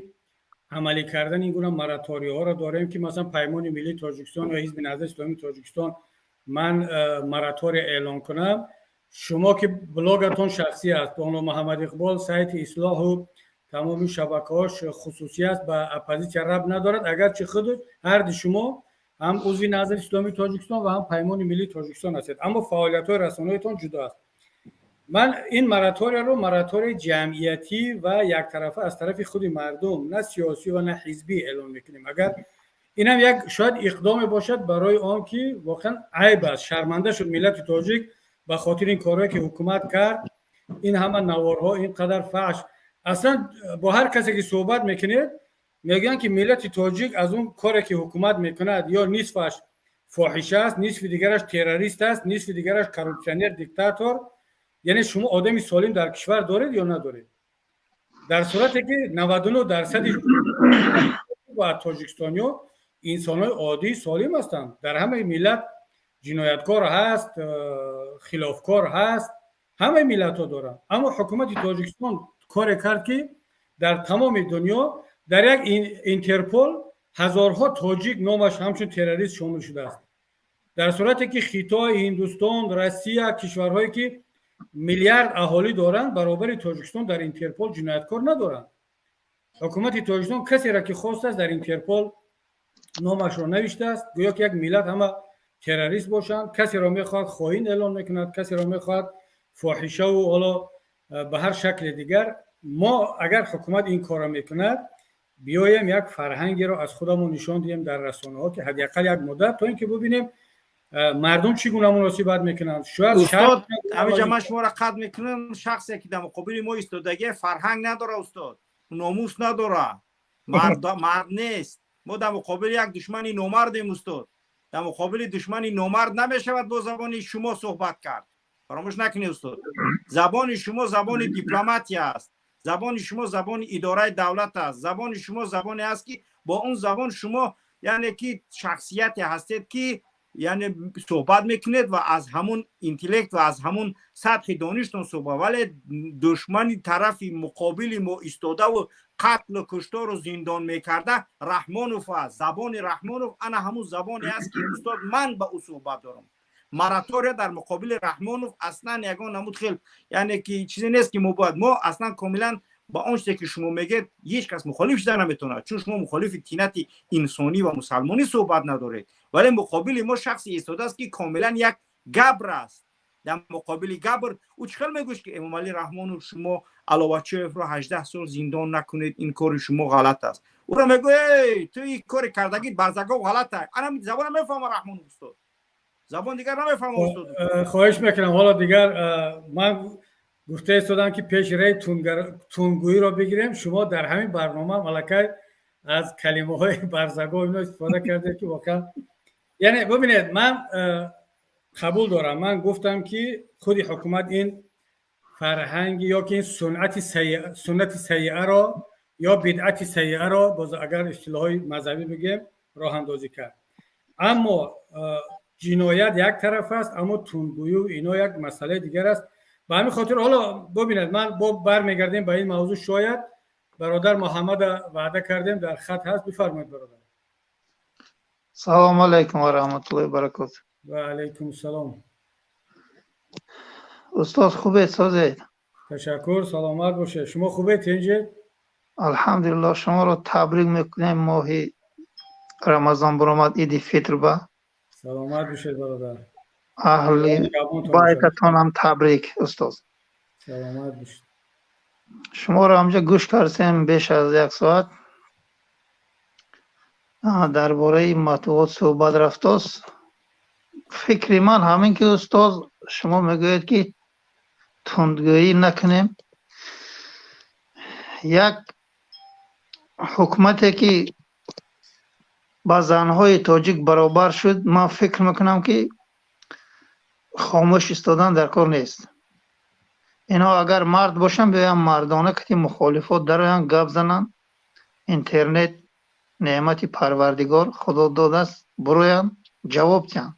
амалӣ кардани ин гуна мораторияҳоро дорем, ки масалан Паймони миллии Тоҷикистон ё Ҳизби Наҳзати Исломии Тоҷикистон ман моратория эълон кунам. Шумо ки блогатон шахсӣ аст, домло Муҳаммад Иқбол сайти Ислоҳу тамоми шабакаҳош хусусӣ аст, ба оппозитсия рабт надорад, агарчи худ ҳарди шумо ҳам узви Наҳзати Исломии Тоҷикистон ва ҳам Паймони миллии Тоҷикистон ҳастед, аммо фаъолиятҳои расонаитон ҷудо аст. Ман ин мораторияро мораторияи ҷамъиятӣ ва яктарафа аз тарафи худи мардум, на сиёсӣ ва на ҳизбӣ эълон мекунем. Агар инам як шояд иқдоме бошад барои он ки воқеан айб аст, шарманда шуд миллати тоҷик ба хотири ин корҳое ки ҳукумат кард, ин ҳама наворҳо, ин қадар фаҳш. Аслан бо ҳар касе ки суҳбат мекунед, мегӯянд, ки миллати тоҷик аз он коре ки ҳукумат мекунад, ё нисфаш фоҳиша аст, нисфи дигараш террорист аст, нисфи дигараш коррупсионер, диктатор. Яъне шумо одами солим дар кишвар доред ё надоред? Дар сурате ки 99 дарсади тоҷикистониё инсонҳои оддии солим ҳастанд. Дар ҳамаи миллат ҷинояткор ҳаст, хилофкор ҳаст, ҳамаи миллатҳо доранд, аммо ҳукумати Тоҷикистон коре кард, ки дар тамоми дунё дар як Интерпол ҳазорҳо тоҷик номаш ҳамчун террорист шомил шудааст, дар сурате ки Хитой, Ҳиндустон, Россия, кишварҳое ки миллиард аҳолӣ доранд, баробари Тоҷикистон дар Интерпол ҷинояткор надоранд. Ҳукумати Тоҷикистон касеро ки хостааст, дар Интерпол номашро навиштааст, гӯё ки як миллат ҳама террорист бошанд. Касеро мехоҳад, хоин эълон мекунад, касеро мехоҳад, фоҳишаву ҳоло ба ҳар шакли дигар. Мо агар ҳукумат ин корро мекунад, биёем як фарҳангеро аз худамон нишон диҳем дар расонаҳо, ки ҳадди ақал як муддат, то ин ки бубинем, мардум чӣ гуна муносибат мекунанд. Шояд, устод, ҳамиҷа ман шуморо қатъ мекунам. Шахсе ки дар муқобили мо истодагия, фарҳанг надора, устод, номус надора, мард нест. Мо дар муқобили як душмани номардем, устод. Дар муқобили душмани номард намешавад бо забони шумо суҳбат кард. Фаромӯш накунед, устод, забони шумо забони дипломатия аст. Забони шумо забони идораи давлат аст. Забони шумо забоне аст, ки бо он забон шумо, яъне ки, шахсияте ҳастед, ки, яъне, суҳбат мекунед ва аз ҳамун интеллект ва аз ҳамун сатҳи доништон суҳбат. Вале душмани тарафи муқобили мо истодаву қатлу куштору зиндон мекарда Раҳмонов аст. Забони Раҳмонов ана ҳамун забоне аст, ки, устод, ман ба ӯ суҳбат дорам. Моратория дар муқобили Раҳмонов аслан ягон намуд хел, яъне ки, чизе нест, ки мо бояд. Мо аслан комилан ба он чизе, ки шумо мегӯед, ҳеҷ кас мухолиф шуда наметавонад, чун шумо мухолифи тинати инсонӣ ва мусалмонӣ суҳбат надоред. Вале муқобили мо шахсе истодааст, ки комилан як габр аст. Дар муқобили габр ӯ чӣ хел мегӯяд, ки Эмомалӣ Раҳмонов, шумо Аловачоевро 18 сол зиндон накунед, ин кори шумо ғалат аст? Ӯро мегӯ: «Ту ин кори кардагит, барзагов, ғалат аст». Ана забона мефаҳма Раҳмонов, устод, забон дигар намефаҳма, устод. Хоҳиш мекунам, ҳоло дигар ман гуфта истодам, ки пеши раи тундгӯиро бигирем. Шумо дар ҳамин барнома аллакай аз калимаҳои барзагов ино истифода кардед, ки воқеан, яъне, бибинед, ман қабул дорам. Ман гуфтам, ки худи ҳукумат ин фарҳанги ё ки ин суннати сайиаро ё бидъати сайиаро, боз агар истилоҳҳои мазҳабӣ бигем, роҳандозӣ кард. Аммо ҷиноят як тараф аст, аммо тундгӯю ино як масъалаи дигар аст. Ба ҳамин хотир ҳоло бибинед, ман бо бармегардем ба ин мавзӯъ. Шояд бародар Муҳаммада ваъда кардем, дар хат ҳаст. Бифармоед, бародар. Салому алайкум ва раҳматуллоҳи баракоту. Ва алайкум салом. Устод, хубед, созед? Ташаккур, саломат бошед. Шумо хубед, тинҷед? Алҳамдулиллоҳ. Шуморо табрик мекунем, моҳи Рамазон баромад, иди фитр ба. Саломат бошед, бародар. Аҳли байтатонам табрик, устод. Саломат бошед. Шуморо ҳамҷа гӯш кардем беш аз як соат, дар бораи матбуот суҳбат рафтост. Фикри ман ҳамин ки, устоз, шумо мегӯед, ки тундгӯӣ накунем. Як ҳукумате, ки ба занҳои тоҷик баробар шуд, ман фикр мекунам, ки хомӯш истодан дар кор нест. Инҳо агар мард бошанд, биёянд, мардона кати мухолифот дароянд, гап зананд. Интернет неъмати Парвардигор, Худо додааст, буроянд, ҷавоб диҳанд.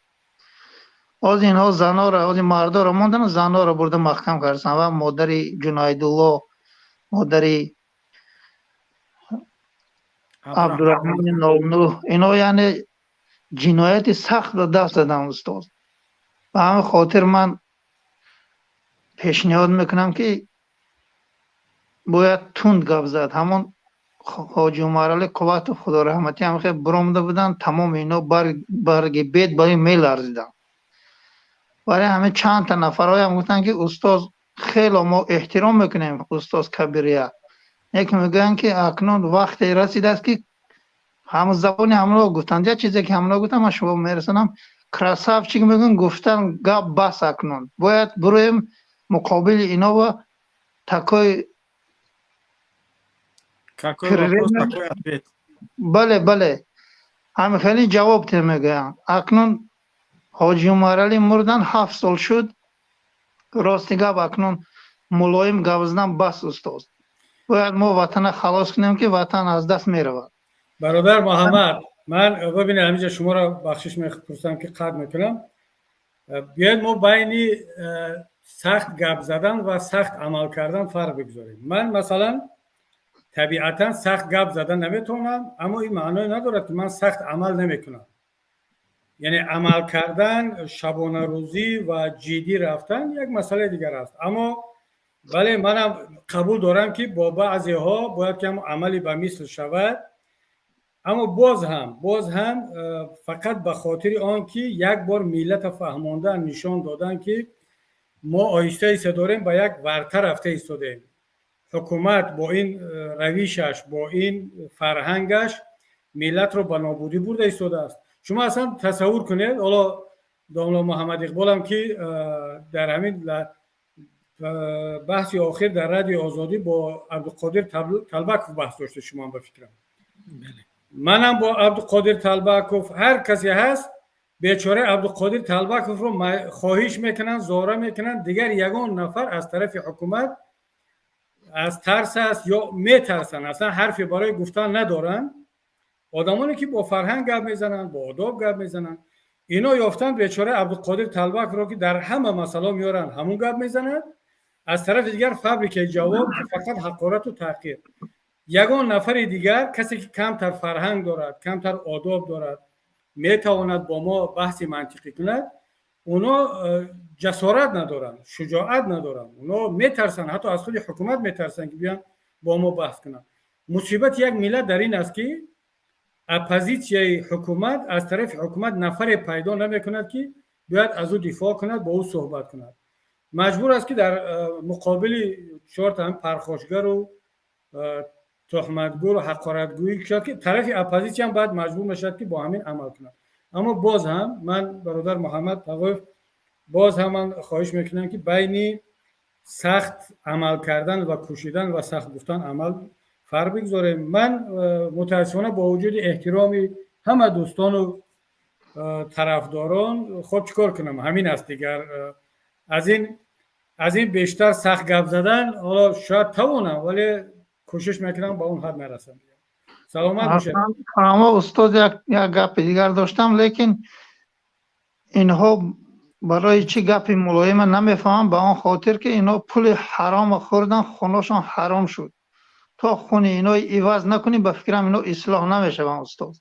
Ҳозир инҳо занора, ҳозир мардоро мондан, занора бурда маҳкам карданд ва модари Ҷунайдулло, модари Абдураҳмони Нолнӯ, ино, яъне, ҷинояти сахт ба даст заданд, устод. Ба ҳамин хотир ман пешниҳод мекунам, ки бояд тунд гап зад. Ҳамон Ҳоҷи Умаралӣ Қувватов, Худо раҳматӣ, ҳам хел биромада буданд, тамоми ино барги бед барои меларзиданд. Барои ҳамин чандта нафарҳоям гуфтанд, ки устоз, хело мо эҳтиром мекунем устоз Кабирия, лекин мегӯянд, ки акнун вақте расидааст, ки ҳамн забони ҳамно гуфтанд, як чизе, ки ҳамно гуфтанд, ман шумо мерасонам. «Красавчик», мегӯям, гуфтан гап бас, акнун бояд бироем муқобили ино такой. Какой вопрос, такой ответ. Бале, ҳамин хеле ҷавоб те мегӯянд. Акнун Ҳоҷи Умаралӣ мурдан, 7 сол шуд. Рости гап, акнун мулоим гап задан бас, устоз. Бояд мо ватана халос кунем, ки ватан аз даст меравад. Бародар Муҳаммад, ман, бибинед, ҳаминҷа шуморо бахшиш мепурсам, ки қатъ мекунам. Биёед, мо байни сахт гап задан ва сахт амал кардан фарқ бигузорем. Ман, масалан, табиатан сахт гап задан наметавонам, аммо ин маъное надорад, ки ман сахт амал намекунам. Яъне амал кардан, шабонарӯзӣ ва ҷиддӣ рафтан як масъалаи дигар аст. Аммо бале, манам қабул дорам, ки бо баъзеҳо бояд ки амали ба мисл шавад. Аммо боз ҳам фақат ба хотири он ки як бор миллата фаҳмондан, нишон додан, ки мо оҳиста иста дорем ба як варта рафта истодаем. Ҳукумат бо ин равишаш, бо ин фарҳангаш миллатро ба нобудӣ бурда истодааст. Шумо аслан тасаввур кунед, ҳоло домло Муҳаммад Иқболам, ки дар ҳамин баҳси охир дар Радиои Озодӣ бо Абдуқодир Талбаков баҳс дошта, шумоам, ба фикрам, манам бо Абдуқодир Талбаков, ҳар касе ҳаст, бечора Абдуқодир Талбаковро хоҳиш мекунанд, зора мекунанд. Дигар ягон нафар аз тарафи ҳукумат. Аз тарс аст ё метарсанд, аслан ҳарфе барои гуфтан надоранд. Одамоне ки бо фарҳанг гап мезананд, бо одоб гап мезананд, ино ёфтанд бечора Абдуқодир Талбакро, ки дар ҳама масъала меоранд, ҳамун гап мезанад. Аз тарафи дигар фабрикаи ҷавоб, ки фақат ҳақорату таҳқир. Ягон нафари дигар, касе ки камтар фарҳанг дорад, камтар одоб дорад, метавонад бо мо баҳси мантиқӣ кунад, оно ҷасорат надоранд, шуҷоат надоранд. Оно метарсанд, ҳатто аз худи ҳукумат метарсанд, ки биён бо мо баҳс кунанд. Мусибати як миллат дар ин аст, ки оппозитсияи ҳукумат, аз тарафи ҳукумат нафаре пайдо намекунад, ки бояд аз ӯ дифоъ кунад, бо ӯ суҳбат кунад. Маҷбур аст, ки дар муқобили чорта ҳам пархошгару туҳматгӯру ҳақоратгӯӣ шуд, ки тарафи оппозитсия ҳам баъд маҷбур мешавад, ки бо ҳамин амал кунад. Аммо боз ҳам ман, бародар Муҳаммад Тағоев, боз ҳам ман хоҳиш мекунам, ки байни сахт амал кардан ва кӯшидан ва сахт гуфтан амал фарқ бигзорем. Ман мутаассифона, бо вуҷуди эҳтироми ҳама дӯстону тарафдорон, хоб, чӣ кор кунам, ҳамин аст дигар. Аз ин бештар сахт гап задан ҳоло шояд тавонам, вале кӯшиш мекунам ба он ҳад нарасам. Саломат бошед. Аммо, устод, як гапи дигар доштам, лекин инҳо барои чӣ гапи мулоима намефаҳмам? Ба он хотир, ки инҳо пули ҳарома хӯрдан, хуношон ҳаром шуд. То хуни ино иваз накунӣ, ба фикрам, ино ислоҳ намешаванд, устод.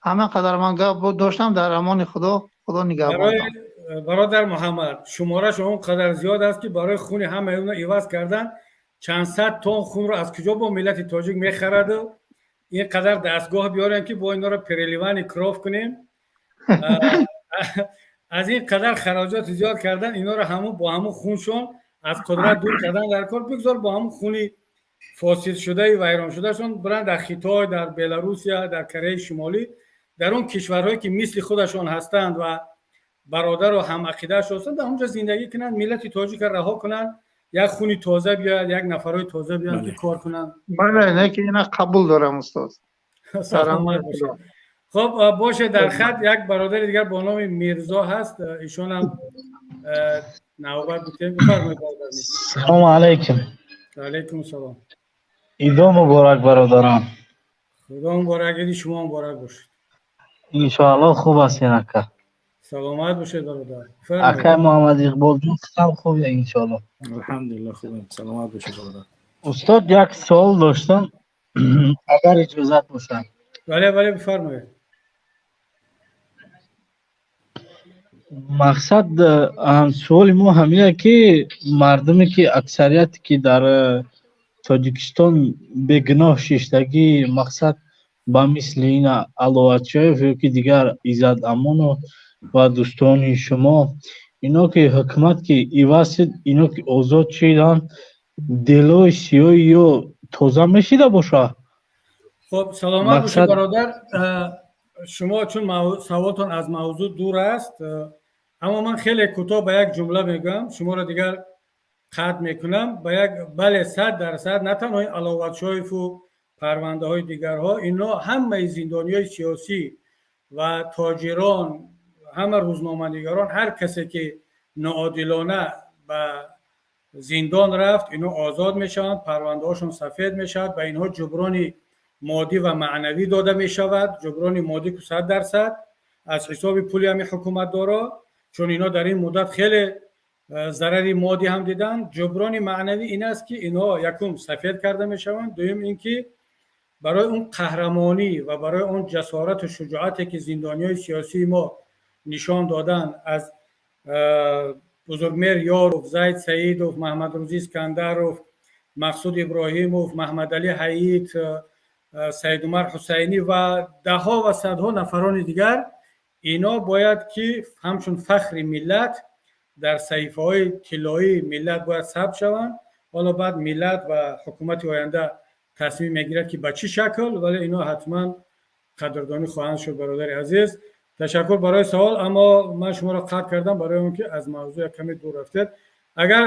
Ҳамин қадар ман гап доштам. Дар амони Худо, Худо нигаҳбон. Бародар Муҳаммад, шумораш он қадар зиёд аст, ки барои хуни ҳамаи онро иваз кардан чанд сад тон хунро аз куҷо бо миллати тоҷик мехараду ин қадар дастгоҳ биёрем, ки бо инҳоро переливание кровь кунем? Аз ин қадар хароҷоти зиёд кардан, инҳоро ҳамун бо ҳамун хуншон аз қудрат дур кардан дар кор. Бигзор бо ҳамун хуни фосидшудаи вайроншудашон биранд дар Хитой, дар Беларусия, дар Кореяи Шимолӣ, дар он кишварҳое ки мисли худашон ҳастанд ва бародару ҳамақидааш ҳастанд, дар онҷо зиндагӣ кунанд, миллати тоҷикро раҳо кунанд, як хуни тоза биёяд, як нафарҳои тоза биёянд, ки кор кунанд. Бале, не ки ина қабул дорам, устод. Саломат бошед. Хоб боше, дар хат як бародари дигар бо номи Мирзо ҳаст, ишонам навбат бутем. Бифармоед, бародар. Салому алайкум. Алайкум салом. Идо муборак, бародарон. Худо муборак, иди шумо муборак бошед. Иншоалло, хуб ҳастен, ака? Саломат бошед, бародар. Акай Муҳаммад Иқболҷон, хам хуб, иншоалло? Алҳамдулилла, хубем, саломат бошед, бародар. Устод, як суол доштам, агар иҷозат бошад. Бале, бифармоед. Мақсад, суоли мо ҳамина, ки мардуме ки аксарияте ки дар Тоҷикистон бегуноҳ шиштагӣ, мақсад, ба мисли ин Аловатшоев ё ки дигар Иззат Амонов ва дӯстони шумо, ино ки ҳукумат ки иваз шуд, ино ки озод шиданд, дилои сиёҳи ё тоза мешида боша? Хоб, саломат бошед, бародар. Шумо чун саволтон аз мавзӯъ дур аст, аммо ман хеле кӯтоҳ ба як ҷумла мегӯям, шуморо дигар қатъ мекунам ба як бале. 100%, на танҳо Аловатшоеву парвандаҳои дигарҳо, ино ҳамаи зиндониҳои сиёсӣ ва тоҷирон, ҳама рӯзноманигарон, ҳар касе ки ноодилона ба зиндон рафт, ино озод мешаванд, парвандаҳошон сафед мешавад, ба инҳо ҷуброни моддӣ ва маънавӣ дода мешавад. Ҷуброни моддӣ ку 100% аз ҳисоби пули ҳами ҳукуматдоро, чун ино дар ин муддат хеле зарари моддӣ ҳам диданд. Ҷуброни маънавӣ ин аст, ки инҳо якум сафед карда мешаванд, дуюм ин ки барои он қаҳрамонӣ ва барои он ҷасорату шуҷоате ки зиндониҳои сиёсии мо нишон доданд, аз Бузургмер Ёров, Зайд Саидов, Маҳмадрӯзӣ Искандаров, Мақсуд Иброҳимов, Маҳмадалӣ Ҳаид, Саидумар Ҳусайнӣ ва даҳҳо ва садҳо нафарони дигар, ино бояд ки ҳамчун фахри миллат дар саҳифаҳои тиллоии миллат бояд сабт шаванд. Ҳоло баъд миллат ва ҳукумати оянда тасмим мегирад, ки ба чӣ шакл, вале ино ҳатман қадрдонӣ хоҳанд шуд. Бародари азиз, ташаккур барои савол, аммо ман шуморо қатъ кардам барои он ки аз мавзӯъ як каме дур рафтед. Агар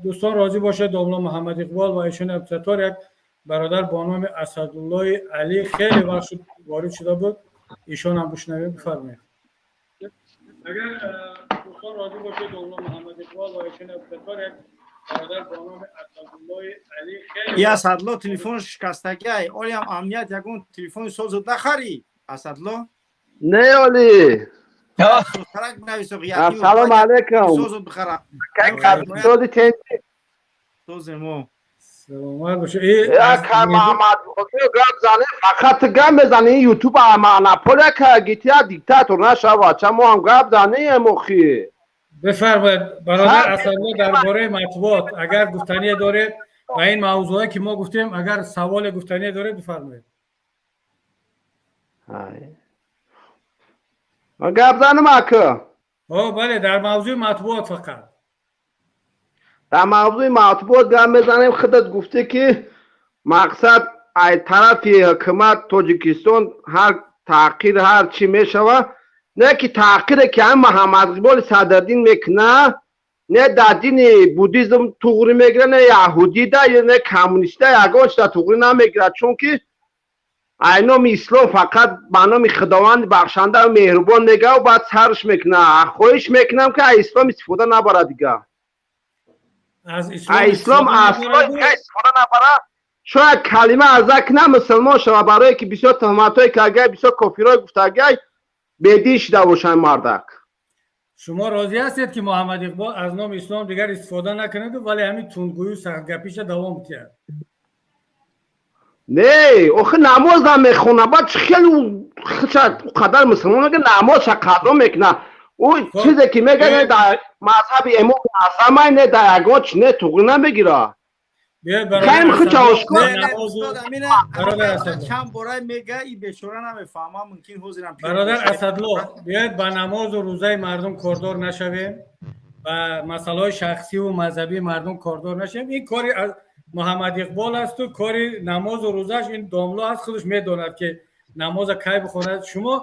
дӯстон розӣ бошед, домло Муҳаммад Иқбол ва ишони Абдусаттор, як бародар бо номи Асадуллои Алӣ хеле вақт шуд ворид шуда буд, ишонам бишнавем. Бифармоед. Агар дӯстон розӣ бошед, домло Муҳаммад Иқбол ва ишони Абдусаттор, як Бародар бо номи Асадуллои Алӣ хеле И Асадло телефон шикастагиай, олиам амният ягон телефони созуд нахарӣ, Асадло? Не, оли. Созтарак бинависо. Ассалому алайкум. Созуд бихара. Сози тенҷи. Соземо. Саломат бошед. Яка Муҳаммад гап зане, фақат гап мезани, ютуб монополия кагития, диктатор нашава, ча мо ҳам гап занем охи. Бифармоед, бародар Асадло, дар бораи матбуот агар гуфтание доред ва ин мавзӯъе ки мо гуфтем, агар саволе гуфтание доред, бифармоед. Гап занам, ака? О, бале, дар мавзӯи матбуот фақат. Дар мавзӯи матбуот гап мезанем. Худат гуфтӣ, ки мақсад ай тарафи ҳукумат Тоҷикистон ҳар таъқир, ҳар чӣ мешава, не ки таъқире ки ҳам Муҳаммад Иқболи Садриддин мекуна, не дар дини буддизм туғрӣ мегира, не яҳудида, не коммуниста, ягон чиза туғрӣ намегирад, чунки ай номи ислом фақат ба номи Худованди бахшанда меҳрубон мегаву баъд сарш мекуна. Хоҳиш мекунам, ки ай ислом истифода набарад дига. Аз ислом асло истифода набарад. Шояд калима аза кина, мусулмон шава, барое ки бисёр туҳматҳое кардагай, бисёр кофирҳое гуфтагай, бедин шуда бошанд мардак. Шумо розӣ ҳастед, ки Муҳаммад Иқбол аз номи ислом дигар истифода накунаду, вале ҳамин тундгӯю сахтгапиша давом диҳад? Не, охи намоз намехона, баъд чӣ хеле қадар мусулмон мега, намозша қазо мекуна. Ӯ чизе ки мега, не дар мазҳаби Имоми Аъзамай, не дар ягон чи не туғрӣ намегира. Хаим хуча ошкор. Чанд бора мега, и бечора намефаҳмам, мумкин ҳозирам. Бародар Асадло, биёед ба намозу рӯзаи мардум кордор нашавем, ба масъалаҳои шахсиву мазҳабии мардум кордор нашавем. Ин кори Муҳаммад Иқбол асту кори намозу рӯзаш ин домло аст, худаш медонад, ки намоза кай бихонад. Шумо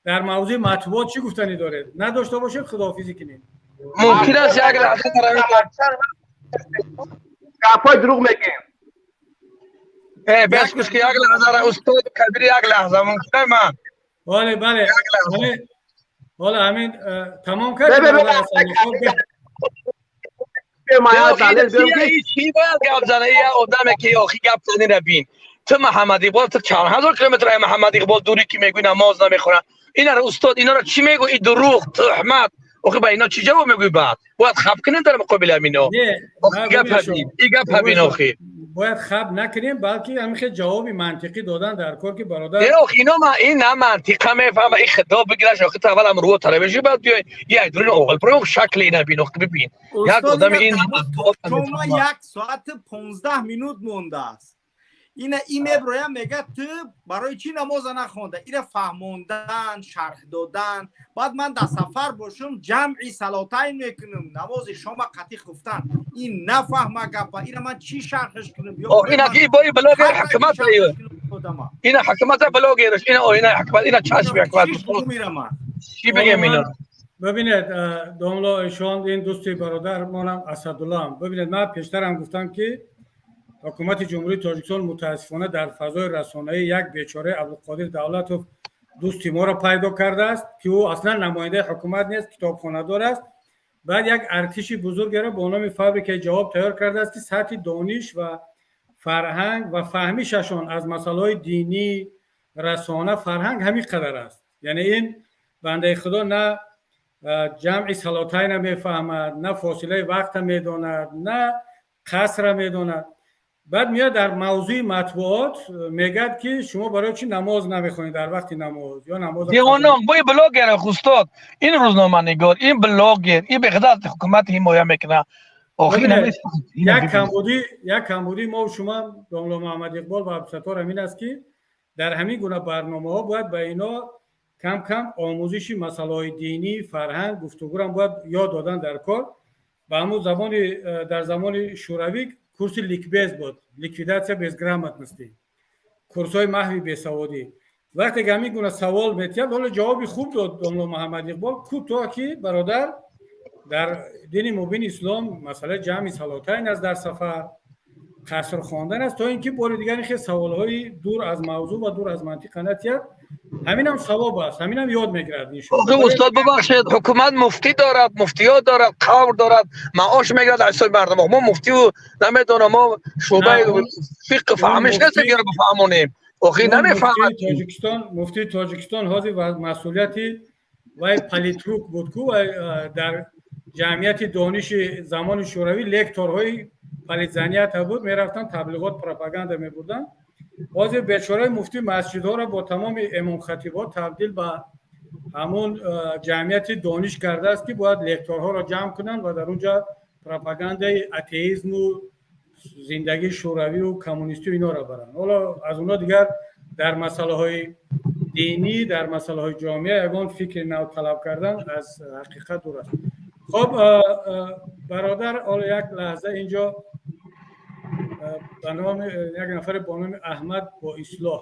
дар мавзӯи матбуот чӣ гуфтанӣ доред? Надошта бошед, худоҳофизӣ кунем. Мумкин аст як лаҳза? Гапҳои дурӯғ мегӯем. Бес гӯш ки, як лаҳза, устод Кабир, як лаҳза мумкин ман? Бале, бале, ҳола ҳамин тамом кард. Чӣ бояд гап зана я одаме ки охи гап занира бин. Ту Муҳаммад Иқбол, ту чанд ҳазор километр ай Муҳаммад Иқбол дури, ки мегӯй намоз намехонад. Инара, устод, инара чӣ мегӯй? И дурӯғ, туҳмат. Охи ба ино чӣ ҷавоб мегӯй? Баъд бояд хаб кунем дар муқобили ҳамино. Гап ҳабин, и гап ҳабин охи. Бояд хаб накунем, балки ҳамин ҷавоби мантиқӣ додан дар кор, ки бародар. Не, охи, ино ма ин на мантиқа мефаҳма, и худо бигираш. Охи, ту аввал амрӯ талабиши, баъд биёй и айдурин оғол про шакли ина бин, охи, бибин як одами ин. Шумо 1 соати 15 минут мондааст. Ина и меброям, мега, ту барои чӣ намоза нахонда? Ира фаҳмондан, шарҳ додан. Баъд ман дар сафар бошум, ҷамъи салотайн мекунам, намози шома қатӣ хуфтан. Ин нафаҳма гапа, ира ман чӣ шарҳш кунам? Ина ки бои блогер ҳукумат, ина ҳукумата блогерш, ина ина ҳукумат, ина чашми ҳукумат. Чӣ бигем ино? Бибинед, домло, ишон ин дӯсти бародармонам Асадуллоам. Бибинед, ман пештарам гуфтам, ки ҳукумати Ҷумҳурии Тоҷикистон мутаассифона дар фазои расонаӣ як бечораи Абдуқодир Давлатов дӯсти моро пайдо кардааст, ки ӯ аслан намояндаи ҳукумат нест, китобхонадор аст. Баъд як артиши бузургеро бо номи фабрикаи ҷавоб тайёр кардааст, ки сатҳи дониш ва фарҳанг ва фаҳмишашон аз масъалаҳои динӣ, расона, фарҳанг ҳамин қадар аст. Яъне ин бандаи худо на ҷамъи салотайна мефаҳмад, на фосилаи вақта медонад, на қасра медонад. Баъд меяд, дар мавзӯи матбуот мегӯяд, ки шумо барои чӣ намоз намехонед дар вақти намоз ё намоз. Девоном бои блогер, устод, ин рӯзноманигор, ин блогер, ин беқадр аз ҳукумат ҳимоя мекунад. Як камбудӣ мо шумо, домло Муҳаммад Иқбол ва Абдусаттор, ҳамин аст, ки дар ҳамин гуна барномаҳо бояд ба ино кам кам омӯзиши масъалаҳои динӣ, фарҳанг, гуфтугӯрам бояд ёд додан дар кор. Ба ҳамун забони дар замони шӯравӣ курси ликбез буд, ликвидация безграмотности, курсҳои маҳви бесаводӣ. Вақте ки ҳамин гуна савол метиҳад, ҳоло ҷавоби хуб дод домло Муҳаммад Иқбол кӯтоҳ, ки бародар, дар дини мубини ислом масъалаи ҷамъи салотайн аст дар сафар. қаср хондан аст, то ин ки бори дигар ин хел саволҳои дур аз мавзӯъ ва дур аз мантиқа натиҳад. Ҳаминам савоб аст, ҳаминам ёд мегирад. Устод, бубахшед, ҳукумат муфтӣ дорад, муфтиёт дорад, қавр дорад, маош мегирад аз ҳисоби мардум. Мо муфтиву намедонам, мо шӯъбаи фиқҳ фаҳмиш нест, ки бифаҳмонем. Охи намефаҳмад. Тоҷикистон, муфтии Тоҷикистон ҳозир масъулияти вай политрук буд ку, вай дар ҷамъияти дониши замони шӯравӣ лекторҳои политзанията буд, мерафтанд таблиғот, пропаганда мебурданд. Ҳозир бечораи муфти масҷидҳоро бо тамоми эмомхатибҳо табдил ба ҳамун ҷамъияти дониш кардааст, ки бояд лекторҳоро ҷамъ кунанд ва дар он ҷо пропагандаи атеизму зиндагии шӯравию коммунистию инора баранд. Ҳоло аз онҳо дигар дар масъалаҳои динӣ, дар масъалаҳои ҷомеа ягон фикри нав талаб кардан аз ҳақиқат дур аст. Хоб, бародар, ҳоло як лаҳза, инҷо ба номи як нафаре бо номи Аҳмад бо ислоҳ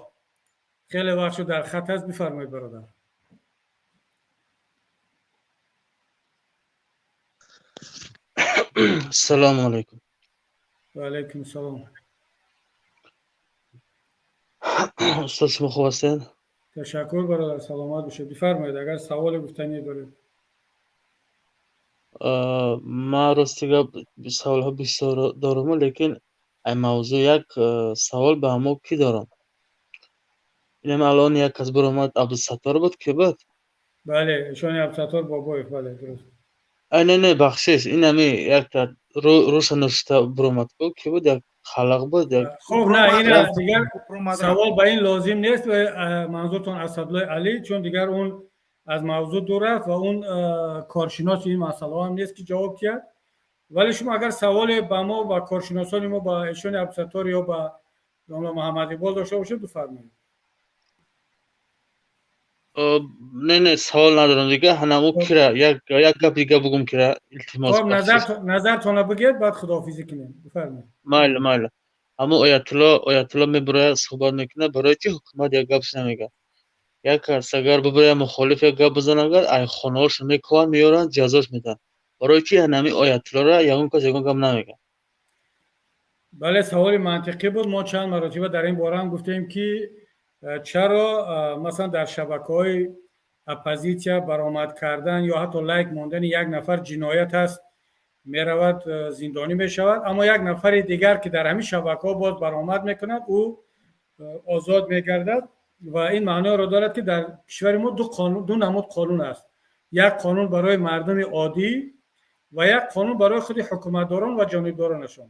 хеле вақт шуд дар хат аст. Бифармоед, бародар. Салому алайкум. Ва алайкум салом. Устод, шумо хуб ҳастед? Ташаккур, бародар, саломат бошед. Бифармоед, агар саволе гуфтанӣ доред. Ман рости гап саволҳо бисёр дорам, лекин ай мавзӯъ як савол ба ҳамо кӣ дорам. Инам алон як кас баромад, Абдусаттор буд, ки буд? Бале, ишони Абдусаттор Бобоев, бале, дуруст. Ай, не, не, бахшиш, инами якта рӯша ношта баромад ку, ки буд, як халақ буд, як. Хуб, на, ина дигар савол ба ин лозим нест. Манзуртон Асадуллои Алӣ, чун дигар он аз мавзӯъ дур рафт ва он коршиноси ин масъалаҳо ҳам нест, ки ҷавоб диҳад. Вале шумо агар саволе ба мо, ба коршиносони мо, ба эшони Абдусаттор ё ба домла Муҳаммад Иқбол дошта бошед, бифармоед. Не, не, савол надорам дига. Ҳанамо кира як гап дига бугум, кира, илтимос. Хоб, назартона бигӯед, баъд худоҳофизӣ кунем. Бифармоед. Майли, майли. Ҳамо оятулло мебурояд, суҳбат мекунад, барои чи ҳукумат як гапш намегӯяд? Як кас агар бибурая, мухолиф як гап бизанад, агар ай хонаҳошо мекӯҳанд, меёранд, ҷазош медиҳанд. Барои чи ҳанами оятуллоро ягон кас ягон гап намегӯяд? Бале, саволи мантиқӣ буд. Мо чанд маротиба дар ин бора ҳам гуфтем, ки чаро масалан дар шабакаҳои оппозитсия баромад кардан ё ҳатто лайк мондани як нафар ҷиноят аст, меравад, зиндонӣ мешавад, аммо як нафари дигар, ки дар ҳамин шабакаҳо боз баромад мекунад, ӯ озод мегардад. Ва ин маъноро дорад, ки дар кишвари мо ду намуд қонун аст: як қонун барои мардуми оддӣ ва як қонун барои худи ҳукуматдорон ва ҷонибдоронашон.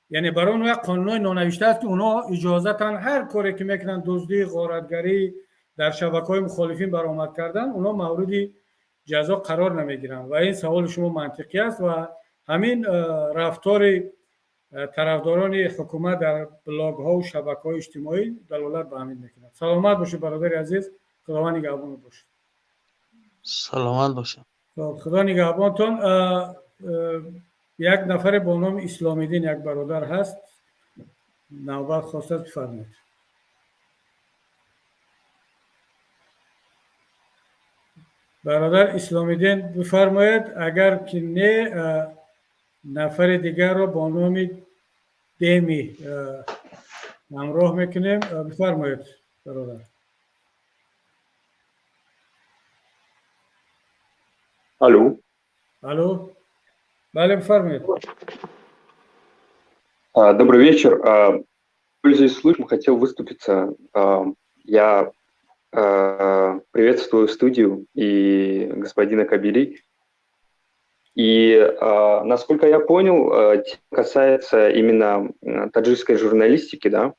Яъне барои онҳо як қонунҳои нонавишта аст, ки онҳо иҷозатанд ҳар коре ки мекунанд, дуздӣ, ғоратгарӣ, дар шабакаҳои мухолифин баромад кардан, онҳо мавриди ҷазо қарор намегиранд. Ва ин саволи шумо мантиқӣ аст ва ҳамин рафтори тарафдорони ҳукумат дар блогҳо шабакаҳои иҷтимоӣ далолат ба ҳамин мекунад. Саломат бошед, бародари азиз, Худованд нигаҳбон бошед. Саломат бошед. Худо нигаҳбонтон. Як нафаре бо номи Исломиддин, як бародар ҳаст, навбат хостааст, бифармоед. Бародар Исломиддин, бифармоед. Агар ки не, нафари дигарро бо номи Деми ҳамроҳ мекунем. Бифармоед, бародар. Алло. Алло, бале, бифармоед. Добрый вечер. Пользуясь случаем, хотел выступиться. Я приветствую студию и господина Кабири. И, насколько я понял, касается именно таджикской журналистики, да?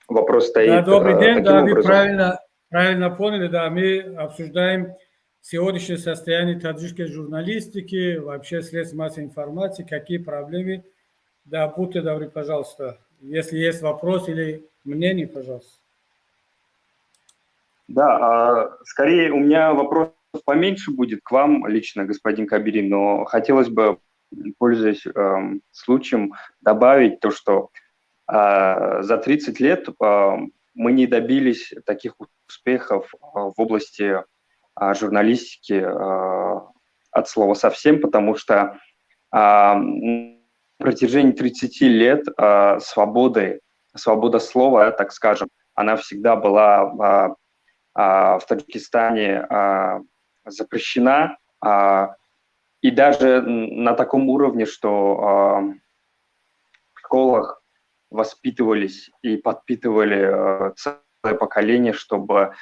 Вопрос стоит. Да, добрый день, таким да, вы образом. правильно поняли, да, мы обсуждаем сегодняшнее состояние таджикской журналистики, вообще средств массовой информации, какие проблемы. Да, будьте добры, пожалуйста, если есть вопрос или мнение, пожалуйста. Да, скорее у меня вопрос поменьше будет к вам лично, господин Кабири, но хотелось бы, пользуясь случаем, добавить то, что за 30 лет мы не добились таких успехов в области журналистики от слова совсем, потому что Протяжении 30 лет свобода слова, так скажем, она всегда была в Таджикистане запрещена, и даже на таком уровне, что в школах воспитывались и подпитывали целое поколение, чтобы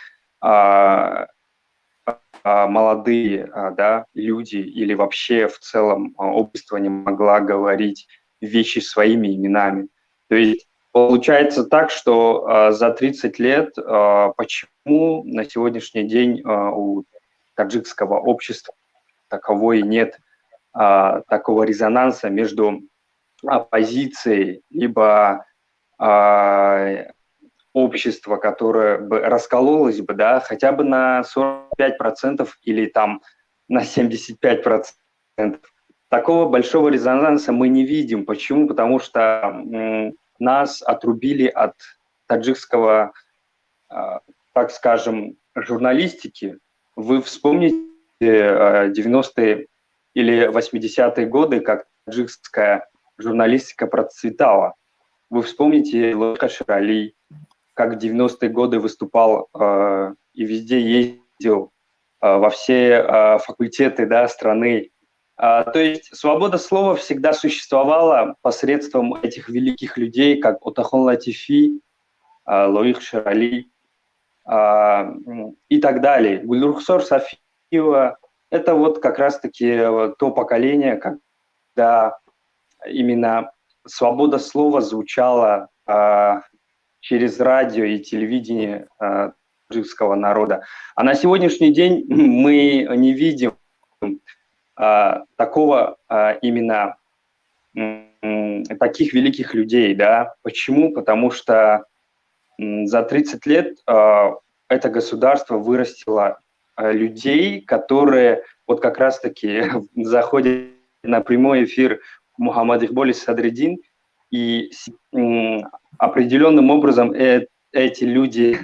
молодые, да, люди или вообще в целом общество не могла говорить вещи своими именами. То есть получается так, что за 30 лет почему на сегодняшний день у таджикского общества таковой нет такого резонанса между оппозицией либо общество, которое бы раскололось бы, да, хотя бы на 45% или там на 75%. Такого большого резонанса мы не видим. Почему? Потому что нас отрубили от таджикского, так скажем, журналистики. Вы вспомните 90-е или 80-е годы, как таджикская журналистика процветала. Вы вспомните Лоиха Ширали, как в 90-е годы выступал и везде ездил, во все факультеты, да, страны. То есть свобода слова всегда существовала посредством этих великих людей, как Отахон Латифи, Лоих Ширали и так далее. Гульрухсор Сафиева – это вот как раз-таки то поколение, когда именно свобода слова звучала через радио и телевидение таджикского народа. А на сегодняшний день мы не видим такого именно таких великих людей, да. Почему? Потому что за 30 лет это государство вырастило людей, которые вот как раз-таки заходят на прямой эфир Мухаммад Иқболи Садриддин, и определенным образом эти люди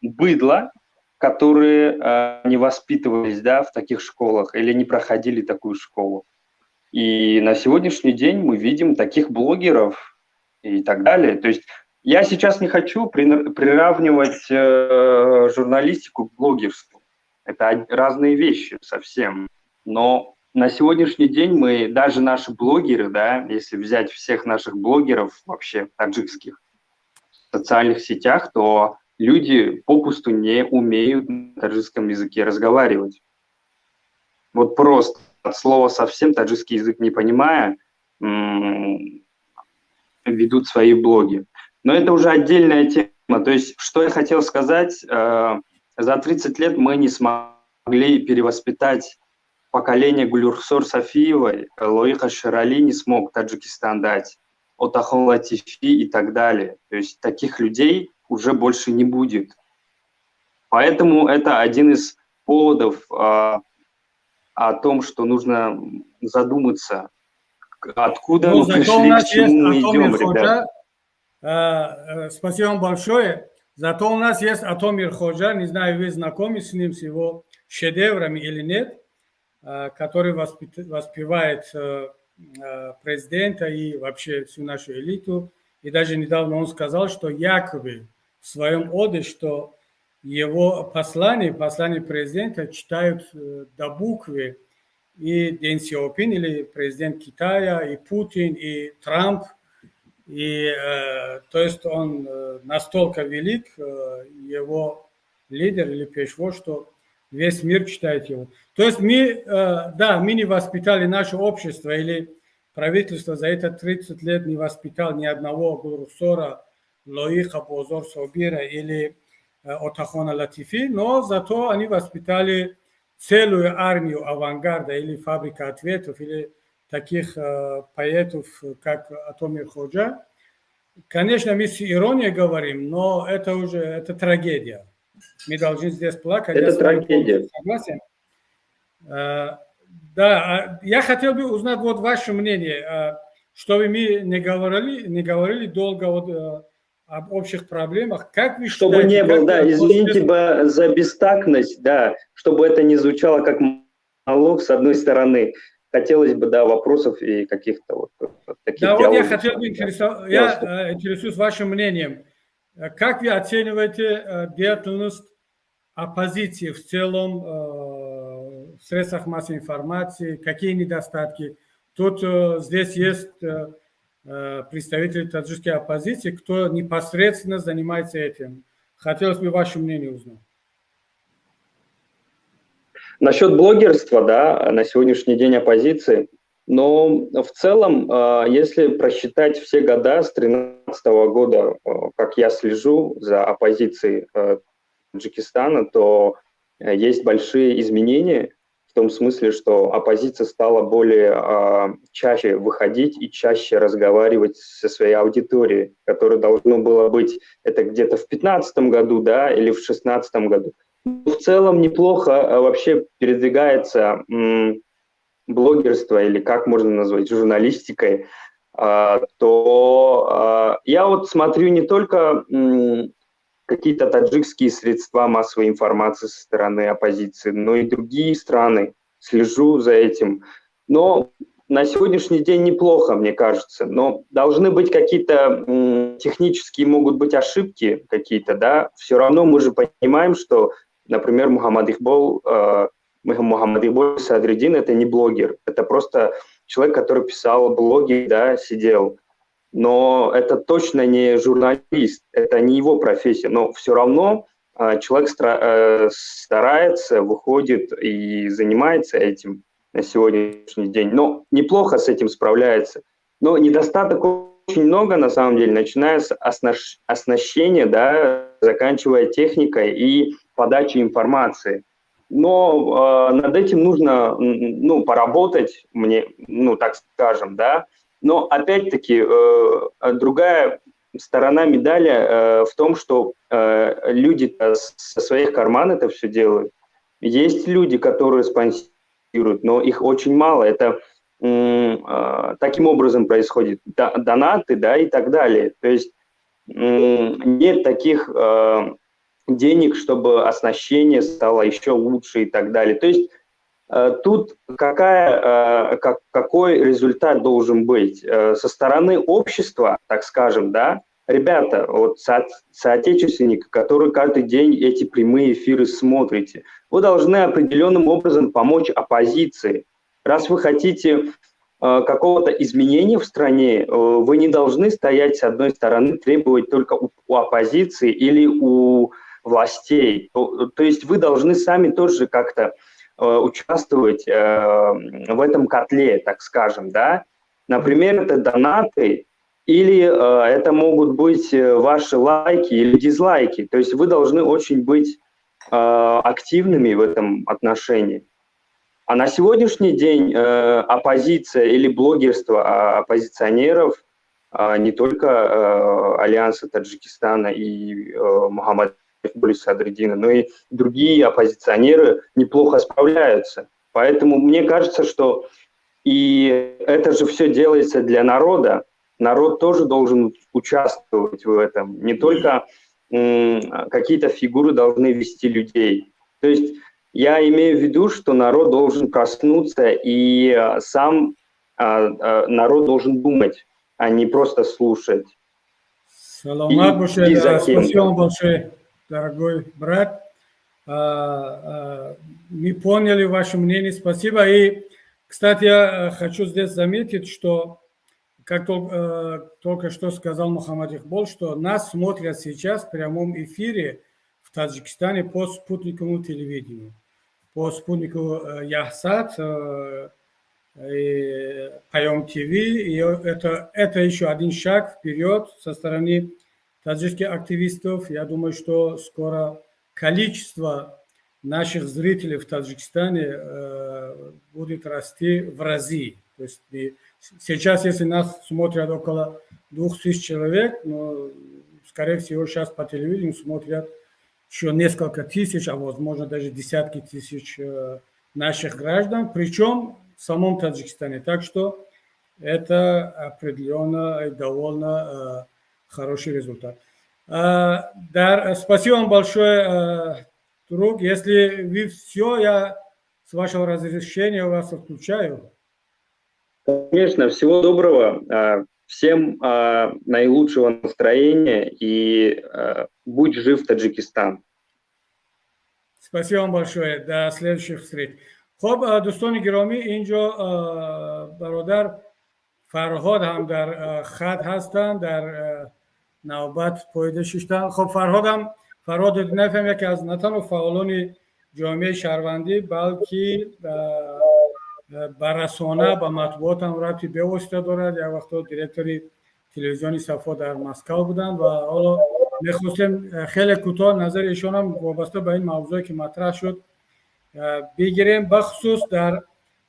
быдло, которые не воспитывались, да, в таких школах или не проходили такую школу. И на сегодняшний день мы видим таких блогеров и так далее. То есть я сейчас не хочу приравнивать журналистику к блогерству. Это разные вещи совсем. Но на сегодняшний день мы, даже наши блогеры, да, если взять всех наших блогеров вообще таджикских в социальных сетях, то люди попусту не умеют на таджикском языке разговаривать. Вот просто от слова совсем таджикский язык не понимая, ведут свои блоги. Но это уже отдельная тема. То есть, что я хотел сказать, за 30 лет мы не смогли перевоспитать поколение Гульрухсор Сафиевой, Лоиха Ширали не смог Таджикистан дать, Отахон Латифи и так далее. То есть таких людей уже больше не будет. Поэтому это один из поводов о том, что нужно задуматься, откуда мы пришли, к чему мы идем, ребята. Спасибо вам большое. Зато у нас есть Ато Мирходжа, не знаю, вы знакомы с ним, с его шедеврами или нет, который воспевает президента и вообще всю нашу элиту. И даже недавно он сказал, что якобы в своем оде, что его послание, послание президента читают до буквы и Дэн Сяопин, или президент Китая, и Путин, и Трамп. И то есть он настолько велик, его лидер или пешво, что весь мир читает его. То есть мы, да, мы не воспитали наше общество или правительство за это 30 лет не воспитал ни одного Гулрухсора, Лоиха, Бозор Собира или Отахона Латифи, но зато они воспитали целую армию авангарда или фабрика ответов, или таких поэтов, как Ато Мирходжа. Конечно, мы с иронией говорим, но это уже это трагедия. Мы должны здесь плакать. Это трагедия. Согласен. Да, я хотел бы узнать вот ваше мнение, чтобы мы не говорили долго вот об общих проблемах. Как вы Чтобы считаете, не было, да, извините за бестактность, да, чтобы это не звучало как монолог с одной стороны. Хотелось бы, да, вопросов и каких-то вот таких. Да, вот я хотел бы интересоваться, я интересуюсь вашим мнением. Как вы оцениваете деятельность оппозиции в целом в средствах массовой информации, какие недостатки? Тут здесь есть представители таджикской оппозиции, кто непосредственно занимается этим. Хотелось бы ваше мнение узнать. Насчет блогерства, да, на сегодняшний день оппозиции, но в целом, если просчитать все года с 2013 года, как я слежу за оппозицией Таджикистана, то есть большие изменения в том смысле, что оппозиция стала более чаще выходить и чаще разговаривать со своей аудиторией, которая должно было быть это где-то в 2015 году, да, или в 2016 году. В целом неплохо вообще передвигается блогерство, или как можно назвать, журналистикой, то я вот смотрю не только какие-то таджикские средства массовой информации со стороны оппозиции, но и другие страны, слежу за этим. Но на сегодняшний день неплохо, мне кажется, но должны быть какие-то технические, могут быть ошибки какие-то, да, все равно мы же понимаем, что, например, Мухаммад Иқбол Садриддин – это не блогер, это просто человек, который писал блоги, да, сидел. Но это точно не журналист, это не его профессия, но все равно человек старается, выходит и занимается этим на сегодняшний день. Но неплохо с этим справляется. Но недостаток очень много, на самом деле, начиная с оснащения, да, заканчивая техникой и подачей информации. Но над этим нужно, ну, поработать, мне, ну, так скажем, да. Но опять-таки другая сторона медали в том, что люди со своих карман это все делают. Есть люди, которые спонсируют, но их очень мало. Это таким образом происходит донаты, да, и так далее. То есть нет таких денег, чтобы оснащение стало еще лучше и так далее. То есть тут какой результат должен быть? Со стороны общества, так скажем, да, ребята, вот соотечественники, которые каждый день эти прямые эфиры смотрите, вы должны определенным образом помочь оппозиции. Раз вы хотите какого-то изменения в стране, вы не должны стоять с одной стороны, требовать только у оппозиции или у властей. То есть вы должны сами тоже как-то участвовать в этом котле, так скажем, да. Например, это донаты или это могут быть ваши лайки или дизлайки. То есть вы должны очень быть активными в этом отношении. А на сегодняшний день оппозиция или блогерство оппозиционеров, не только Альянса Таджикистана и Мухаммада Садриддина, но и другие оппозиционеры неплохо справляются. Поэтому мне кажется, что и это же все делается для народа. Народ тоже должен участвовать в этом. Не только какие-то фигуры должны вести людей. То есть я имею в виду, что народ должен проснуться, и сам народ должен думать, а не просто слушать. Саломат бошед, спасибо вам большое, дорогой брат. Мы поняли ваше мнение, спасибо. И, кстати, я хочу здесь заметить, что, как только что сказал Мухаммад Иқбол, что нас смотрят сейчас в прямом эфире в Таджикистане по спутниковому телевидению, по спутнику Яхсат, и Паём ТВ. И это еще один шаг вперед со стороны таджикских активистов. Я думаю, что скоро количество наших зрителей в Таджикистане будет расти в разы. То есть сейчас, если нас смотрят около 2000 человек, но, скорее всего, сейчас по телевидению смотрят еще несколько тысяч, а возможно, даже десятки тысяч наших граждан, причем в самом Таджикистане. Так что это определенно довольно хороший результат. Да, спасибо вам большое, друг. Если вы все, я с вашего разрешения вас отключаю. Конечно, всего доброго. Всем наилучшего настроения и будь жив, Таджикистан. Спасибо вам большое. До следующих встреч. Хуб, дӯстони гиромӣ, инҷо бародар Фарҳод ҳам дар хат ҳастанд, дар навбат поида шиштанд. Хуб, Фарҳодам, Фарҳод Одинаев яке аз на танҳо фаъолони ҷомеаи шаҳрвандӣ, балки ба расона, ба матбуот ҳам рабти бевосита дорад. Як вақто директори телевизиони Сафо дар Москав буданд ва ҳоло мехостем хеле кӯтоҳ назари эшонам вобаста ба ин мавзӯе ки матраҳ шуд бигирем, бахусус дар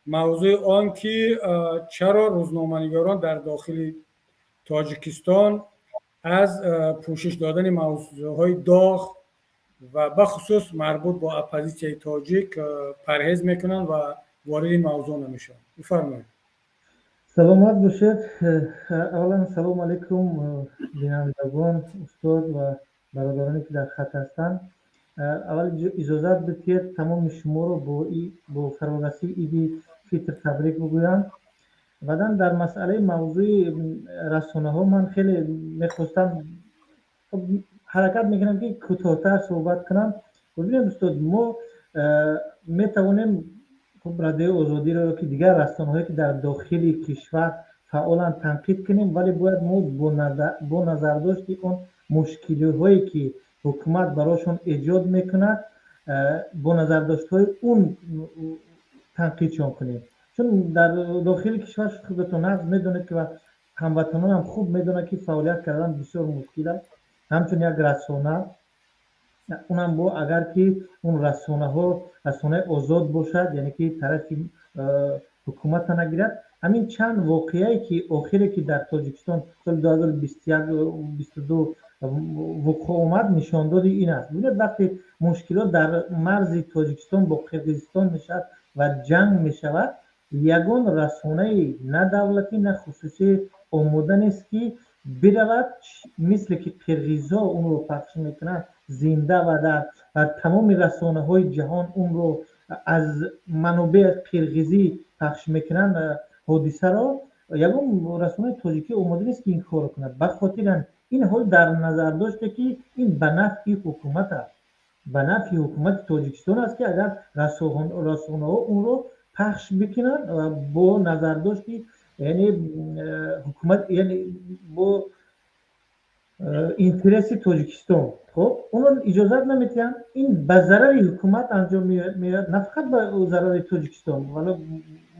мавзӯи он ки чаро рӯзноманигорон дар дохили Тоҷикистон аз пӯшиш додани мавзӯъҳои доғ ва бахусус марбут бо оппозитсияи тоҷик парҳез мекунанд ва ворид ин мавзӯъ намешаванд. Бифармоед. Саломат бошед. Аввалан, салому алайкум, бинандагон, устод ва бародароне ки дар хат ҳастанд. Аввал иҷозат бидиҳед тамоми шуморо бо фарорасии Иди Фитр табрик бигӯям. Баъдан дар масъалаи мавзӯи расонаҳо ман хеле мехостам, ҳаракат мекунам ки кӯтоҳтар суҳбат кунам. Бибинед, устод, мо метавонем Радиои Озодиро ё ки дигар расонаҳое ки дар дохили кишвар фаъоланд танқид кунем, вале бояд мо бо назардошти он мушкилиҳое ки ҳукумат барошон эҷод мекунад, бо назардоштҳои он танқидшон кунем, чун дар дохили кишвар худатон нағз медонед ки ва ҳамватанонам хуб медонанд ки фаъолият кардан бисёр мушкил аст ҳамчун як расона, унам бо агар ки он расонаҳо расонаи озод бошад, яъне ки тарафи ҳукумата нагирад. Ҳамин чанд воқеае ки охире ки дар Тоҷикистон соли 2021-22 вуқӯъ омад, нишондоди ин аст. Бибинед, вақте мушкилот дар марзи Тоҷикистон бо Қирғизистон мешавад ва ҷанг мешавад, ягон расонаи на давлатӣ, на хусусӣ омода нест ки биравад, мисле ки қирғизҳо онро пахш мекунанд зинда ва дар тамоми расонаҳои ҷаҳон онро аз манобеи қирғизӣ пахш мекунанд ҳодисаро. Ягон расонаи тоҷикӣ омода нест ки ин корро кунад, ба хотири ин ҳол дар назар доште ки ин ба нафъи ҳукумат аст, ба нафъи ҳукумати Тоҷикистон аст, ки агар расонаҳо онро пахш бикунанд бо назардошти, яъне ҳукумат, яъне бо интереси Тоҷикистон. Хоб, онро иҷозат наметиҳанд. Ин ба зарари ҳукумат анҷом меояд, на фақат ба зарари Тоҷикистон вало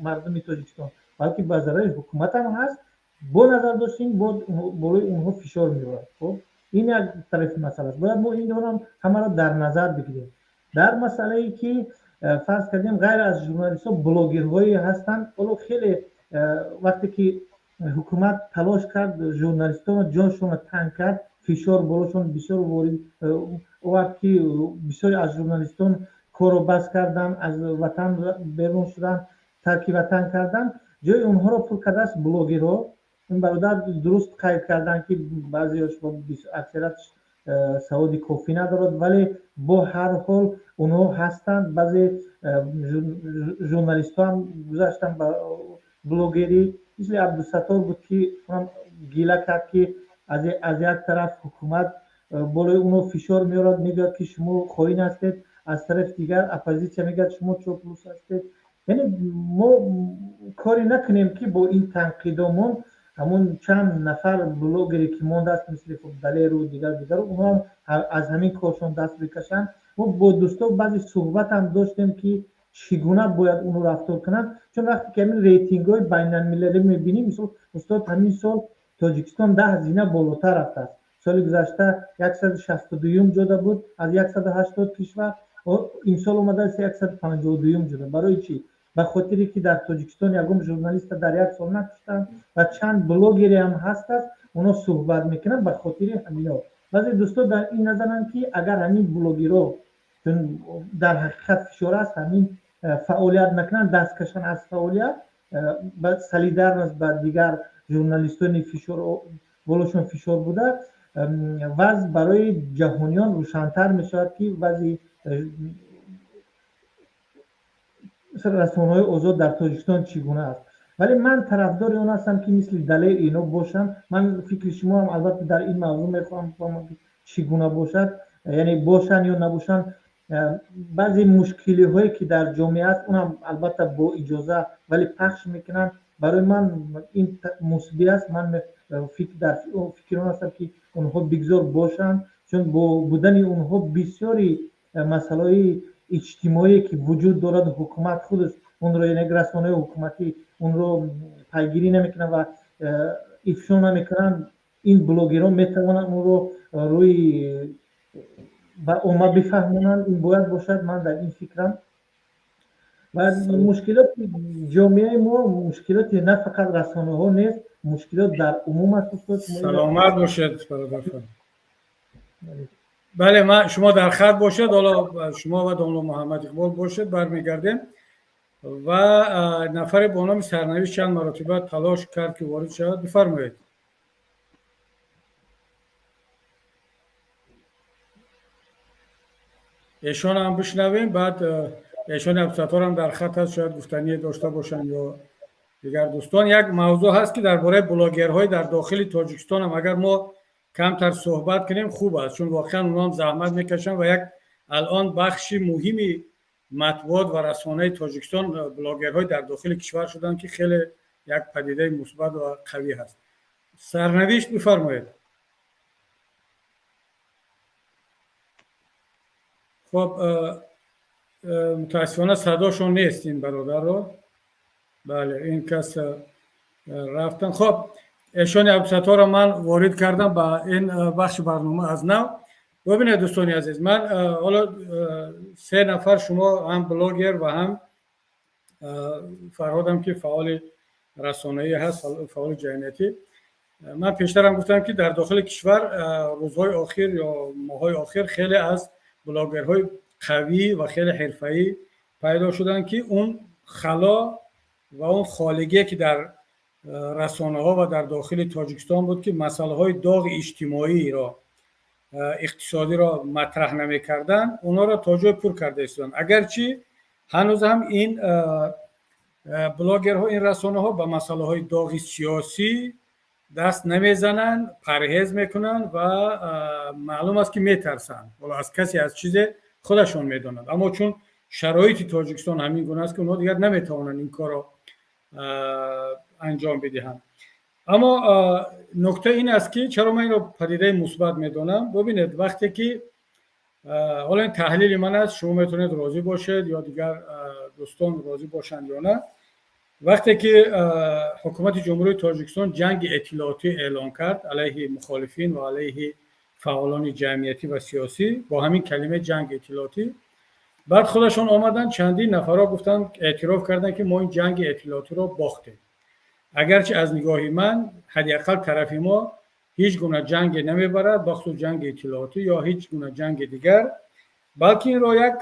мардуми Тоҷикистон, балки ба зарари ҳукумат ҳам ҳаст. Бо назардошти ин болои онҳо фишор меорад. Хоб, ин як тарафи масъала аст, бояд мо инро ҳамаро дар назар бигирем. Дар масъалае ки фарз кардем, ғайр аз журналистҳо блогерҳое ҳастанд. Ҳоло хеле вақте ки ҳукумат талош кард, журналистонро ҷоншонро танг кард, фишор болошон бисёр ворид овард, ки бисёре аз журналистон корро бас карданд, аз ватан берун шуданд, тарки ватан карданд. Ҷои онҳоро пур кардааст блогерҳо. Ин бародар дуруст қайд карданд, ки баъзеош, аксариятш саводи кофӣ надорад, вале бо ҳар ҳол онҳо ҳастанд. Баъзе журналистҳо ҳам гузаштанд ба блогерӣ, мисли Абдусаттор буд, ки ҳам гила кард, ки аз як тараф ҳукумат болои онҳо фишор меорад, мегӯяд ки шумо хоин ҳастед, аз тарафи дигар оппозитсия мегӯяд шумо чоплус ҳастед. Яъне мо коре накунем, ки бо ин танқидомон ҳамон чанд нафар блогере ки мондааст, мисли хуб Далеру дигар дигару, онҳо аз ҳамин коршон даст бикашанд. Мо бо дӯсто баъзе суҳбат ҳам доштем, ки чӣ гуна бояд онро рафтор кунанд, чун вақте ки ҳамин рейтингҳои байналмилалӣ мебинем, мисол, устод, ҳамин сол Тоҷикистон 10 зина болотар рафтааст. Соли гузашта 162-юм ҷода буд аз 180 кишвар, имсол омадааст 152-юм ҷода. Барои чӣ? Ба хотире ки дар Тоҷикистон ягон журналиста дар як сол накуштанд ва чанд блогере ҳам ҳастаст, онҳо суҳбат мекунанд. Ба хотири ҳамино баъзе дӯсто дар ин назаранд, ки агар ҳамин блогерҳо, чун дар ҳақиқат фишор аст, ҳамин фаъолият накунанд, даст кашанд аз фаъолият, ба солидарност ба дигар журналистони фишор болошон фишор буда, вазъ барои ҷаҳониён рӯшантар мешавад, ки вазъи расонаҳои озод дар Тоҷикистон чӣ гуна аст. Вале ман тарафдори он ҳастам, ки мисли Далер ино бошанд. Ман фикри шумоам албатта дар ин мавзӯъ мехоҳам бифаҳмам, ки чӣ гуна бошад, яъне бошанд ё набошанд. Баъзе мушкилиҳое ки дар ҷомеа аст, унам албатта бо иҷоза, вале пахш мекунанд. Барои ман ин мусбӣ аст. Ман дар фикри он ҳастам, ки онҳо бигзор бошанд, чун бо будани онҳо бисёри масъалаҳои иҷтимоие ки вуҷуд дорад, ҳукумат худаш онро, яъне расонаҳои ҳукуматӣ онро пайгирӣ намекунанд ва ифшо намекунанд, ин блогерон метавонанд онро рӯи ба омма бифаҳмонанд. Ин бояд бошад, ман дар ин фикрам. Ва мушкилоти ҷомеаи мо мушкилоти на фақат расонаҳо нест, мушкилот дар умум аст, устод. Саломат бошед, бародар. Бале, ман шумо дар хат бошед, ҳоло шумо ва домло Муҳаммад Иқбол бошед, бармегардем. Ва нафаре бо номи Сарнавишт чанд маротиба талош кард, ки ворид шавад. Бифармоед. Эшон ҳам бишнавем, баъд эшони Абдусатторам дар хат аст, шояд гуфтание дошта бошанд ё дигар дӯстон. Як мавзӯъ ҳаст, ки дар бораи блогерҳои дар дохили Тоҷикистон ҳам агар мо камтар суҳбат кунем хуб аст, чун воқеан онҳо ҳам заҳмат мекашанд ва як алон бахши муҳими матбуот ва расонаи Тоҷикистон блогерҳои дар дохили кишвар шуданд, ки хеле як падидаи мусбат ва қавӣ ҳаст. Сарнавишт, бифармоед. Хоб, мутаассифона садошон нест ин бародарро. Бале, ин кас рафтан. Хоб, эшони Абдусатторро ман ворид кардам ба ин бахши барнома аз нав. Бибинед, дӯстони азиз, ман ҳоло се нафар шумо, ҳам блогер ва ҳам Фарҳодам, ки фаъоли расонаӣ ҳаст, фаъоли ҷамъиятӣ. Ман пештарам гуфтам, ки дар дохили кишвар рӯзҳои охир ё моҳҳои охир хеле аз блогерҳои қавӣ ва хеле ҳирфаӣ пайдо шуданд, ки он хало ва он холигие, ки дар расонаҳо ва дар дохили Тоҷикистон буд, ки масъалаҳои доғи иҷтимоиро, иқтисодиро матраҳ намекарданд, онҳоро то ҷой пур карда истоданд. Агарчи ҳанӯз ҳам ин блогерҳо, ин расонаҳо ба масъалаҳои доғи сиёсӣ даст намезананд, парҳез мекунанд ва маълум аст, ки метарсанд. Ҳоло аз касе, аз чизе худашон медонанд, аммо чун шароити Тоҷикистон ҳамин гуна аст, ки онҳо дигар наметавонанд ин корро анҷом бидиҳанд. Аммо нукта ин аст, ки чаро ман инро падидаи мусбат медонам. Бубинед, вақте ки ҳоло ин таҳлили ман аст, шумо метавонед розӣ бошед ё дигар дӯстон розӣ бошанд ё на. Вақте ки ҳукумати Ҷумҳурии Тоҷикистон ҷанги иттилоотӣ эълон кард алайҳи мухолифин ва алайҳи фаъолони ҷамъиятӣ ва сиёсӣ бо ҳамин калимаи ҷанги иттилоотӣ, баъд худашон омаданд, чандин нафарҳо гуфтанд, эътироф карданд, ки мо ин ҷанги иттилоотиро бохтем. Агарчи аз нигоҳи ман ҳадди ақал тарафи мо ҳеҷ гуна ҷанге намебарад, бахусус ҷанги иттилоотӣ ё ҳеҷ гуна ҷанги дигар, балки инро як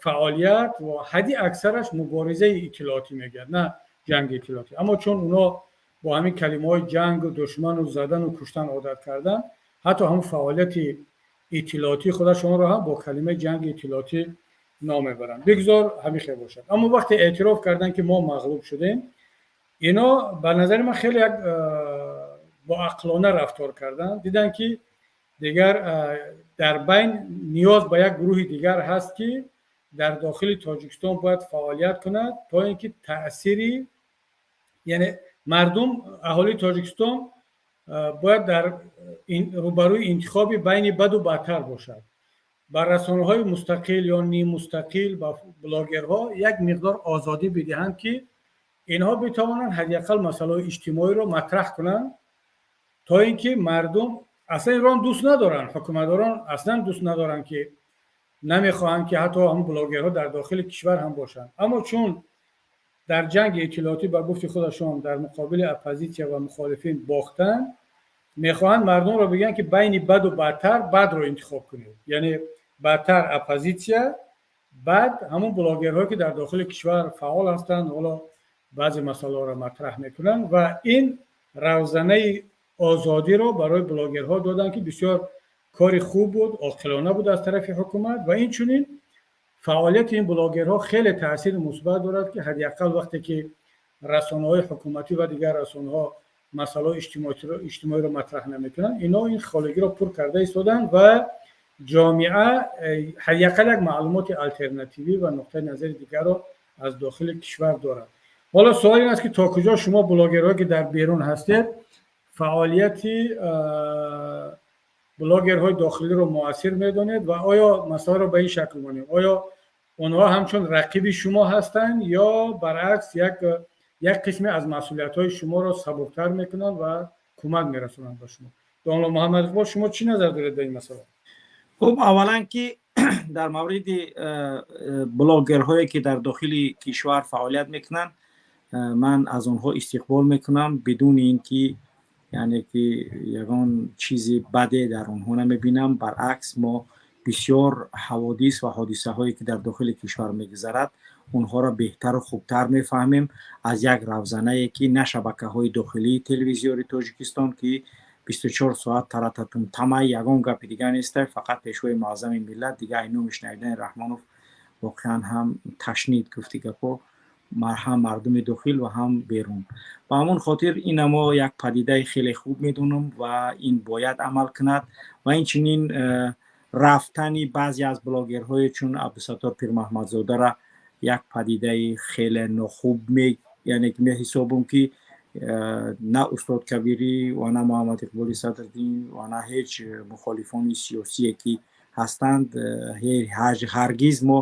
фаъолият ва ҳадди аксараш муборизаи иттилоотӣ мегӯяд, на ҷанги иттилоотӣ. Аммо чун онҳо бо ҳамин калимаҳои ҷангу душману задану куштан одат карданд, ҳатто ҳамон фаъолияти иттилоотӣ худашонро ҳам бо калимаи ҷанги иттилоотӣ ном мебаранд. Бигзор ҳамин хел бошад. Аммо вақте эътироф карданд, ки мо мағлуб шудем, ино ба назари ман хеле як боақлона рафтор карданд. Диданд, ки дигар дар байн ниёз ба як гурӯҳи дигар ҳаст, ки дар дохили Тоҷикистон бояд фаъолият кунад, то ин ки таъсири, яъне мардум, аҳолии Тоҷикистон бояд дар рӯбарӯи интихоби байни баду бадтар бошад. Ба расонаҳои мустақил ё ниммустақил, ба блогерҳо як миқдор озодӣ бидиҳанд, ки инҳо битавонанд ҳадди ақал масъалаҳои иҷтимоиро матраҳ кунанд, то ин ки мардум аслан инро дӯст надоранд. Ҳукуматдорон аслан дӯст надоранд, ки намехоҳанд, ки ҳатто ҳам блогерҳо дар дохили кишвар ҳам бошанд. Аммо чун дар ҷанги иттилоотӣ ба гуфти худашон дар муқобили оппозитсия ва мухолифин бохтанд, мехоҳанд мардумро бигӯянд, ки байни баду бадтар бадро интихоб кунед, яъне бадтар оппозитсия, баъд ҳамон блогерҳое, ки дар дохили кишвар фаъол ҳастанд, ҳоло баъзе масъалаҳоро матраҳ мекунанд. Ва ин равзанаи озодиро барои блогерҳо доданд, ки бисёр кори хуб буд, оқилона буд аз тарафи ҳукумат. Ва инчунин фаъолияти ин блогерҳо хеле таъсири мусбат дорад, ки ҳадди ақал вақте ки Расонаҳои ҳукуматӣ ва дигар расонаҳо масъалаҳои иҷтимоиро матраҳ намекунанд, ино ин холигиро пур карда истоданд ва ҷомеа ҳадди ақал як маълумоти алтернативӣ ва нуқтаи назари дигарро аз дохили кишвар дорад. Ҳоло суол ин аст, ки то куҷо шумо, блогерҳое ки дар берун ҳастед, фаъолияти блогерҳои дохилиро муассир медонед ва оё масъаларо ба ин шакл монем, оё онҳо ҳамчун рақиби шумо ҳастанд ё баръакс як қисме аз масъулиятҳои шуморо сабуктар мекунанд ва кӯмак мерасонанд ба шумо? Домла Муҳаммад Иқбол, шумо чӣ назар доред дар ин масъала? Хуб, аввалан ки дар мавриди блогерҳое ки дар дохили кишвар фаъолият мекунанд, ман аз онҳо истиқбол мекунам, бидуни ин ки яъне ки ягон чизи баде дар онҳо намебинам. Баръакс, мо бисёр ҳаводис ва ҳодисаҳое ки дар дохили кишвар мегузарад, онҳоро беҳтару хубтар мефаҳмем аз як равзанае ки на шабакаҳои дохилии телевизиони Тоҷикистон, ки 24 соат тарататум тамай, ягон гапи дига неста, фақат Пешвои муаззами миллат. Дига ай номи шунавидани Раҳмонов воқеан ҳам ташнид, гуфти гапо, ҳам мардуми дохил ва ҳам берун. Ба ҳамон хотир ина мо як падидаи хеле хуб медонам ва ин бояд амал кунад. Ва инчунин рафтани баъзе аз блогерҳое чун Абдусаттор Пирмаҳмадзодара як падидаи хеле нохуб яъне ки меҳисобам, ки на устод Кабирӣ ва на Муҳаммад Иқболи Садриддин ва на ҳеҷ мухолифони сиёсие ки ҳастанд, ҳаргиз мо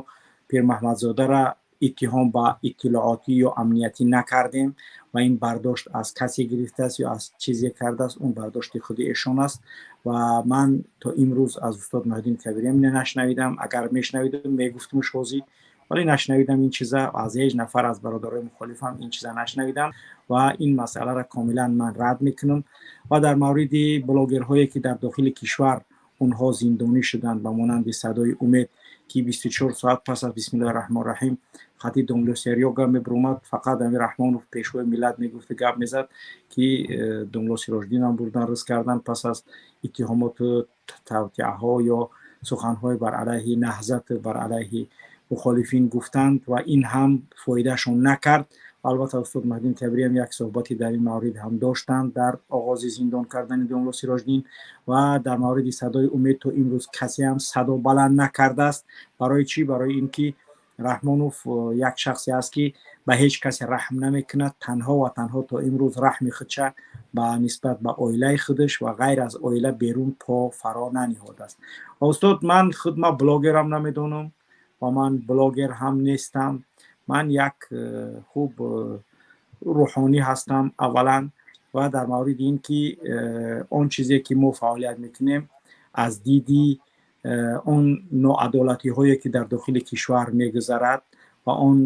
Пирмаҳмадзодара иттиҳом ба иттилоотӣ ё амниятӣ накардем ва ин бардошт аз касе гирифтааст ё аз чизе кардааст, он бардошти худи эшон аст. Ва ман то имрӯз аз устод Муҳиддин Кабириам нашнавидам. Агар мешнавидам, мегуфтмуш ҳозир, вале нашнавидам ин чиза. Аз ҳеҷ нафар аз бародарои мухолифам ин чиза нашнавидам ва ин масъаларо комилан ман рад мекунам. Ва дар мавриди блогерҳое ки дар дохили кишвар онҳо зиндонӣ шуданд, ба монанди Садои Умед, ки 24 соат пас аз бисмиллоҳи раҳмони раҳим хати домло Серёга мебуромад, фақат ами Раҳмонов, Пешвои миллат мегуфту гап мезад, ки домло Сироҷиддинам бурдан ризқ кардан пас аз иттиҳомоту тавтиаҳо ё суханҳои бар алайҳи Наҳзат, бар алайҳи мухолифин гуфтанд ва ин ҳам фоидаашон накард. Албатта, устод Маҳдин Кабириам як суҳбате дар ин маврид ҳам доштанд дар оғози зиндон кардани домло Сироҷиддин. Ва дар мавриди Садои Умед то имрӯз касе ҳам садо баланд накардааст. Барои чӣ? Барои ин ки Раҳмонов як шахсе аст, ки ба ҳеҷ касе раҳм намекунад, танҳо ва танҳо то имрӯз раҳми худша ба нисбат ба оилаи худаш ва ғайр аз оила берун по фаро наниҳодааст. Ва устод, ман худ ма блогерам намедонам ва ман блогер ҳам нестам. Ман як хуб рӯҳонӣ ҳастам аввалан. Ва дар мавриди ин ки он чизе ки мо фаъолият мекунем, аз диди он ноадолатиҳое ки дар дохили кишвар мегузарад ва он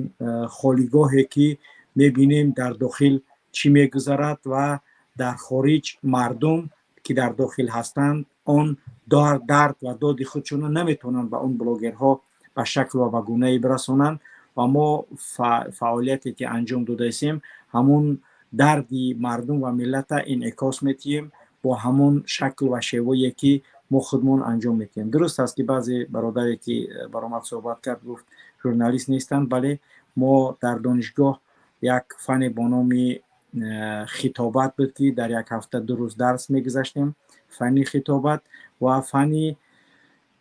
холигоҳе ки мебинем дар дохил чӣ мегузарад ва дар хориҷ мардум ки дар дохил ҳастанд, он дард ва доди худшонро наметавонанд ба он блогерҳо ба шакл ва ба гунае бирасонанд ва мо фаъолияте ки анҷом додаистем, ҳамун дарди мардум ва миллата инъикос метиҳем бо ҳамон шакл ва шевое ки мо худмон анҷом метиҳем. Дуруст аст, ки баъзе бародаре ки баромад суҳбат кард, гуфт, журналист нестанд. Бале, мо дар донишгоҳ як фане бо номи хитобат буд, ки дар як ҳафта 2 рӯз дарс мегузаштем, фанни хитобат, ва фанни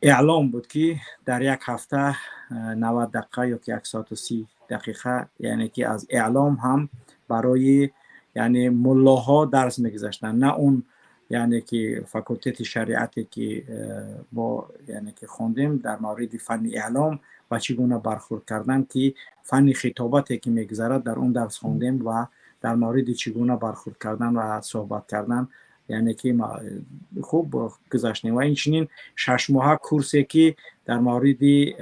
эълом буд, ки дар як ҳафта 90 дақиқа ё ки 1 соату 30 дақиқа, яъне ки аз эълом ҳам барои яъне муллоҳо дарс мегузаштанд, на он яъне ки факултети шариате ки мо яъне ки хондем дар мавриди фанни эълом ва чӣ гуна бархурд кардан, ки фанни хитобате ки мегузарад, дар он дарс хондем ва дар мавриди чӣ гуна бархурд кардан ва суҳбат кардан, яъне ки хуб гузаштем. Ва инчунин 6 моҳа курсе ки дар мавриди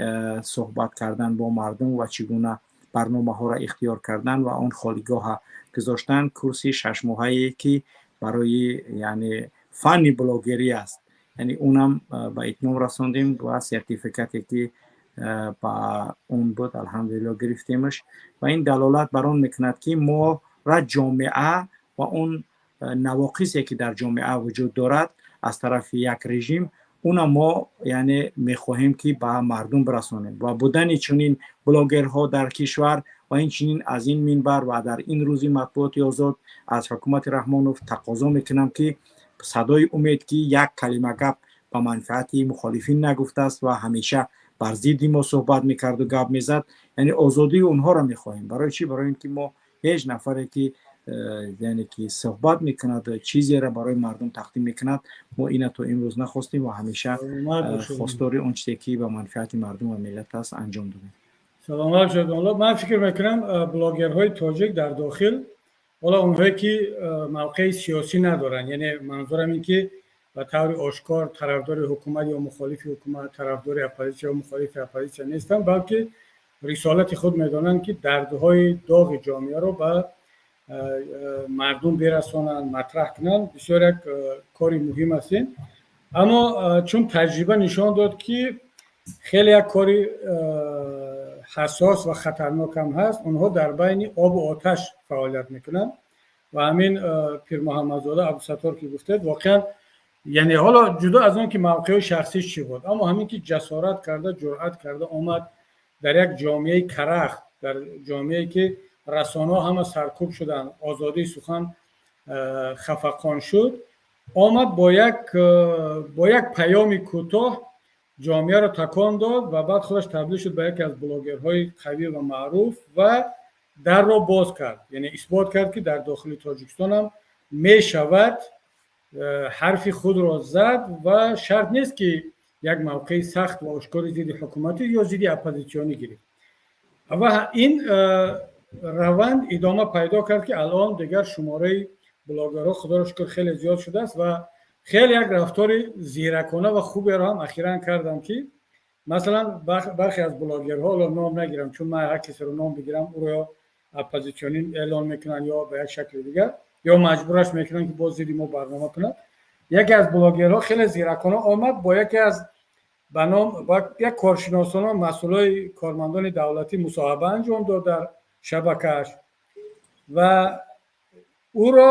суҳбат кардан бо мардум ва чӣ гуна барномаҳоро ихтиёр кардан ва он холигоҳа гузоштан, курси 6 моҳае ки барои яъне фанни блогерӣ аст, яъне унам ба итмом расондем ва сертификате ки ба он буд, алҳамдулилло, гирифтемаш. Ва ин далолат бар он мекунад, ки мора ҷомеа ва он навоқисе ки дар ҷомеа вуҷуд дорад аз тарафи як режим, уна мо яъне мехоҳем, ки ба мардум бирасонем ва будани чунин блогерҳо дар кишвар Ва инчунин аз ин минбар ва дар ин рӯзи матбуоти озод аз ҳукумати Раҳмонов тақозо мекунам, ки Садои Умед, ки як калима гап ба манфиати мухолифин нагуфтааст ва ҳамеша бар зидди мо суҳбат мекарду гап мезад, яъне озодии онҳоро мехоҳем. Барои чӣ? Барои ин ки мо ҳеҷ нафаре, ки яъне ки суҳбат мекунад, чизеро барои мардум тақдим мекунад, мо ина то имрӯз нахостем ва ҳамеша хостори он чизе, ки ба манфиати мардум ва миллат аст, анҷом додем. Саломат шуд. Ман фикр мекунам, блогерҳои тоҷик дар дохил, ҳоло онҳое ки мавқеи сиёсӣ надоранд, яъне манзурам ин ки ба таври ошкор тарафдори ҳукумат ё мухолифи ҳукумат, тарафдори оппозитсия ё мухолифи оппозитсия нестанд, балки рисолати худ медонанд, ки дардҳои доғи ҷомеаро ба мардум бирасонанд, матраҳ кунанд, бисёр як кори муҳим аст ин. Аммо чун таҷриба нишон дод, ки хеле як кори ҳассос ва хатарнок ҳам ҳаст, онҳо дар байни обу оташ фаъолият мекунанд. Ва ҳамин Пирмуҳаммадзода Абдусаттор, ки гуфтед, воқеан, яъне ҳоло ҷудо аз он ки мавқеи шахсиш чӣ буд, аммо ҳамин ки ҷасорат карда, ҷуръат карда омад дар як ҷомеаи карахт, дар ҷомеае ки расонаҳо ҳама саркӯб шуданд, озодии сухан хафақон шуд, омад бо як паёми кӯтоҳ ҷомеаро такон дод ва баъд худаш табдил шуд ба яке аз блогерҳои қавӣ ва маъруф ва дарро боз кард, яъне исбот кард, ки дар дохили Тоҷикистон ҳам мешавад ҳарфи худро зад ва шарт нест, ки як мавқеи сахт ва ошкори зидди ҳукуматӣ ё зидди оппозитсионӣ гирифт. Ва ин раванд идома пайдо кард, ки алон дигар шумораи блогерҳо, худоро шукр, хеле зиёд шудааст. Ва хеле як рафтори зиракона ва хуберо ҳам ахиран кардам, ки масалан бархе аз блогерҳо, ҳоло ном нагирам, чун ман ҳар касеро ном бигирам, ӯро ё оппозитсионӣ эълон мекунанд, ё ба як шакли дигар, ё маҷбураш мекунанд, ки боз зидди мо барнома кунад. Яке аз блогерҳо хеле зиракона омад, бо яке аз ба ном бо як коршиносоно, масъулои кормандони давлатӣ мусоҳиба анҷом дод дар шабакааш. Ва ӯро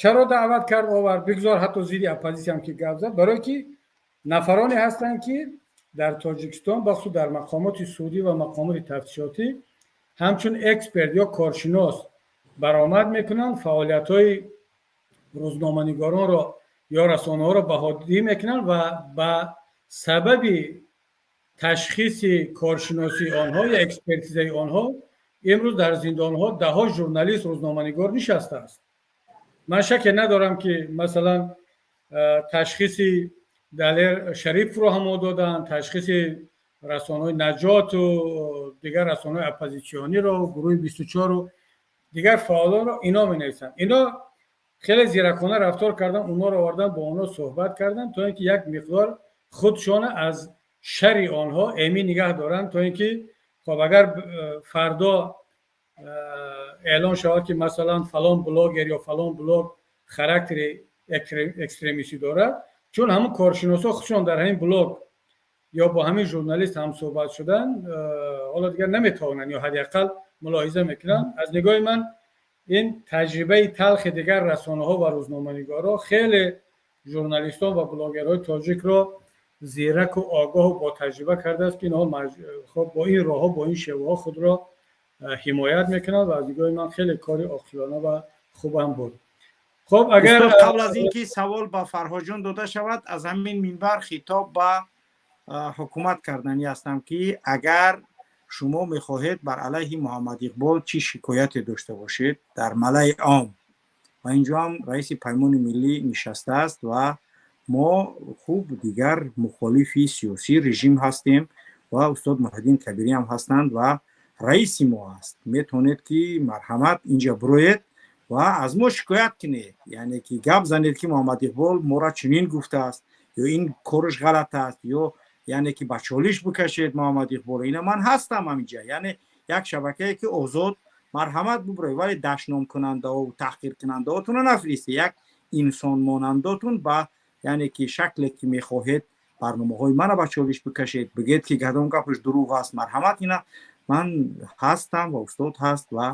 чаро даъват кард, овард, бигзор ҳатто зидди оппозитсиям ки гап зад? Барое ки нафароне ҳастанд, ки дар Тоҷикистон, бахусус дар мақомоти судӣ ва мақомоти тафтишотӣ, ҳамчун эксперт ё коршинос баромад мекунанд, фаъолиятҳои рӯзноманигоронро ё расонаҳоро баҳодиҳӣ мекунанд ва ба сабаби ташхиси коршиносии онҳо ё экспертизаи онҳо имрӯз дар зиндонҳо даҳҳо журналист, рӯзноманигор нишастааст. Ман шаке надорам, ки масалан ташхиси Далер Шариповро ҳамо доданд, ташхиси расонаҳои Наҷоту дигар расонаҳои оппозитсиониро, гурӯҳи 24-у дигар фаъолонро ино менависанд. Ино хеле зиракона рафтор кардан, онҳоро овардан, бо онҳо суҳбат карданд, то ин ки як миқдор худшона аз шарри онҳо эмин нигаҳ доранд, то ин ки хоб, агар фардо эълон шавад, ки масалан фалон блогер ё фалон блог характери экстремистӣ дорад, чун ҳамун коршиносҳо худшон дар ҳамин блог ё бо ҳамин журналист ҳамсӯҳбат шуданд, ҳоло дигар наметавонанд ё ҳадди ақал мулоҳиза мекунанд. Аз нигоҳи ман, ин таҷрибаи талхи дигар расонаҳо ва рӯзноманигорҳо хеле журналистон ва блогерҳои тоҷикро зираку огоҳу ботаҷриба кардааст, ки инҳо хоб бо ин роҳҳо, бо ин шеваҳо худро ҳимоят мекунанд. Ва аз нигоҳи ман хеле кори оқилона ва хубам буд. Хоб, агар қабл аз ин ки савол ба Фарҳодҷон дода шавад, аз ҳамин минбар хитоб ба ҳукумат карданӣ ҳастам, ки агар шумо мехоҳед бар алайҳи Муҳаммад Иқбол чӣ шикояте дошта бошед дар малаи ом, ва инҷо ҳам раиси Паймони Миллӣ нишастааст ва мо хуб дигар мухолифи сиёсии режим ҳастем ва устод Муҳиддин Кабирӣ ҳам ҳастанд ва раиси мо аст, метавонед ки марҳамат инҷа бироед ва аз мо шикоят кунед, яъне ки гап занед, ки Муҳаммад Иқбол моро чунин гуфтааст ё ин кораш ғалат аст, ё яъне ки ба чолиш бикашед Муҳаммад Иқбол. Ина ман ҳастам ҳаминҷа, яъне як шабакае ки озод, марҳамат буброед, вале дашномкунандаҳо таҳқиркунандаҳотонро нафиристед. Як инсонмонандотун ба яъне ки шакле ки мехоҳед барномаҳои мана ба чолиш бикашед, бигӯед, ки кадом гапаш дурӯғ аст, марҳамат, ина ман ҳастам ва устод ҳаст ва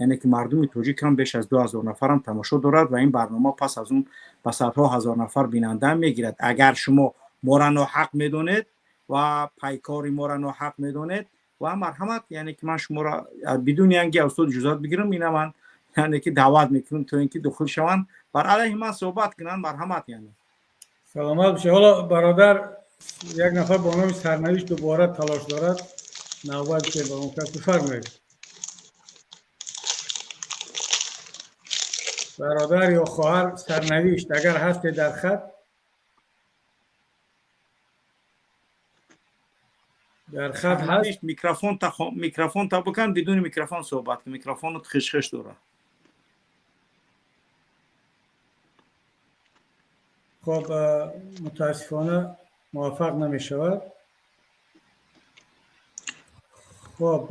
яъне ки мардуми тоҷик ҳам беш аз 2000 нафарам тамошо дорад ва ин барнома пас аз он ба садҳо ҳазор нафар бинанда мегирад. Агар шумо моро ноҳақ медонед ва пайкори моро ноҳақ медонед. Ва марҳамат, яъне ки ман шуморо бидуни он ки устод иҷозат бигирам, ина ман яъне ки даъват мекунам, то ин ки дохил шаванд, бар алайҳи ман суҳбат кунанд. Марҳамат, яъне. Саломат бошед. Ҳоло бародар, як нафар бо номи Сарнавишт дубора талош дорад, навбат ба он кас. Бифармоед, бародар ё хоҳар Сарнавишт, агар ҳастед дар хат. Дар хат ҳаст. Микрофон та, микрофон та бикан, бидуни микрофон суҳбат кун, микрофонат хиш-хиш дорад. Хоб, мутаассифона муваффақ намешавад. Хоб,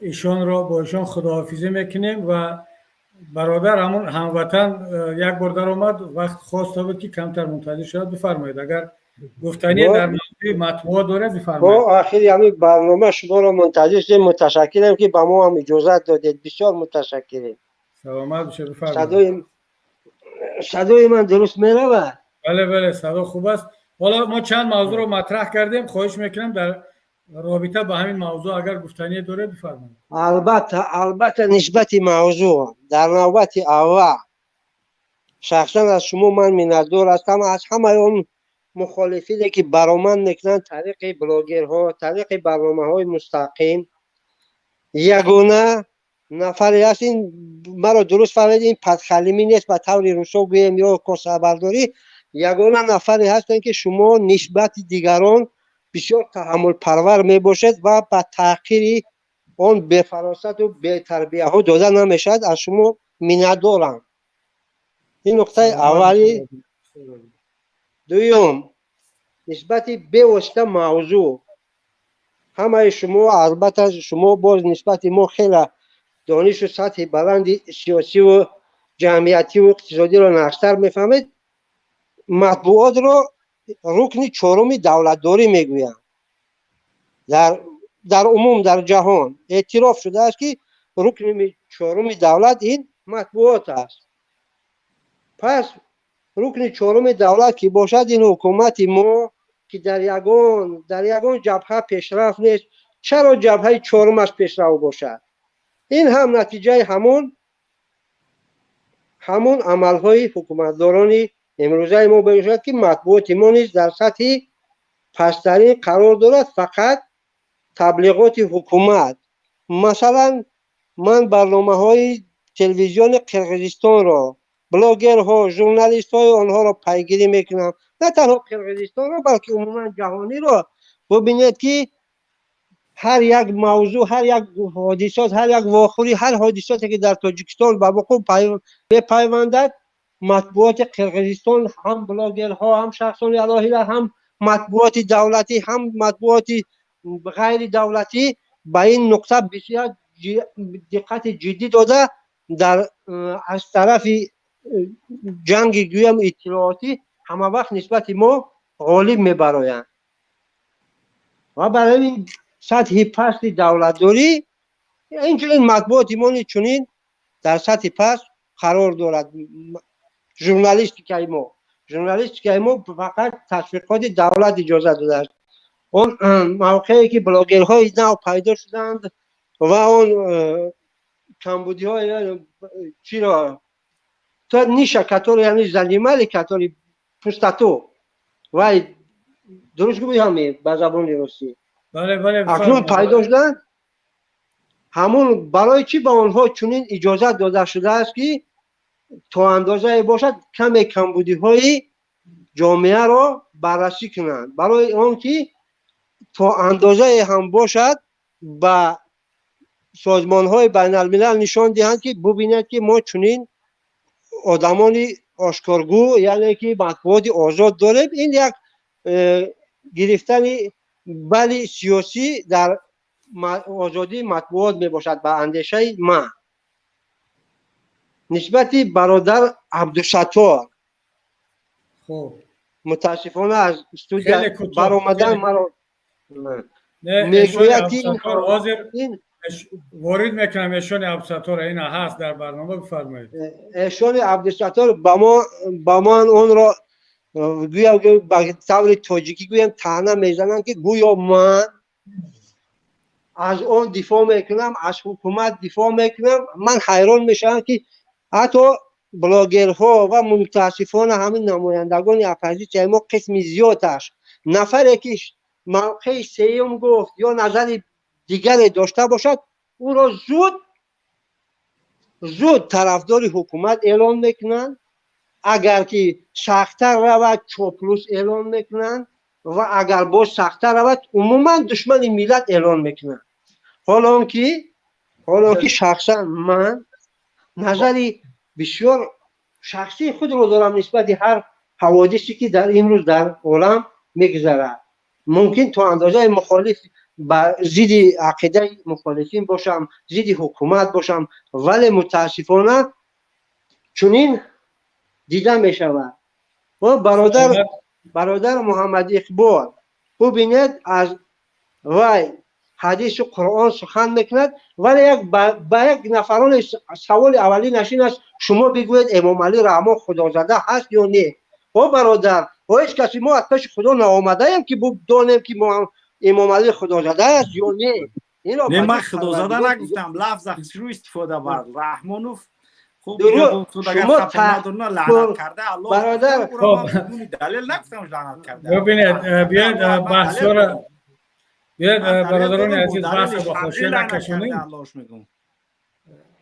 ишонро бо ишон худоҳофизӣ мекунем. Ва бародар, ҳамон ҳамватан як бор даромад, вақт хоста буд, ки камтар мунтазир шавад. Бифармоед, агар гуфтанӣ дар мавзӯи матбуот доред, бифармоед. Мо охири ҳамин барнома шуморо мунтазир шудем. Муташаккирем, ки ба мо ҳам иҷозат додед. Бисёр муташаккирем. Саломат бошед, бифармоед. Садои ман дуруст меравад? Бале, бале, садо хуб аст. Ҳоло мо чанд мавзӯъро матраҳ кардем, хоҳиш мекунам, дар робита ба ҳамин мавзӯъ агар гуфтанӣ доред, бифармоед. Албатта, албатта, нисбати мавзӯъ дар навбати аввал шахсан аз шумо ман миннатдор ҳастам, аз ҳамаи он мухолифине, ки баромад мекунанд тариқи блогерҳо, тариқи барномаҳои мустақим. Ягона нафаре ҳаст, ин маро дуруст фаҳмед, ин падхалимӣ нест, ба таври русо гӯем ё косабардорӣ, ягона нафаре ҳастанд, ки шумо нисбати дигарон бисёр таҳаммулпарвар мебошед ва ба таъқири он бефаросату бетарбияҳо дода намешавад. Аз шумо миннатдорам. Ин нуқтаи аввали. Дуюм, нисбати бевосита мавзӯъ, ҳамаи шумо, албатта, шумо боз нисбати мо хеле донишу сатҳи баланди сиёсиву ҷамъиятиву иқтисодиро нақштар мефаҳмед. Матбуотро рукни чоруми давлатдорӣ мегӯянд. Дар умум дар ҷаҳон эътироф шудааст, ки рукни чоруми давлат ин матбуот аст. Пас рукни чоруми давлат ки бошад, ин ҳукумати мо, ки дар ягон ҷабҳа пешрафт нест, чаро ҷабҳаи чорумаш пешрав бошад? Ин ҳам натиҷаи ҳамон амалҳои ҳукуматдорони имрӯзаи мо мебошад, ки матбуоти мо низ дар сатҳи пасттарин қарор дорад, фақат таблиғоти ҳукумат. Масалан, ман барномаҳои телевизиони Қирғизистонро, блогерҳо, журналистҳои онҳоро пайгирӣ мекунам, на танҳо Қирғизистонро, балки умуман ҷаҳониро. Бубинед, ки ҳар як мавзӯъ, ҳар як ҳодисот, ҳар як вохӯрӣ, ҳар ҳодисоте, ки дар Тоҷикистон ба вуқӯъ мепайвандад, матбуоти Қирғизистон, ҳам блогерҳо, ҳам шахсони алоҳида, ҳам матбуоти давлатӣ, ҳам матбуоти ғайридавлатӣ ба ин нуқта бисёр диққати ҷиддӣ дода, дар аз тарафи ҷанги гӯям иттилоотӣ ҳама вақт нисбати мо ғолиб мебароянд. Ва барои ин сатҳи пасти давлатдорӣ, инчунин матбуоти мо низ чунин дар сатҳи паст қарор дорад. Журналистикаи мо фақат ташвиқоти давлат иҷоза додааст. Он мавқее ки блогерҳои нав пайдо шуданд ва он камбудиҳои чиро, та ниша, которые они занимали, который пустоту, вай, дуруст гӯям ба забони русӣ? Бале. Акнун пайдо шуданд. Ҳамон барои чӣ ба онҳо чунин иҷозат дода шудааст, ки то андозае бошад каме камбудиҳои ҷомеаро баррасӣ кунанд, барои он ки то андозае ҳам бошад ба созмонҳои байналмилал нишон диҳанд, ки бубинед, ки мо чунин одамони ошкоргӯ, яъне ки матбуоти озод дорем. Ин як гирифтани бали сиёсӣ дар озодии матбуот мебошад, ба андешаи ман. Нисбати бародар Абдусаттор, мутаассифона аз студия баромадан, маро мегӯяд ки Ворид мекунам эшони Абдусаттор, ина ҳаст дар барнома, бифармоед. Эшони Абдусаттор ба ман онро гӯям, ба таври тоҷикӣ гӯям, таъна мезананд, ки гӯё ман Аз он дифоъ мекунам, аз ҳукумат дифоъ мекунам. Ман ҳайрон мешавам, ки ҳатто блогерҳо ва мутаассифона ҳамин намояндагони оппозитсияи мо, қисми зиёдаш, нафаре ки мавқеи сеюм гуфт ё назари дигаре дошта бошад, ӯро зуд зуд тарафдори ҳукумат эълон мекунанд, агар ки сахттар равад, чоплус эълон мекунанд ва агар боз сахттар равад, умуман душмани миллат эълон мекунанд. Ҳолон ки шахсан ман назари бисёр шахсии худро дорам нисбати ҳар ҳаводисе, ки дар имрӯз дар олам мегузарад. Мумкин то андозаи мухолиф ба зидди ақидаи мухолифин бошам, зидди ҳукумат бошам, вале мутаассифона чунин дида мешавад. Бародар Муҳаммад Иқбол, бубинед, аз вай ҳадису Қуръон сухан мекунад, вале ба як нафароне саволи аввалинаш ин аст: «Шумо бигӯед, Эмомалӣ Раҳмон худозада ҳаст ё не?» О бародар, ҳеҷ каси мо аз пеши Худо наомадаем, ки донем, ки Эмомалӣ худозада аст ё не. Не, ман худозада нагуфтам, лафза шурӯъ истифода бар Раҳмонов. Шумо лаънат карда. Бародар. Далел нагуфтам лаънат карда. Бибинед, биёед баҳсҳоро, биёед, бародарони азиз, баҳсро ба ҳошия накашонем.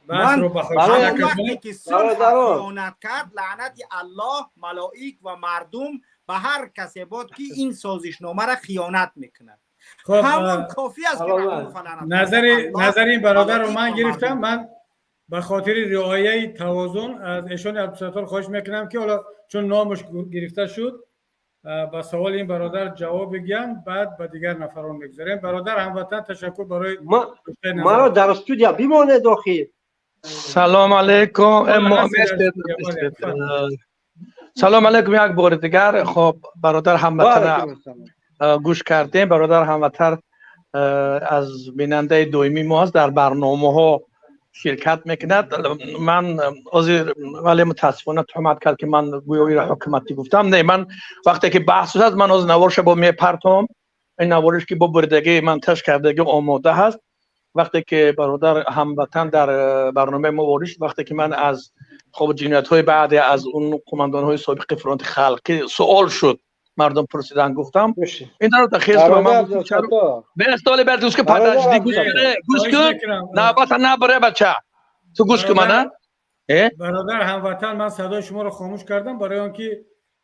Баҳсро ба ҳошия накашонем. Ки хиёнат кард, лаънати Аллоҳ, малоик ва мардум ба ҳар касе бод, ки ин созишномаро хиёнат мекунад. Ҳамон кофӣ аст. Назари ин бародарро ман гирифтам. Ман ба хотири риояи тавозун аз эшони Абдусаттор хоҳиш мекунам, ки ҳоло чун номаш гирифта шуд, ба саволи ин бародар ҷавоб бигӯянд, баъд ба дигар нафарон мегузарем. Бародар ҳамватан, ташаккур барои Маро дар студия бимонед охир. Салом алейкум, салом алейкум як бори дигар. Хоб, бародар ҳамватан гӯш кардем. Бародар ҳамватан аз бинандаи доимии мо аст, дар барномаҳо ширкат мекунад. Ман ҳозир, вале мутаассифона туҳмат кард, ки ман гӯё иро ҳукуматӣ гуфтам. Не, ман вақте ки баҳс шуд, ман ҳозир наворша бо мепартом. Ин навориш ки бо буридагӣ, монтаж кардагӣ омода ҳаст. Вақте ки бародар ҳамватан дар барномаи мо ворид шуд, вақте ки ман аз хоб ҷиноятҳои баъде аз он қумандонҳои собиқи фронти халқӣ суол шуд, мардум пурсидан, гуфтам ин дар хез бестоли бер гӯш ки, подожди, гӯш гӯш кун, навбата набаре, бача, ту гӯш кун мана. Бародар ҳамватан, ман садои шуморо хомӯш кардам барои он ки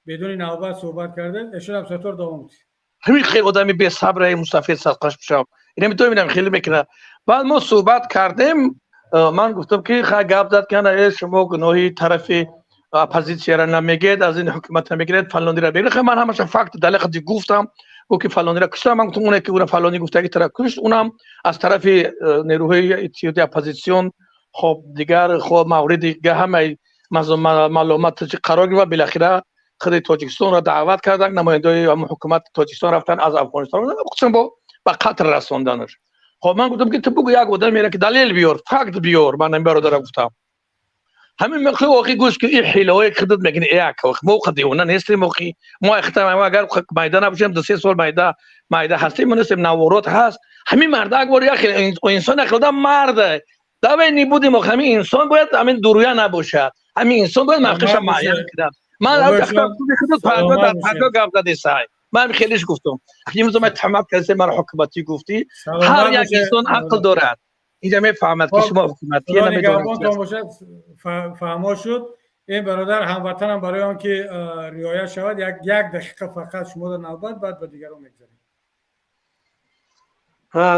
бидуни навбат суҳбат кардед. Эшон Абдусаттор, давом диҳед. Ҳамин хел одами бесабра, мустафид садқаш бишавам, ина метавонам хеле мекунад. Баъд мо суҳбат кардем, ман гуфтам ки ха гап зад, ки шумо гуноҳи тарафи оппозитсияро намегед, аз ин ҳукумат намегиред, фалонира бигиред. Ман ҳамаша факт далел гуфтам. Гуфт ки фалонира куштам. Ман гуфтам, оне ки уна фалони гуфтаги тара кушт, унам аз тарафи нерӯҳои иттиҳоди оппозитсион. Хоб, дигар хоб мавриди ҳамаи маълумот қарор гирифт ва билохира худи Тоҷикистонро даъват карданд, намояндаҳои ҳукумати Тоҷикистон рафтан, аз Афғонистон хусусан бо ба қатл расонданаш. Хоб, ман гуфтам ки ту бугӯ, як одам мера ки далел биёр, факт биёр. Ман ин бародара гуфтам ҳамин мехоҳи охи, гӯш ки, ин ҳилаҳое ки худат мекунӣ, як мо девона нестем охи. Мо хитам агар майда набошем, 2-3 сол майда майда ҳастем, мо нестем. Наворот ҳаст. Ҳамин марда як бор як инсон, як одам марда, давай не будем. Ҳамин инсон бояд ҳамин дуруя набошад, ҳамин инсон бояд мавқеша муайян кунад. Ман дар панҷо гап задесай, ман хелиш гуфтам. Имрӯз ман туҳмат кардем, ман ҳукуматӣ гуфтӣ. Ҳар як инсон ақл дорад, инҷа мефаҳмад, ки шумо ҳукуматӣ. Намедонед. Фаҳмо шуд. Ин бародар ҳамватанам барои он ки риоя шавад, як дақиқа фақат шуморо навбат, баъд ба дигарон мегузарем.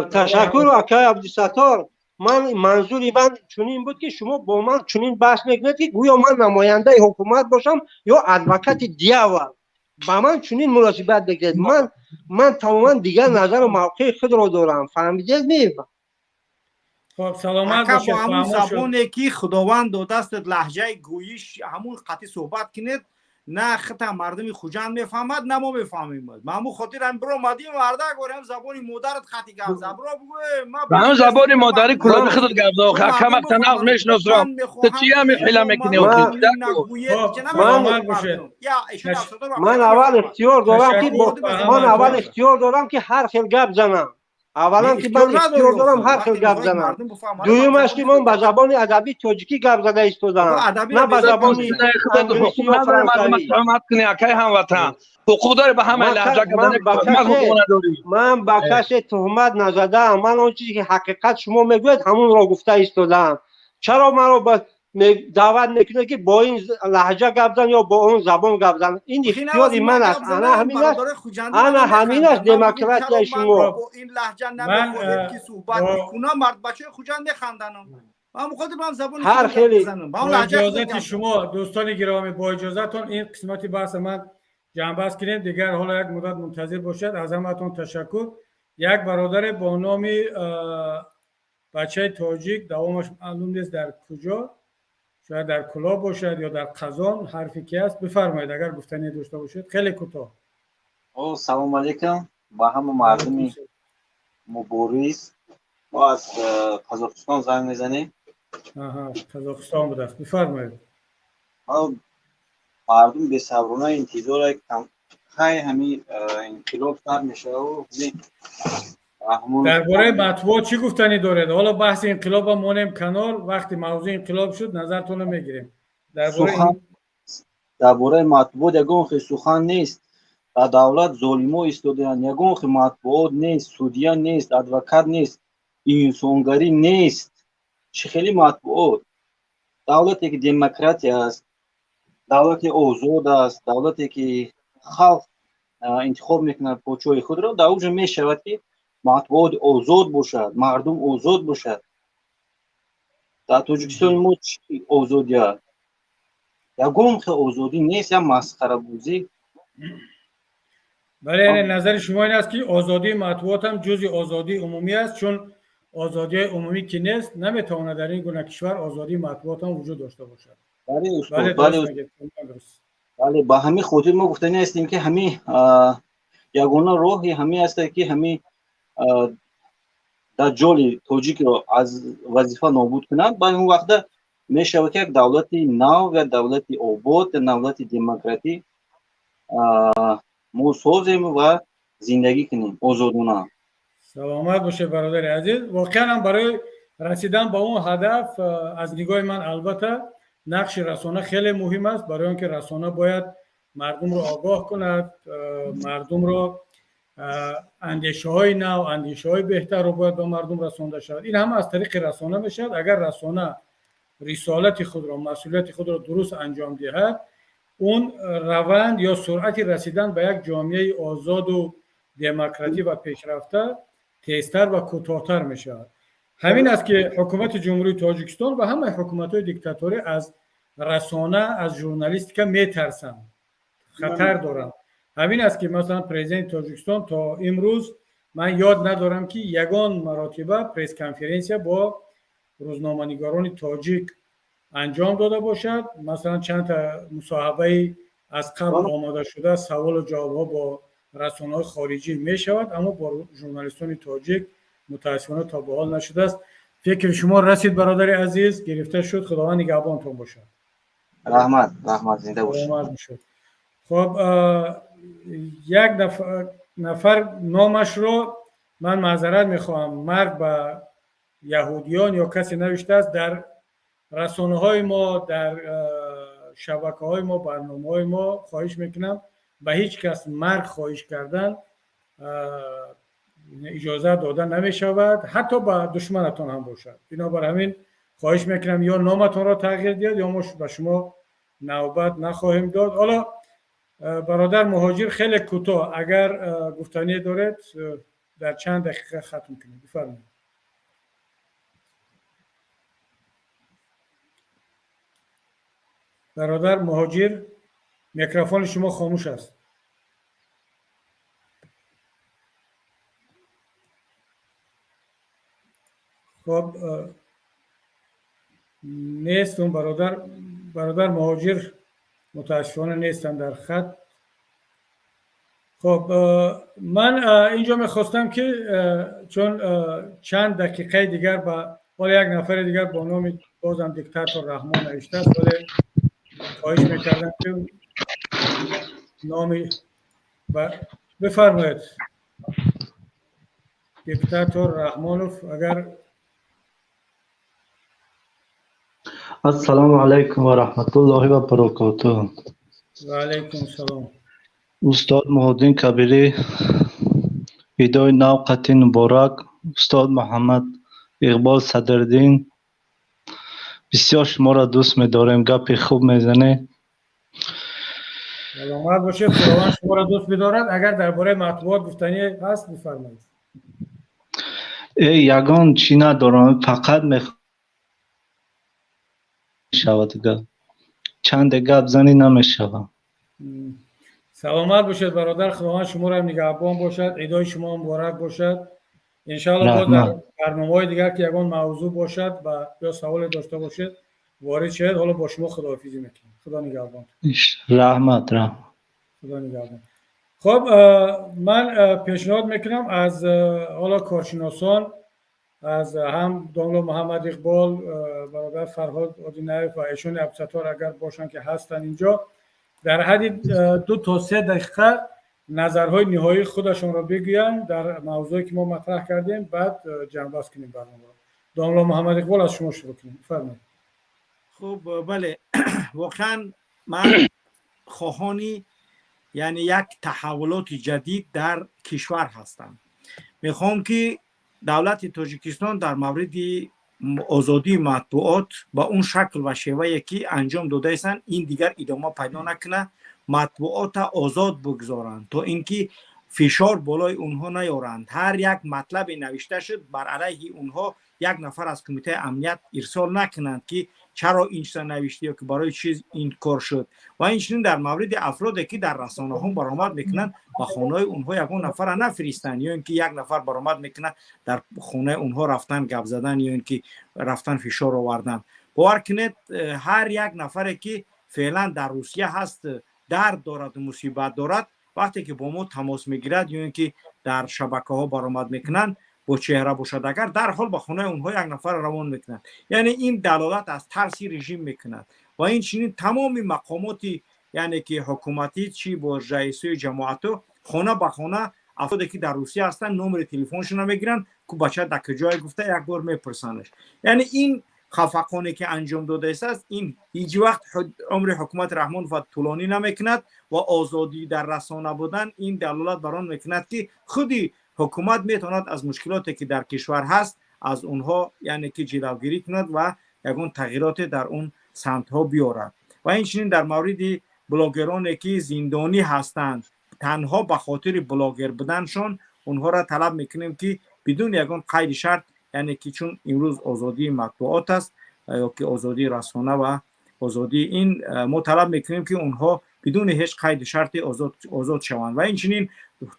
Ташаккур, акай Абдусаттор. Ман манзури ман чунин буд, ки шумо бо ман чунин баҳс мекунед, ки гӯё ман намояндаи ҳукумат бошам ё адвокати дьявол. Ба ман чунин муносибат мекунед. Ман тамоман дигар назару мавқеи худро дорам, фаҳмидед ми? Хоб, саломат бошед. Бо ҳамун забоне ки Худованд додастед, лаҳҷаи гӯйиш ҳамун қатъи суҳбат кунед. На хита мардуми Хуҷанд мефаҳмад, на мо мефаҳмем. Ма ҳамун хотир ҳам биромадим. Мардак, борем забони модарат хати гап зан, биро бугӯ. Ҳамун забони модари кулоби худат гап зан, камак танағз мешиносам. Ту чи ҳами ҳила мекунӣ? Ман аввал ихтиёр дорам ки ҳар хел гап занам. Аввалан ки ман ихтиёр дорам ҳар хел гап занам. Дуюмаш ки ман ба забони адабии тоҷикӣ гап зада истодам, на ба забони англисӣ ё франсавӣ. Туҳмат кунӣ, акай ҳамватан. Ҳуқуқ дорӣ ба ҳамаи лаҳҷа кардан. Ман ба касе туҳмат назадаам. Ман он чизе ки ҳақиқат шумо мегӯед, ҳамонро гуфта истодаам. Чаро маро даъват мекунед ки бо ин лаҳҷа гап зан ё бо он забон гап зан? Ин ихтиёри ман аст. Ана ҳамин аст, ана ҳамин аст демократияи шумо. Бо ин лаҳҷа намехоҳед ки суҳбат мекунам, мард бачаи Хуҷанд механданам. Ман мухотиб ҳам забони ҳар хеле. Бо иҷозати шумо, дӯстони гиромӣ, бо иҷозатон ин қисмати баҳса ман ҷамъбаст кунем. Дигар ҳоло як муддат мунтазир бошад. Аз ҳамаатон ташаккур. Як бародаре бо номи бачаи тоҷик, давомаш маълум нест дар куҷо, шояд дар Кулоб бошад ё дар Қазон, ҳарфе ки аст бифармоед, агар гуфтание дошта бошед, хеле кӯтоҳ. Салом алейкум ба ҳама мардуми мубориз. Мо аз Қазоқистон занг мезанем. Қазоқистон будааст, бифармоед. Мардум бесаброна интизор хай ҳамин инқилоб сар мешавад. Дар бораи матбуот чӣ гуфтанӣ доред? Ҳоло баҳси инқилоба монем канор, вақти мавзӯи инқилоб шуд назартонро мегирем. Дар бораи матбуот ягон хел сухан нест. Дар давлат золимо истодаанд, ягон хел матбуот нест, судья нест, адвокат нест, инсонгарӣ нест. Чӣ хели матбуот? Давлате ки демократия аст, давлате озод аст, давлате ки халқ интихоб мекунад подшоҳи худро, дар он ҷо мешавад ки матбуот озод бошад, мардум озод бошад. Дар Тоҷикистони мо чӣ озодӣ аст? Ягон хел озодӣ нест, як масхарабозӣ. Бале, яъне назари шумо ин аст ки озодии матбуот ҳам ҷузъи озодии умумӣ аст, чун озодии умумӣ ки нест, наметавонад дар ин гуна кишвар озодии матбуот ҳам вуҷуд дошта бошад. Бале, устод, бале, бале, ба ҳамин хотир мо гуфтанӣ ҳастем ки ҳамин ягона роҳи ҳамин аст ки ҳамин даҷҷоли тоҷикро аз вазифа нобуд кунанд. Баъд он вақта мешавад ки як давлати нав, як давлати обод, як давлати демократӣ мо созем ва зиндагӣ кунем озодона. Саломат бошед, бародари азиз. Воқеан ҳам барои расидан ба он ҳадаф аз нигоҳи ман албатта нақши расона хеле муҳим аст, барои он ки расона бояд мардумро огоҳ кунад, мардумро андешаҳои нав, андешаҳои беҳтарро бояд ба мардум расонда шавад. Ин ҳама аз тариқи расона мешавад. Агар расона рисолати худро, масъулияти худро дуруст анҷом диҳад, он раванд ё суръати расидан ба як ҷомеаи озоду демократӣ ва пешрафта тезтар ва кӯтоҳтар мешавад. Ҳамин аст ки ҳукумати Ҷумҳурии Тоҷикистон ва ҳамаи ҳукуматҳои диктаторӣ аз расона, аз журналистика метарсанд, хатар доранд. Ҳамин аст ки масалан президенти Тоҷикистон то имрӯз ман ёд надорам ки ягон маротиба пресс-конференсия бо рӯзноманигорони тоҷик анҷом дода бошад. Масалан чанд та мусоҳибаи аз қабл омода шуда, саволу ҷавобҳо бо расонаҳои хориҷӣ мешавад, аммо бо журналистони тоҷик мутаассифона то ба ҳол нашудааст. Фикри шумо расид, бародари азиз, гирифта шуд. Худованд нигаҳбонтон бошад. Раҳмат, раҳмат, зинда бошед. Хоб, як нафар номашро ман маъзарат мехоҳам, марг ба яҳудиён ё касе навиштааст. Дар расонаҳои мо, дар шабакаҳои мо, барномаҳои мо хоҳиш мекунам ба ҳеҷ кас марг хоҳиш кардан иҷоза дода намешавад, ҳатто ба душманатон ҳам бошад. Бинобар ҳамин хоҳиш мекунам ё номатонро тағйир диҳед, ё мо ба шумо навбат нахоҳем дод. Ҳоло бародар муҳоҷир, хеле кӯтоҳ агар гуфтание доред, дар чанд дақиқа хатм кунед, бифармоед. Бародар муҳоҷир, микрофони шумо хомӯш аст. Хоб, нест он бародар. Бародар муҳоҷир мутаассифона нестанд дар хат. Хоб, ман инҷо мехостам ки чун чанд дақиқаи дигар ба ҳоло як нафари дигар бо номи бозам диктатор Раҳмон навиштааст, вале хоҳиш мекардам ки номи бифармоед. Диктатор Раҳмонов, агар. Ассалому алайкум ва раҳматуллоҳи ва баракотуҳ. Ва алайкум салом. Устод Муҳиддин Кабирӣ, идои нав қатъи муборак. Устод Муҳаммад Иқбол Садриддин, бисёр шуморо дӯст медорем, гапи хуб мезанед. Саломат бошед, Худованд шуморо дӯст бидорад. Агар дар бораи матбуот гуфтанӣ ҳаст, бифармоед. Э, ягон чӣ надорам, фақат мешавад гап. Чанде гап занӣ намешавад. Саломат бошед, бародар, Худованд шуморо нигаҳбон бошад, идои шумо муборак бошад. Иншоалло боз дар барномаҳои дигар ки ягон мавзӯъ бошад ва ё саволе дошта бошед, ворид шавед. Ҳоло бо шумо худоҳофизӣ мекунем. Худо нигаҳбон. Раҳмат, раҳмат. Худо нигаҳбон. Хуб, ман пешниҳод мекунам аз ҳоло коршиносон, аз ҳам домло Муҳаммад Иқбол, бародар Фарҳод Одинаев ва эшони Абдусаттор, агар бошанд, ки ҳастанд инҷо, дар ҳадди 2 то 3 дақиқа назарҳои ниҳоии худашонро бигӯянд дар мавзӯе ки мо матраҳ кардем, баъд ҷамъбаст кунем барномаро. Домло Муҳаммад Иқбол, аз шумо шурӯъ кунем, бифармоед. Хуб, бале, воқеан ман хоҳони, яъне, як таҳаввулоти ҷадид дар кишвар ҳастам. Мехоҳам, ки давлати Тоҷикистон дар мавриди озодии матбуот ба он шакл ва шевае ки анҷом додаистанд, ин дигар идома пайдо накунад, матбуота озод бигзоранд, то ин ки фишор болои онҳо наёранд. Ҳар як матлабе навишта шуд, бар алайҳи онҳо як нафар аз Кумитаи амният ирсол накунанд, ки чаро ин чиза навиштӣ ё ки барои чиз ин кор шуд. Ва инчунин дар мавриди афроде ки дар расонаҳо баромад мекунанд, ба хонаҳои онҳо ягон нафарра нафиристанд, ё ин ки як нафар баромад мекунад, дар хонаи онҳо рафтан гап задан ё ин ки рафтан фишор овардан. Бовар кунед, ҳар як нафаре ки феълан дар Русия ҳаст, дард дораду мусибат дорад, вақте ки бо мо тамос мегирад ё ин ки дар шабакаҳо баромад мекунанд, бо чеҳра бошад агар, дарҳол ба хонаи онҳо як нафар равон мекунанд. Яъне ин далолат аз тарси режим мекунад. Ва инчунин тамоми мақомоти, яъне ки ҳукуматӣ, чӣ бо раисои ҷамоату, хона ба хона афроде ки дар Русия ҳастанд, номери телефоншона мегиранд, ку бача дар куҷое гуфта, як бор мепурсандаш. Яъне ин хафақоне ки анҷом додаистааст, ин ҳеҷ вақт умри ҳукумати Раҳмонова тӯлонӣ намекунад. Ва озодӣ дар расона будан ин далолат бар он мекунад, ки худи ҳукумат метавонад аз мушкилоте ки дар кишвар ҳаст, аз онҳо, яъне ки, ҷилавгирӣ кунад ва ягон тағйироте дар он самтҳо биёрад. Ва инчунин дар мавриди блогероне ки зиндонӣ ҳастанд танҳо ба хотири блогер буданшон, онҳоро талаб мекунем, ки бидуни ягон қайди шарт, яъне ки чун имрӯз озодии матбуот аст ё ки озодии расона ва озодии ин, мо талаб мекунем, ки онҳо бидуни ҳеҷ қайди шарте озод шаванд. Ва инчунин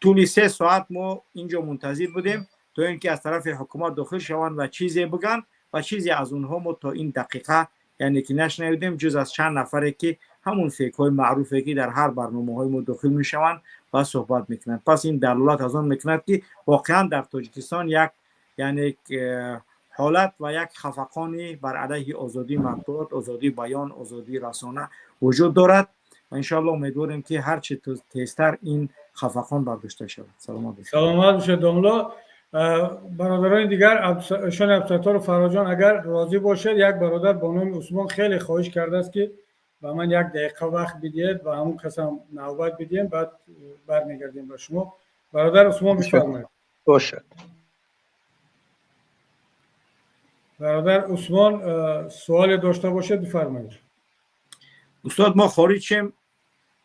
тӯли 3 соат мо инҷо мунтазир будем, то ин ки аз тарафи ҳукумат дохил шаванд ва чизе бигӯянд, ва чизе аз онҳо мо то ин дақиқа, яъне ки, нашнавидем, ҷуз аз чанд нафаре ки ҳамун фейкҳои маъруфе ки дар ҳар барномаҳои мо дохил мешаванд ва суҳбат мекунанд. Пас ин далолат аз он мекунад, ки воқеан дар Тоҷикистон як, яъне, ҳолат ва як хафақони бар алайҳи озодии матбуот, озодии баён, озодии расона вуҷуд дорад ва иншоалло умедворем, ки ҳарчи тезтар ин хафақон бардошта шавад. Саломат бошед. Саломат бошед, домло. Бародарони дигар, шони Абдусаттору Фарҳодҷон, агар розӣ бошед, як бародар бо номи Усмон хеле хоҳиш кардааст, ки ба ман як дақиқа вақт бидиҳед ва ҳамун касам навбат бидиҳем, баъд бармегардем ба шумо. Бародар Усмон, бифармоед. Бошад. Бародар Усмон, суоле дошта бошед, бифармоед. Устод, мо хориҷ шем?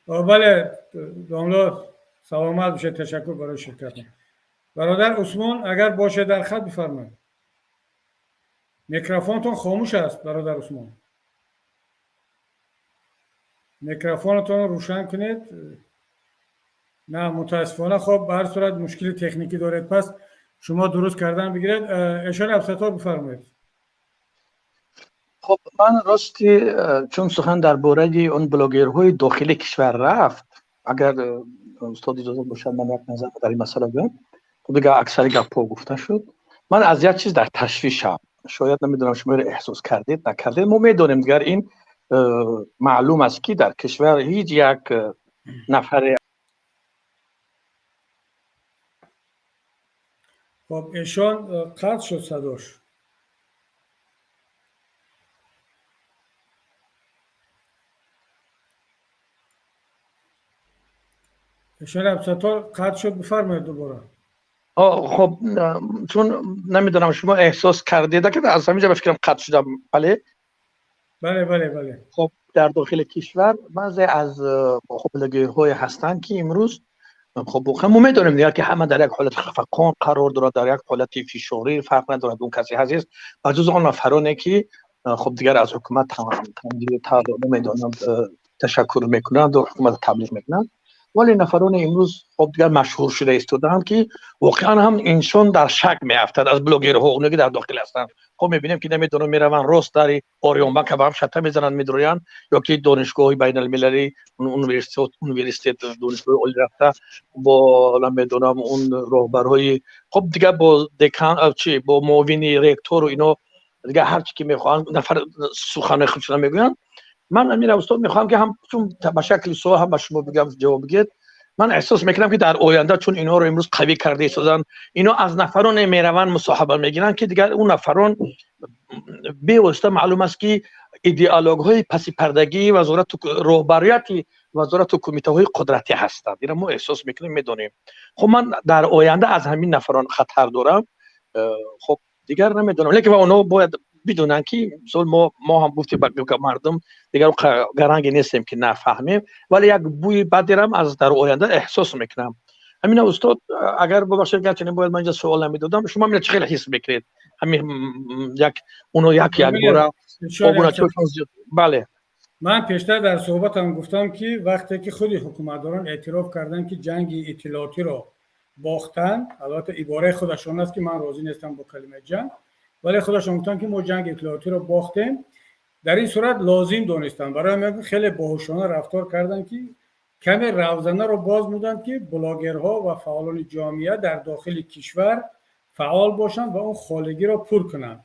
Бале, домло, саломат бошед, ташаккур барои ширкат. Бародар Усмон, агар бошед дар хат, бифармоед. Микрофонтон хомӯш аст, бародар Усмон, микрофонатонро рӯшан кунед. На, мутаассифона. Хоб, ба ҳар сурат мушкили техникӣ доред, пас шумо дуруст кардан бигиред. Эшон Абдусаттор, бифармоед. Хоб, ман рости, чун сухан дар бораи он блогерҳои дохили кишвар рафт, агар устод иҷозат бошад, ман як назар дар ин масъала гӯям. Хуб, дигар аксари гапҳо гуфта шуд. Ман аз як чиз дар ташвишам. Шояд, намедонам, шуморо эҳсос кардед, накардед. Мо медонем, дигар ин маълум аст, ки дар кишвар ҳеҷ як нафаре Хуб. Хуб, эшон қатъ шуд садош. Эшон Абдусаттор қатъ шуд, бифармоед дубора. Хуб, чун намедонам шумо эҳсос кардед, ки аз ҳаминҷо ба фикрам қатъ шудам, бале? Бале, бале, бале. Хуб, дар дохили кишвар баъзе аз хуб блогерҳое ҳастанд, ки имрӯз хуб воқеан мо медонем дигар, ки ҳама дар як ҳолати хафақон қарор дорад, дар як ҳолати фишорӣ, фарқ надорад он касе ҳаст, ба ҷуз он нафароне ки хуб дигар аз ҳукумат намедонам ташаккур мекунанд ва ҳукумат таблиғ мекунанд, вале нафароне имрӯз хуб дигар машҳур шуда истодаанд, ки воқеан ҳам инсон дар шак меафтад аз блогерҳо, оне ки дар дохил ҳастанд. Хуб мебинем, ки намедонам мераванд рост дар Ориёнбанк ба ҳам шата мезананд, медроянд, ё ки донишгоҳи байналмилалӣ, университет, донишгоҳи олӣ рафта бо намедонам он роҳбарҳои хуб дигар бо декан, чи бо муовини ректору ино дигар ҳар чи ки мехоҳанд нафар суханои худшона мегӯянд. Ман амир устод мехоҳам, ки ҳам чун ба шакли суол ҳам ба шумо бигам, ҷавоб бигед. Ман эҳсос мекунам, ки дар оянда, чун инҳоро имрӯз қавӣ карда истоданд, ино аз нафароне мераванд мусоҳиба мегиранд, ки дигар он нафарон бевосита маълум аст, ки идеологҳои пасипардагии вазорату роҳбарияти вазорату кумитаҳои қудратӣ ҳастанд. Инро мо эҳсос мекунем, медонем. Хуб, ман дар оянда аз ҳамин нафарон хатар дорам. Хуб, дигар намедонам, лекин онҳо бояд бидонанд, ки мисол мо ҳам гуфтем ба мардум, дигар гаранге нестем, ки нафаҳмем, вале як бӯи бадерам аз дар оянда эҳсос мекунам. Ҳамина устод, агар бубахшед, гарчанде бояд ман инҷа суол намедодам, шумо ҳамина чӣ хел ҳис мекунед? Ҳамин як оно як якбора обуначиҳошон зиёд. Бале. Ман пештар дар суҳбатам гуфтам, ки вақте ки худи ҳукуматдорон эътироф карданд, ки ҷанги иттилоотиро бохтанд, албатта ибораи худашон аст, ки ман розӣ нестам бо калимаи ҷанг, вале худашон гуфтанд, ки мо ҷанги иттилоотиро бохтем, дар ин сурат лозим донистанд, барои ҳамин хеле боҳушона рафтор карданд, ки каме равзанаро боз муданд, ки блогерҳо ва фаъолони ҷомеа дар дохили кишвар фаъол бошанд ва он холигиро пур кунанд.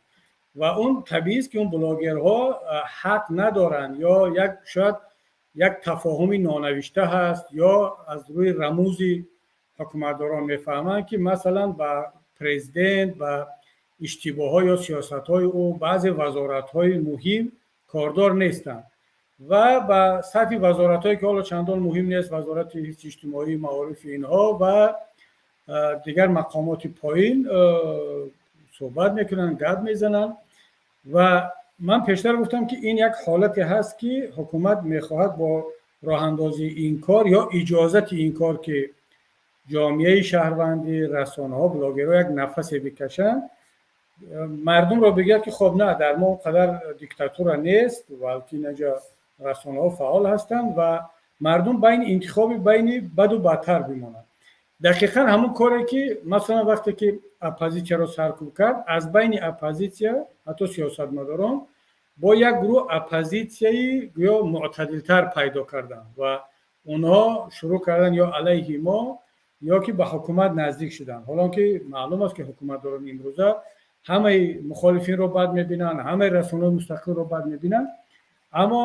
Ва он табиист, ки он блогерҳо ҳақ надоранд, ё як шояд як тафоҳуми нонавишта ҳаст, ё аз рӯи рамузи ҳукуматдорон мефаҳманд, ки масалан ба президент, ба иштибоҳҳо ё сиёсатҳои ӯ баъзе вазоратҳои муҳим кордор нестанд ва ба сатҳи вазоратҳое, ки ҳоло чандон муҳим нест, вазорати ҳифзи иҷтимоӣ, маорифи инҳо ва дигар мақомоти поин суҳбат мекунанд, гап мезананд. Ва ман пештар гуфтам, ки ин як ҳолате ҳаст, ки ҳукумат мехоҳад бо роҳандозии ин кор ё иҷозати ин кор, ки ҷомеаи шаҳрвандӣ, расонаҳо, блогерҳо як нафасе бикашанд, мардумро бигӯяд, ки хоб на, дар мо он қадар диктатура нест, балки инҷа расонаҳо фаъол ҳастанд ва мардум байни интихоби байни баду бадтар бимонанд. Дақиқан ҳамон коре, ки масалан вақте ки оппозитсияро саркӯб кард, аз байни оппозитсия ҳатто сиёсатмадорон бо як гурӯҳ оппозитсияи гӯё мӯътадилтар пайдо карданд ва онҳо шурӯъ карданд ё алайҳи мо, ё ки ба ҳукумат наздик шуданд. Ҳолон ки маълум аст, ки ҳукуматдорон имрӯза ҳамаи мухолифинро бад мебинанд, ҳамаи расонаҳои мустақилро бад мебинанд, аммо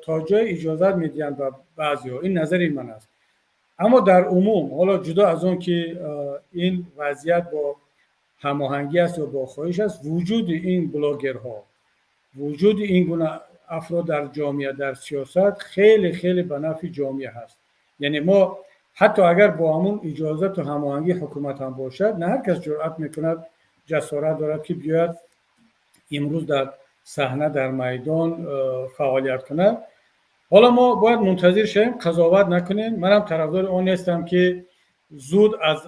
то ҷое иҷозат медиҳанд ба баъзеҳо. Ин назари ман аст. Аммо дар умум, ҳоло ҷудо аз он ки ин вазъият бо ҳамоҳангӣ аст ё бо хоҳиш аст, вуҷуди ин блогерҳо, вуҷуди ин гуна афрод дар ҷомеа, дар сиёсат хеле хеле ба нафъи ҷомеа ҳаст. Яъне мо ҳатто агар бо ҳамун иҷозату ҳамоҳангии ҳукумат ҳам бошад, на ҳар кас ҷуръат мекунад, ҷасорат дорад, ки биёяд имрӯз дар саҳна, дар майдон фаъолият кунад. Ҳоло мо бояд мунтазир шавем, қазоват накунем. Манам тарафдори он нестам, ки зуд аз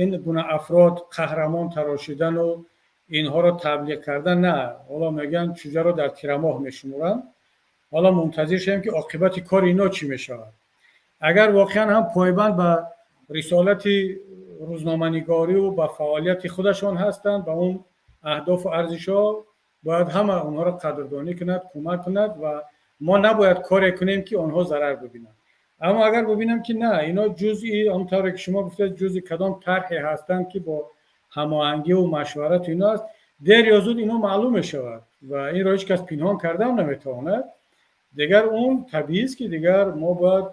ин гуна афрод қаҳрамон тарошидану инҳоро таблиғ кардан. На, ҳоло мегӯянд, чӯҷаро дар тирамоҳ мешуморанд. Ҳоло мунтазир шавем, ки оқибати кори ино чӣ мешавад. Агар воқеан ҳам пойбанд ба рисолати рӯзноманигорию ба фаъолияти худашон ҳастанд, ба он аҳдофу арзишҳо, бояд ҳама онҳоро қадрдонӣ кунад, кӯмак кунад ва мо набояд коре кунем, ки онҳо зарар бибинанд. Аммо агар бибинам, ки на, ино ҷузъи он тавре ки шумо гуфтед, ҷузъи кадом тарҳе ҳастанд, ки бо ҳамоҳангиву машварату ино аст, дер ё зуд ино маълум мешавад ва инро ҳеҷ кас пинҳон кардаам наметавонад. Дигар он табиист, ки дигар мо бояд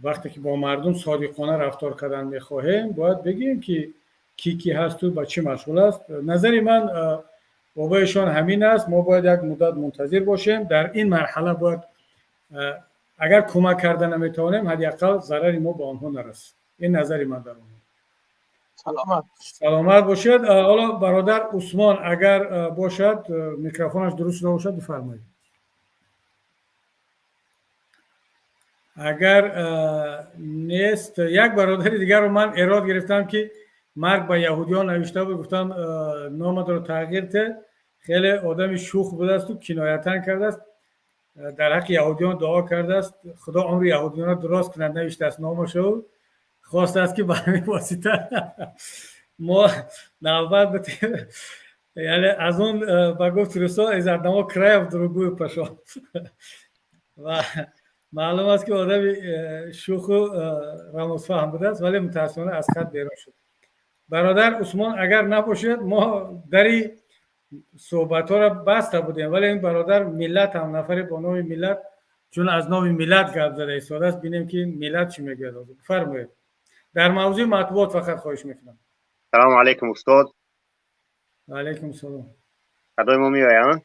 вақте ки бо мардум содиқона рафтор кардан мехоҳем, бояд бигӯем, ки Ки ки ҳасту ба чӣ машғул аст. Назари ман бобоишон ҳамин аст: мо бояд як муддат мунтазир бошем. Дар ин марҳала бояд, агар кӯмак карда наметавонем, ҳадди ақал зарари мо ба онҳо нарасад. Ин назари ман дар он. Саломат. Саломат бошед. Ҳоло бародар Усмон агар бошад, микрофонаш дуруст шуда бошад, бифармоед. Агар нест, як бародари дигарро ман эрод гирифтам, ки марг ба яҳудиён навишта буд. Гуфтам, номатро тағйир те. Хеле одами шӯх будасту киноятан кардааст, дар ҳаққи яҳудиён дуо кардааст, худо умри яҳудиёнро дуроз кунад навиштааст номашо. Хостааст, ки ба ҳамин восита мо навбат битем. Яъне аз он, ба гуфти русо, из одного края в другую пошел. Ва маълум аст, ки одами шӯху рамозфаҳм будааст, вале мутаассифона аз хат берун шуд. Бародар Усмон агар набошед, мо дари суҳбатҳоро баста будем, вале ин бародар Миллат ҳам, нафаре бо номи Миллат, чун аз номи миллат гап зада истодааст, бинем, ки миллат чӣ мегӯяд. Фармоед, дар мавзӯи матбуот фақат хоҳиш мекунам. Салому алайкум, устод. Алайкум салом. Садои мо меояд?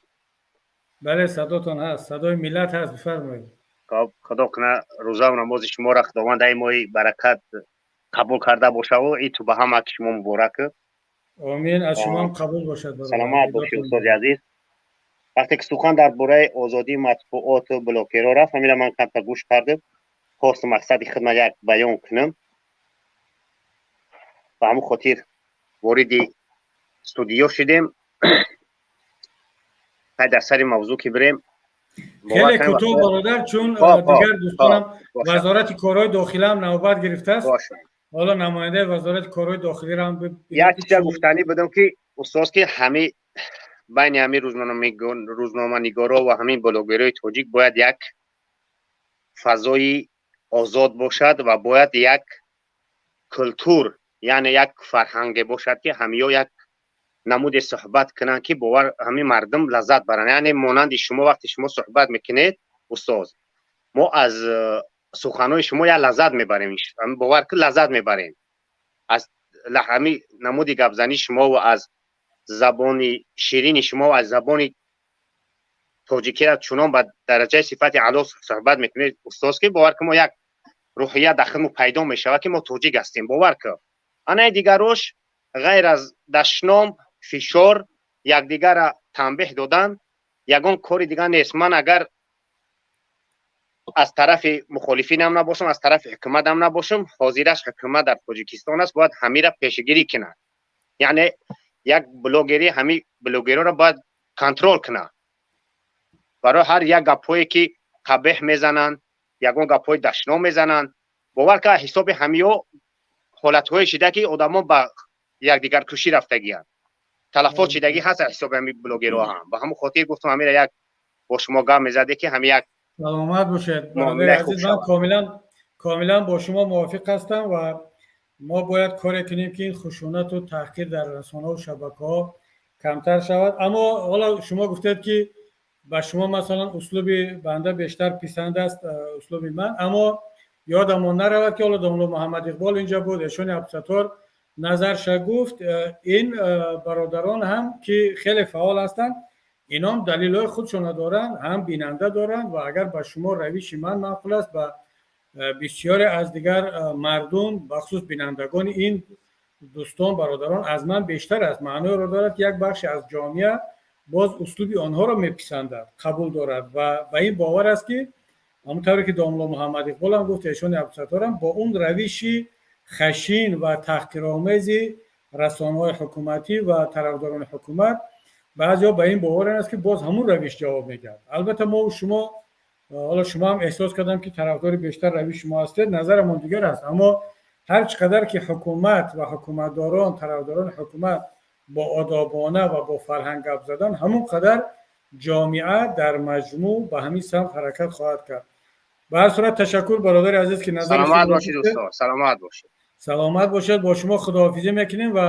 Бале, садотон ҳаст, садои миллат ҳаст, бифармоед. Хоб, худо куна рӯзаву намози шуморо Худованд ай моҳи баракат қабул карда бошаву иту ба ҳама ки шумо муборак. Омин, аз шумоам қабул бошад. Саломат бошед, устоди азиз. Вақте ки сухан дар бораи озодии матбуоту блокерҳо рафт, ҳамира ман камтар гӯш кардам, хостум мақсади хидмат як баён кунам. Ба ҳамун хотир вориди студиё шудем. Ҳай, дар сари мавзӯъ ки бирем. Хеле кӯтоҳ, бародар, чун дигар дӯстонам, Вазорати корҳои дохилаам навбат гирифтааст. Ҳоло намояндаи Вазорати корҳои дохилиро ҳам. Як чиза гуфтанӣ будам, ки устоз, ки ҳами байни ҳамин рӯзноманигоро ва ҳамин блогерҳои тоҷик бояд як фазои озод бошад ва бояд як культур, яъне як фарҳанге бошад, ки ҳамиё як намуде суҳбат кунанд, ки бовар ҳамин мардум лаззат баранд. Яъне монанди шумо, вақте шумо суҳбат мекунед, устоз, мо аз суханҳои шумо як лаззат мебарем, бовар ки лаззат мебарем аз ҳамин намуди гапзании шумо ва аз забони ширини шумо ва аз забони тоҷикиро чунон ба дараҷаи сифати аъло суҳбат мекунед, устоз, ки бовар ки мо як рӯҳия дар худмо пайдо мешавад, ки мо тоҷик ҳастем. Бовар ки анаи дигарош ғайр аз дашном, фишор, якдигарра танбеҳ додан ягон кори дигар нест. Ман агар аз тарафи мухолифинам набошам, аз тарафи ҳукуматам набошам, ҳозираш ҳукумат дар Тоҷикистон аст, бояд ҳамира пешгирӣ кунад. Яъне як блогери ҳами блогерҳоро бояд контрол кунад барои ҳар як гапҳое ки қабеҳ мезананд, ягон гапҳои дашном мезананд. Бовар ка, ҳисоби ҳамиё ҳолатҳое шида, ки одамон ба якдигаркушӣ рафтагиянд, талафот шидагӣ ҳаст аз ҳисоби ҳами блогерҳо ҳам. Ба ҳамон хотир гуфтам, ҳамира як бо шумо гап мезаде, ки ҳами як Саломат бошед, бародари азиз. Ман комилан бо шумо мувофиқ ҳастам ва мо бояд коре кунем, ки ин хушунату таҳқир дар расонаҳу шабакаҳо камтар шавад. Аммо ҳоло шумо гуфтед, ки ба шумо масалан услуби банда бештар писанд аст, услуби ман. Аммо ёдамон наравад, ки ҳоло домулло Муҳаммад Иқбол инҷа буд, эшони Абдусаттор назарша гуфт. Ин бародарон ҳам, ки хеле фаъол ҳастанд, ином далелҳои худшона доранд, ҳам бинанда доранд. Ва агар ба шумо равиши ман маъқул аст, ба бисёре аз дигар мардум, бахусус бинандагони ин дӯстон, бародарон аз ман бештар аст. Маъноеро дорад, ки як бахше аз ҷомеа боз услуби онҳоро меписандад, қабул дорад ва ба ин бовар аст, ки ҳамон тавре ки домулло Муҳаммад Иқбол ҳам гуфт, эшони Абдусатторам бо он равиши хашин ва таҳқиромези расонаҳои ҳукуматӣ ва тарафдорони ҳукумат, баъзеҳо ба ин боваранд аст, ки боз ҳамун равиш ҷавоб медиҳад. Албатта, мо шумо, ҳоло шумо ҳам эҳсос кардам, ки тарафдори бештар равиши шумо ҳастед, назарамон дигар аст. Аммо ҳар чӣ қадар ки ҳукумат ва ҳукуматдорон, тарафдорони ҳукумат бо одобона ва бо фарҳанг гап задан, ҳамон қадар ҷомеа дар маҷмӯъ ба ҳамин самт ҳаракат хоҳад кард. Ба ҳар сурат, ташаккур, бародари азиз, ки назари Саломат бошед, устод, саломат бошед. Саломат бошед. Бо шумо худоҳофизӣ мекунем. Ва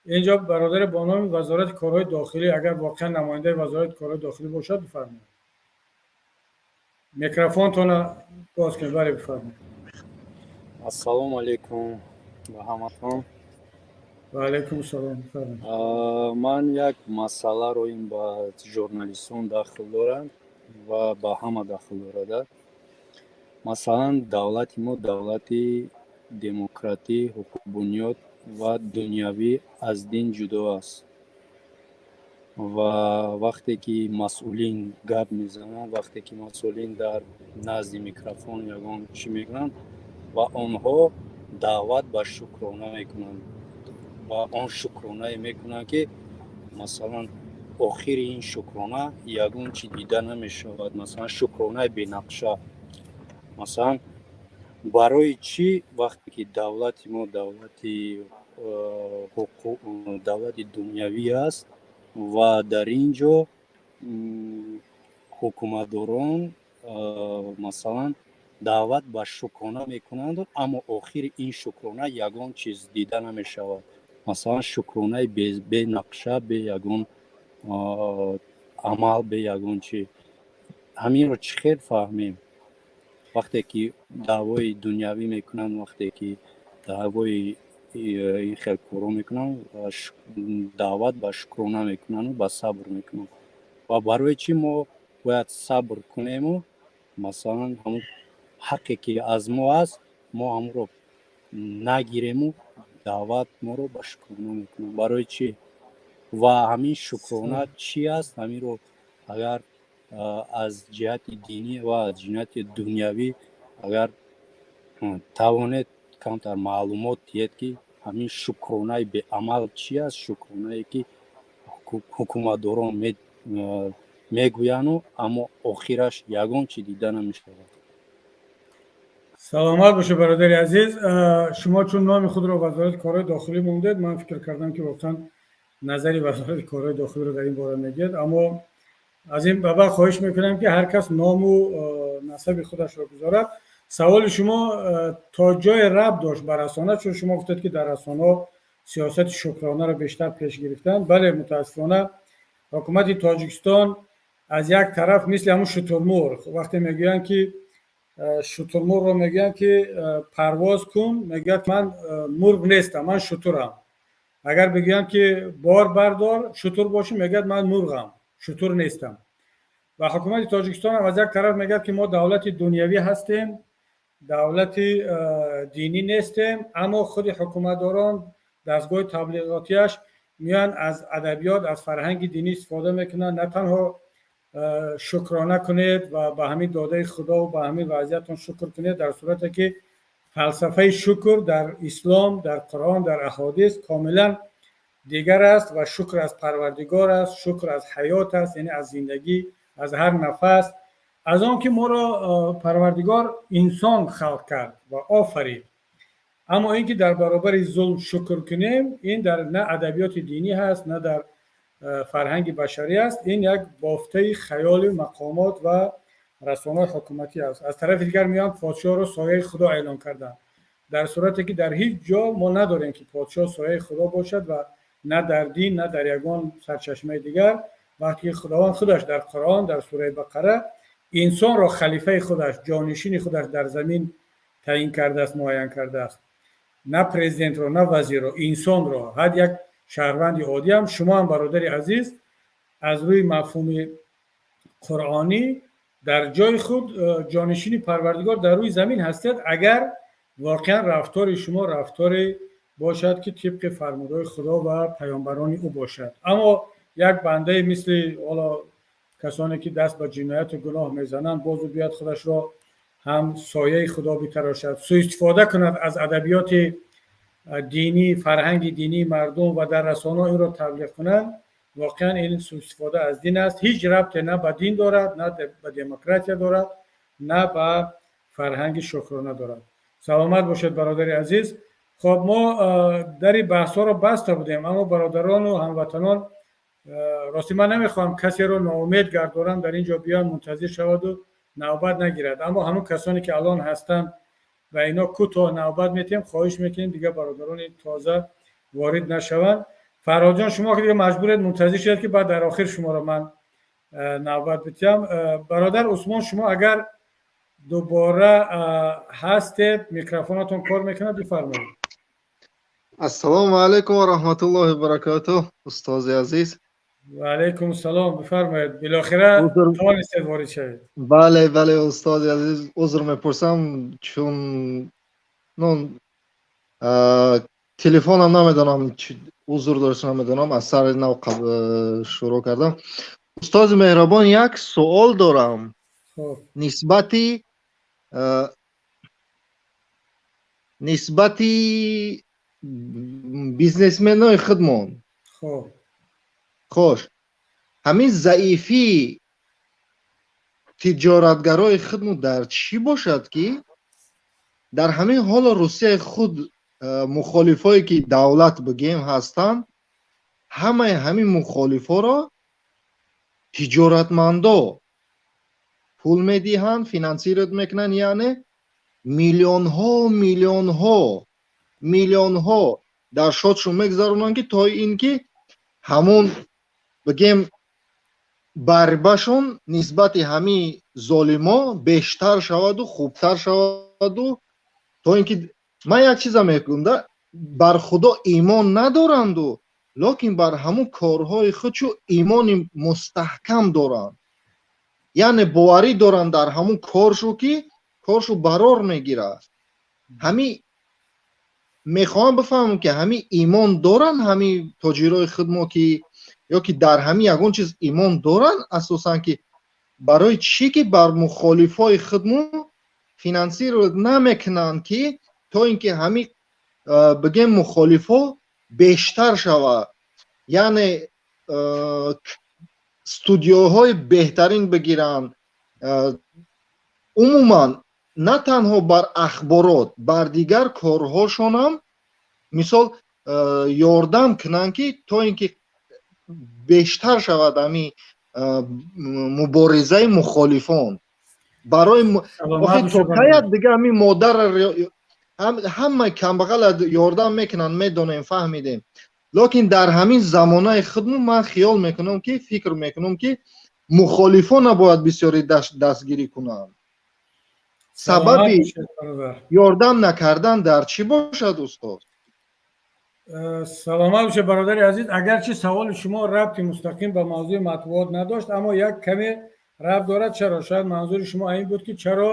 инҷо бародаре бо номи Вазорати корҳои дохилӣ, агар воқеан намояндаи Вазорати корҳои дохилӣ бошад, бифармоед, микрофонтонро боз кунед. Бале, бифармоед. Ассалому алайкум ба ҳаматон. Ва алайкум салом. Ман як масъаларо, ин ба журналистон дахл дорад ва ба ҳама дахл дорад. Масалан, давлати мо давлати демократӣ, ҳуқуқбунёд ва дунявӣ, аз дин ҷудо аст. Ва вақте ки масъулин гап мезананд, вақте ки масъулин дар назди микрофон ягон чӣ мекунанд ва онҳо даъват ба шукрона мекунанд ва он шукронае мекунанд, ки масалан охири ин шукрона ягон чӣ дида намешавад, масалан шукронаи бенақша. Масалан, барои чӣ вақте ки давлати мо давлати давлати дунявӣ аст ва дар ин ҷо ҳукуматдорон масалан даъват ба шукрона мекунанд, аммо охири ин шукрона ягон чиз дида намешавад, масалан шукронаи бенақша, бе ягон амал, бе ягон чӣ? Ҳаминро чӣ хел фаҳмем, вақте ки даъвои дунявӣ мекунанд, вақте ки даъвои ин хел корҳо мекунанд, даъват ба шукрона мекунанду ба сабр мекунанд? Ва барои чӣ мо бояд сабр кунему масалан ҳамун ҳаққе ки аз мо аст, мо ҳамонро нагирему даъват моро ба шукрона мекунанд? Барои чӣ? Ва ҳамин шукрона чӣ аст? Ҳаминро агар аз ҷиҳати динӣ ва аз ҷиҳати дунявӣ агар тавонед, камтар маълумот диҳед, ки ҳамин шукронаи беамал чӣ аст, шукронае ки ҳукуматдорон мегӯяну аммо охираш ягон чӣ дида намешавад. Саломат бошед, бародари азиз. Шумо чун номи худро Вазорати корҳои дохилӣ мондед, ман фикр кардам, ки воқеан назари Вазорати корҳои дохилиро дар ин бора мегӯяд. Аммо аз ин ба баъд хоҳиш мекунам, ки ҳар кас ному насаби худашро гузорад. Саволи шумо то ҷое рабт дошт ба расона, чун шумо гуфтед, ки дар расонаҳо сиёсати шукронаро бештар пеш гирифтанд. Бале, мутаассифона, ҳукумати Тоҷикистон аз як тараф мисли ҳамун шутурмурғ, вақте мегӯянд, ки шутурмурғро мегӯянд, ки парвоз кун, мегӯяд: «Ман мурғ нестам, ман шутурам». Агар бигӯянд, ки бор бардор, шутур бошӣ, мегӯяд: «Ман мурғам, шутур нестам». Ва ҳукумати Тоҷикистон ҳам аз як тараф мегӯяд, ки мо давлати дунявӣ ҳастем, давлати динӣ нестем, аммо худи ҳукуматдорон, дастгоҳи таблиғотияш меоянд, аз адабиёт, аз фарҳанги динӣ истифода мекунанд. На танҳо шукрона кунед ва ба ҳамин додаи Худову ба ҳамин вазъиятон шукр кунед, дар сурате ки фалсафаи шукр дар ислом, дар Қуръон, дар аҳодис комилан дигар аст ва шукр аз Парвардигор аст, шукр аз ҳаёт аст, яъне аз зиндагӣ, аз ҳар нафас, аз он ки моро Парвардигор инсон халқ кард ва офарид. Аммо ин ки дар баробари зулм шукр кунем, ин дар на адабиёти динӣ ҳаст, на дар фарҳанги башарӣ аст. Ин як бофтаи хаёли мақомот ва расонаҳои ҳукуматӣ аст. Аз тарафи дигар меоянд, подшоҳро сояи Худо эълон карданд, дар сурате ки дар ҳеҷ ҷо мо надорем, ки подшоҳ сояи Худо бошад ва на дар дин, на дар ягон сарчашмаи дигар. Вақте ки Худованд худаш дар Қуръон, дар сураи Бақара, инсонро халифаи худаш, ҷонишини худаш дар замин таъин кардааст, муайян кардааст, на президентро, на вазирро, инсонро, ҳад як шаҳрванди оддиам. Шумо ҳам, бародари азиз, аз рӯи мафҳуми қуръонӣ дар ҷои худ ҷонишини Парвардигор дар рӯи замин ҳастед, агар воқеан рафтори шумо рафторе бошад, ки тибқи фармудаҳои Худо ва паёмбарони ӯ бошад. Аммо як бандае мисли ҳоло касоне ки даст ба ҷинояту гуноҳ мезананд, бозу биёяд, худашро ҳам сояи Худо битарошад, сӯистифода кунад аз адабиёти динӣ, фарҳанги динии мардум ва дар расонаҳо инро таблиғ кунанд, воқеан ин сӯистифода аз дин аст. Ҳеҷ рабте на ба дин дорад, на ба демократия дорад, на ба фарҳанги шукрона дорад. Саломат бошед, бародари азиз. Хоб, мо дари баҳсҳоро баста будем, аммо бародарону ҳамватанон, рости ман намехоҳам касеро ноумед гардонам, дар ин ҷо биёяд, мунтазир шаваду навбат нагирад. Аммо ҳамон касоне ки алон ҳастанд ва ино кӯтоҳ навбат метиҳем, хоҳиш мекунем, дигар бародарони тоза ворид нашаванд. Фарҳодҷон, шумо ки дига маҷбуред мунтазир шавед, ки баъд дар охир шуморо ман навбат битиҳам. Бародар Усмон, шумо агар дубора ҳастед, микрофонатон кор мекунад, бифармоед. Ассалому алайкум ва раҳматуллоҳи ва баракатуҳ, устози азиз. Ва алайкум салом, бифармоед. Билохира тавонистед ворид шавед. Бале, бале, устози азиз, узр мепурсам, чун ну телефонам намедонам, узр дошт, намедонам, аз сари нав шурӯъ кардам. Устози меҳрабон, як суол дорам нисбати бизнесменои худмон. Хош, ҳамин заифии тиҷоратгарои худмон дар чӣ бошад, ки дар ҳамин ҳоло Русияи худ мухолифое ки давлат бигем ҳастанд, ҳамаи ҳамин мухолифҳоро тиҷоратмандо пул медиҳанд, финансировать мекунанд, яъне миллионҳо, миллионҳо, миллионҳо дар счётшон мегузаронанд, ки то ин ки ҳамон бигем борьбашон нисбати ҳамин золимо бештар шаваду хубтар шаваду то ин ки ман як чиза мегӯям да, бар Худо имон надоранду, лекин бар ҳамун корҳои худ чу имони мустаҳкам доранд, яъне боварӣ доранд дар ҳамун коршу, ки коршу барор мегирад. Ҳамин мехоҳам бифаҳмам, ки ҳамин имон доранд ҳамин тоҷирои худмо, ки ё ки дар ҳамин ягон чиз имон доранд асосан, ки барои чӣ ки бар мухолифои худмо финансировать намекунанд, ки то ин ки ҳамин бигем мухолифҳо бештар шавад, яъне студиоҳои беҳтарин бигиранд, умуман на танҳо бар ахборот, бар дигар корҳошонам, мисол, ёрдам кунанд, ки то ин ки бештар шавад ҳамин муборизаи мухолифон. Барои то каят дига ҳамин модарра ҳама камбағала ёрдам мекунанд, медонем, фаҳмидем, лекин дар ҳамин замонаи худмон ман хиёл мекунам, ки фикр мекунам, ки мухолифон набояд бисёри дастгирӣ кунанд. Сабаби ёрдам накардан дар чӣ бошад, устод? Саломат бошед, бародари азиз. Агарчи саволи шумо рабти мустақим ба мавзӯи матбуот надошт, аммо як каме рабт дорад. Чаро? Шояд манзури шумо ин буд, ки чаро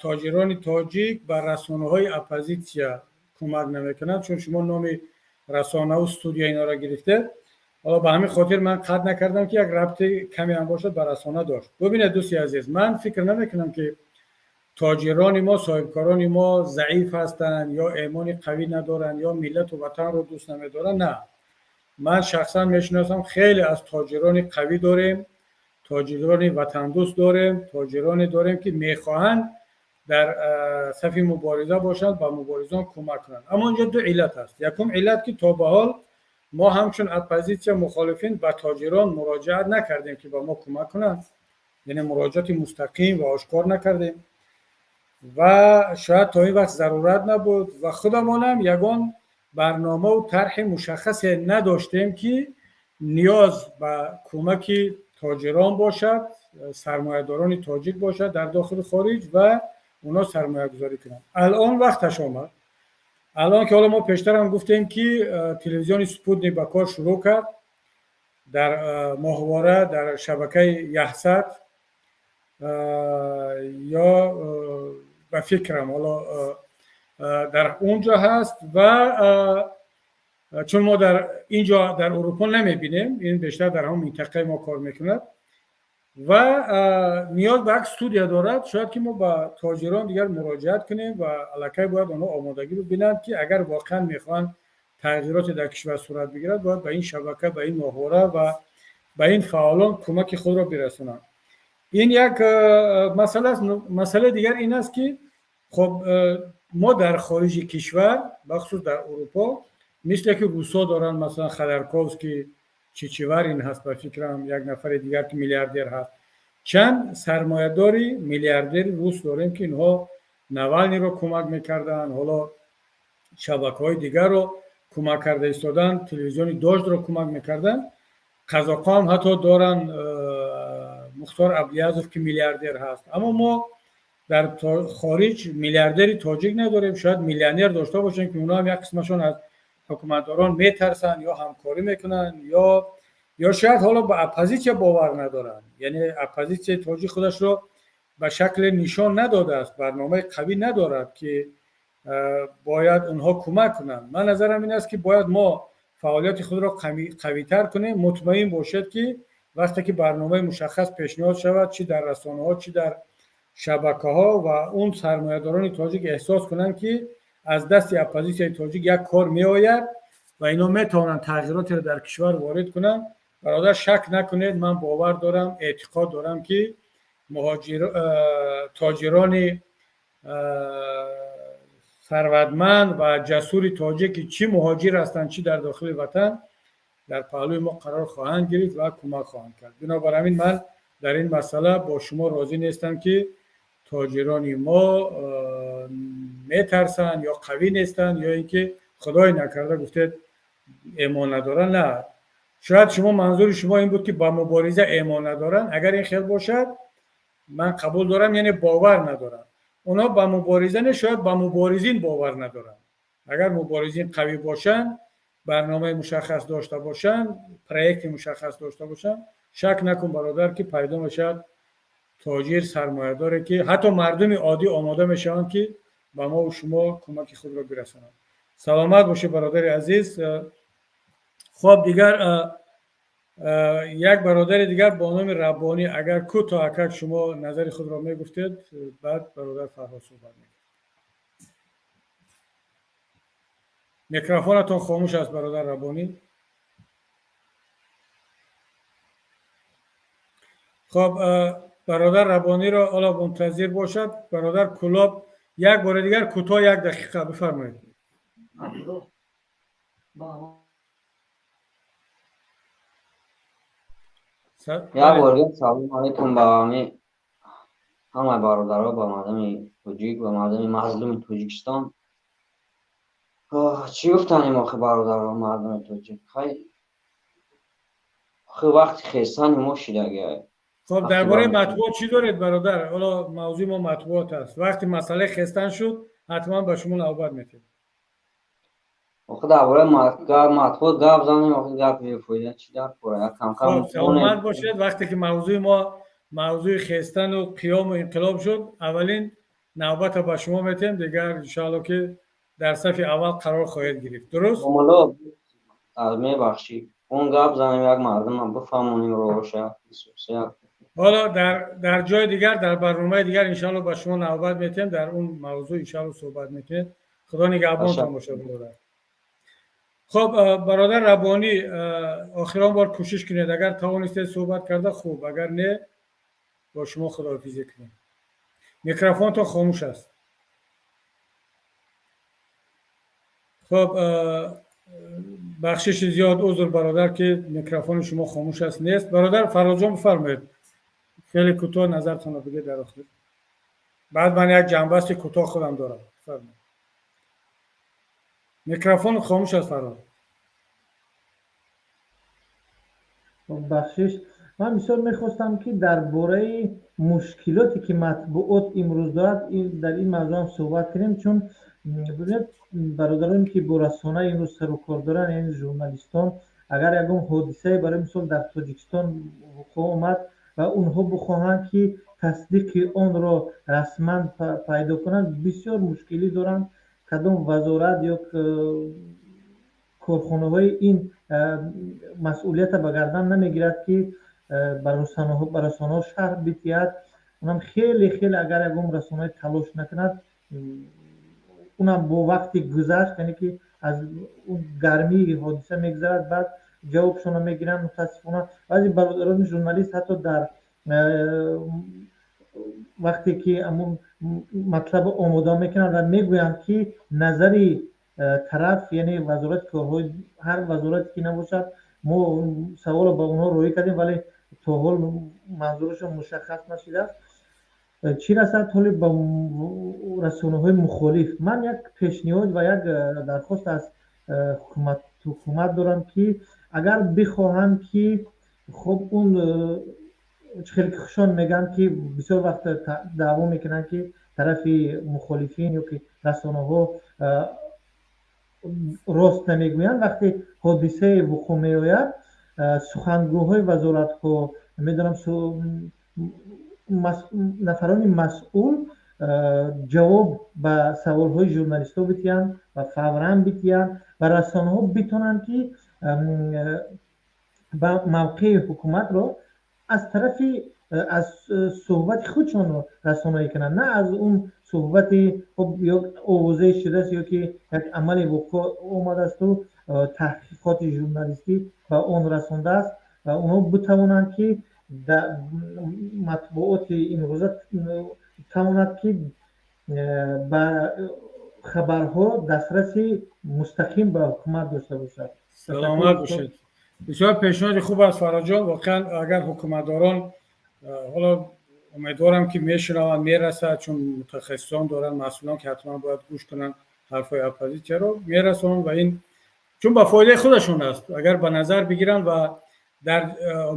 тоҷирони тоҷик ба расонаҳои оппозитсия кӯмак намекунанд, чун шумо номи расонаву студия инора гирифтед. Ҳоло ба ҳамин хотир ман қатъ накардам, ки як рабти каме ҳам бошад ба расона дошт. Бубинед, дӯсти азиз, ман фикр намекунам, ки тоҷирони мо, соҳибкорони мо заиф ҳастанд ё эмони қавӣ надоранд ё миллату ватанро дӯст намедоранд. На, ман шахсан мешиносам, хеле аз тоҷирони қавӣ дорем, тоҷирони ватандӯст дорем, тоҷироне дорем, ки мехоҳанд дар сафи мубориза бошанд, ба муборизон кӯмак кунанд. Аммо инҷо ду иллат аст. Якум иллат, ки то ба ҳол мо ҳамчун оппозитсия, мухолифин ба тоҷирон муроҷиат накардем, ки ба мо кӯмак кунанд, яъне муроҷиати мустақим ва ошкор накардем ва шояд то ин вақт зарурат набуд ва худамонам ягон барномаву тарҳи мушаххасе надоштем, ки ниёз ба кӯмаки тоҷирон бошад, сармоядорони тоҷик бошад дар дохили хориҷ ва اونا сармоягузорӣ кунанд. Алон вақташ омад. Алон ки ҳоло мо пештарам гуфтем, ки телевизиони Спутник ба кор шурӯъ кард дар моҳвора, дар шабакаи Яҳсад ё ба фикрам ҳоло дар он ҷо ҳаст ва чун мо дар ин ҷо дар Урупо намебинем, ин бештар дар ҳамон минтақаи мо кор мекунад ва ниёз ба як студия дорад. Шояд ки мо ба тоҷирон дигар муроҷиат кунем ва аллакай бояд онҳо омодагӣ бибинанд, ки агар воқеан мехоҳанд тағйироте дар кишвар сурат бигирад, бояд ба ин шабака, ба ин моҳвора ва ба ин фаъолон кӯмаки худро бирасонанд. Ин як масъала аст. Масъалаи дигар ин аст, ки хоб мо дар хориҷи кишвар, бахусус дар Урупо, мисле ки русо доранд, масалан Ходорковский, Чичиварин ҳаст, ба фикрам як нафари дигар, ки миллиардер ҳаст, чанд сармоядори миллиардери рус дорем, ки инҳо Навалниро кӯмак мекарданд, ҳоло шабакаҳои дигарро кӯмак карда истоданд, телевизиони Дождро кӯмак мекарданд. Қазоқҳо ҳам ҳатто доранд, Мухтор Аблязов, ки миллиардер ҳаст. Аммо мо Дар хориҷ миллиардери тоҷик надорем. Шояд миллионер дошта бошем, ки онҳо ҳам як қисмашон аз ҳукуматдорон метарсанд ё ҳамкорӣ мекунанд, ё шояд ҳоло ба оппозитсия бовар надоранд. Яъне оппозитсияи тоҷик худашро ба шакле нишон надодааст, барномаи қавӣ надорад, ки бояд онҳо кӯмак кунанд. Ман назарам ин аст, ки бояд мо фаъолияти худро қавитар кунем. Мутмаин бошед, ки вақте ки барномаи мушаххас пешниҳод шавад, чӣ дар расонаҳо, чӣ дар шабакаҳо, ва он сармоядорони тоҷик эҳсос кунанд, ки аз дасти оппозитсияи тоҷик як кор меояд ва инҳо метавонанд тағйиротеро дар кишвар ворид кунанд, бародар, шак накунед, ман бовар дорам, эътиқод дорам, ки тоҷирони сарватманд ва ҷасури тоҷик, ки чӣ муҳоҷир ҳастанд, чӣ дар дохили ватан, дар паҳлӯи мо қарор хоҳанд гирифт ва кӯмак хоҳанд кард. Бинобар ҳамин ман дар ин масъала бо шумо розӣ нестам, ки тоҷирони мо метарсанд ё қавӣ нестанд, ё ин ки, худое накарда, гуфтед, эмон надоранд. На, шояд шумо, манзури шумо ин буд, ки ба мубориза эмон надоранд. Агар ин хел бошад, ман қабул дорам, яъне бовар надорам. Онҳо ба мубориза не, шояд ба муборизин бовар надоранд. Агар муборизин қавӣ бошанд, барномаи мушаххас дошта бошанд, проекти мушаххас дошта бошанд, шак накун, бародар, ки пайдо мешавад тоҷир, сармоядоре, ки ҳатто мардуми оддӣ омода мешаванд, ки ба мо шумо кӯмаки худро бирасонанд. Саломат бошед, бародари азиз. Хоб, дигар як бародари дигар бо номи Раббонӣ, агар кӯтоҳ акак шумо назари худро мегуфтед, баъд бародар Фарҳод суҳбат мекард. Микрофонатон хомӯш аст, бародар Раббонӣ. Хоб, бародар Раббониро ҳоло мунтазир бошад. Бародар Кулоб, як бори дигар кӯтоҳ, як дақиқа бифармоед. Як бор дигар салом алайкум ба ҳамаи бародаро, ба мардуми тоҷик, ба мардуми мазлуми Тоҷикистон. Чӣ гуфтанем охи, бародаро, мардуми тоҷик? Хай, охи, вақти хестани мо шидаги. Хоб, дар бораи матбуот чӣ доред, бародар? Ҳоло мавзӯи мо матбуот аст. Вақти масъалаи хестан шуд, ҳатман ба шумо навбат метиҳем. Охи, дар бораи матбуот гап занем, охи, гап бефоида чӣ дар кора? Як камкам. Хоб, саломат бошед. Вақте ки мавзӯи мо мавзӯи хестану қиёму инқилоб шуд, аввалин навбата ба шумо метиҳем. Дигар, иншоалло, ки дар сафи аввал қарор хоҳед гирифт. Дуруст? Мебахшӣ, он гап занем, як мардумам бифаҳмонем роҳоша. Ҳоло дар ҷои дигар, дар барномаи дигар, иншоалло, ба шумо навбат метиҳем, дар он мавзӯъ, иншоалло, суҳбат мекунед. Худо нигаҳбонтон бошад, бародар. Хоб, бародар Раббонӣ, охирон бор кӯшиш кунед. Агар тавонистед суҳбат карда, хуб, агар не, бо шумо худоҳофизӣ кунем. Микрофонтон хомӯш аст. Хоб, бахшиши зиёд, узр, бародар, ки микрофони шумо хомӯш аст, нест. Бародар Фарҳодҷон, бифармоед, хеле кӯтоҳ назартонро бигед дар охир, баъд ман як ҷамъбасти кӯтоҳ худам дорам. Бифармоед, микрофон хомӯш аст, Фарҳод. Бахшиш, ман бисёр мехостам, ки дар бораи мушкилоте, ки матбуот имрӯз дорад, дар ин мавзӯъ ҳам суҳбат кунем, чун бибинед, бародароне, ки бо расона имрӯз сару кор доранд, яъне журналистон, агар ягон ҳодисае, барои мисол, дар Тоҷикистон вуқӯъ омад ва онҳо бихоҳанд, ки тасдиқи онро расман пайдо кунанд, бисёр мушкилӣ доранд. Кадом вазорат ё корхонаҳои ин масъулията ба гардан намегирад, ки ба расонаҳо шарҳ бидиҳад. Унам хеле хеле, агар ягон расонаи талош накунад, унам бо вақти гузашт, яъне ки аз гармии ҳодиса мегузарад, баъд ҷавобшонро мегиранд. Мутаассифона, баъзе бародарони журналист ҳатто дар вақте ки ҳамун матлабро омода мекунанд ва мегӯянд, ки назари тараф, яъне вазорати корҳои, ҳар вазорате ки набошад, мо саволро ба онҳо роҳӣ кардем, вале то ҳол манзурашон мушаххас нашудааст. Чӣ расад ҳоли ба расонаҳои мухолиф, ман як пешниҳод ва як дархост аз ҳукумат дорам, ки агар бихоҳанд, ки хоб, он хеле хушон мегӯянд, ки бисёр вақт даъво мекунанд, ки Тарафи мухолифин ё ки расонаҳо рост намегӯянд. Вақте ҳодисае вуқӯъ меояд, сухангӯҳои вазоратҳо, намедонам, нафарони масъул ҷавоб ба саволҳои журналистҳо бидиҳанд ва фавран бидиҳанд ва расонаҳо битонанд, ки ба мавқеи ҳукуматро аз тарафи аз суҳбати худшонро расонаӣ кунанд, на аз он суҳбати хоб ё овозае шудааст ё ки як амале вуқӯъ омадаасту таҳқиқоти журналистӣ ба он расондааст ва онҳо битавонанд, ки матбуоти имрӯза тавонад, ки ба хабарҳо дастраси мустақим ба ҳукумат дошта бошад. Саломат бошед. Бисёр пешниҳоди хуб аст, Фарҳодҷон. Воқеан, агар ҳукуматдорон, ҳоло умедворам, ки мешунаванд, мерасад, чун мутахассисон доранд, масъулон, ки ҳатман бояд гӯш кунанд ҳарфҳои оппозитсияро, мерасонанд ва ин чун ба фоидаи худашон аст, агар ба назар бигиранд ва дар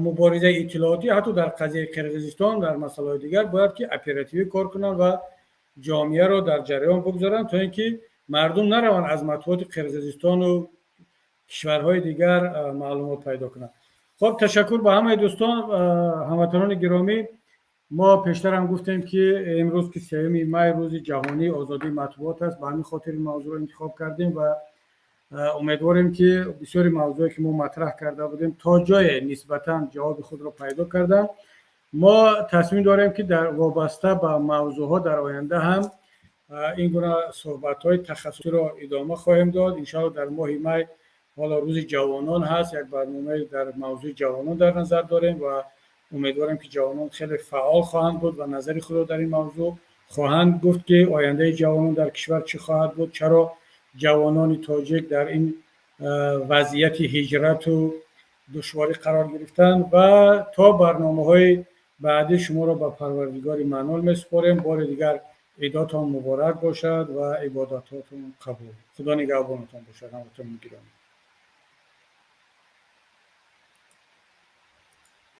муборизаи иттилоотӣ, ҳатто дар қазияи Қирғизистон, дар масъалаҳои дигар бояд ки оперативӣ кор кунанд ва ҷомеаро дар ҷараён бигзоранд, то ин ки мардум нараванд аз матбуоти Қирғизистону кишварҳои дигар маълумот пайдо кунанд. Хоб, ташаккур ба ҳамаи дӯстон, ҳамватанони гиромӣ. Мо пештарам гуфтем, ки имрӯз, ки 3 май рӯзи ҷаҳонии озодии матбуот аст, ба ҳамин хотир ин мавзӯъро интихоб кардем ва умедворем, ки бисёри мавзӯе, ки мо матраҳ карда будем, то ҷое нисбатан ҷавоби худро пайдо карданд. Мо тасмим дорем, ки дар вобаста ба мавзӯъҳо дар оянда ҳам ин гуна суҳбатҳои тахассусиро идома хоҳем дод, иншоалло. Дар моҳи май ҳоло рӯзи ҷавонон ҳаст, як барномаи дар мавзӯи ҷавонон дар назар дорем ва умедворем, ки ҷавонон хеле фаъол хоҳанд буд ва назари худро дар ин мавзӯъ хоҳанд гуфт, ки ояндаи ҷавонон дар кишвар чӣ хоҳад буд, чаро ҷавонони тоҷик дар ин вазъияти ҳиҷрату душворӣ қарор гирифтанд. Ва то барномаҳои баъдӣ шуморо ба Парвардигори Маннон месупорем. Бори дигар идотон муборак бошад ва ибодатотон қабул. Худо нигаҳбонатон бошад, ҳамватанони гиромӣ.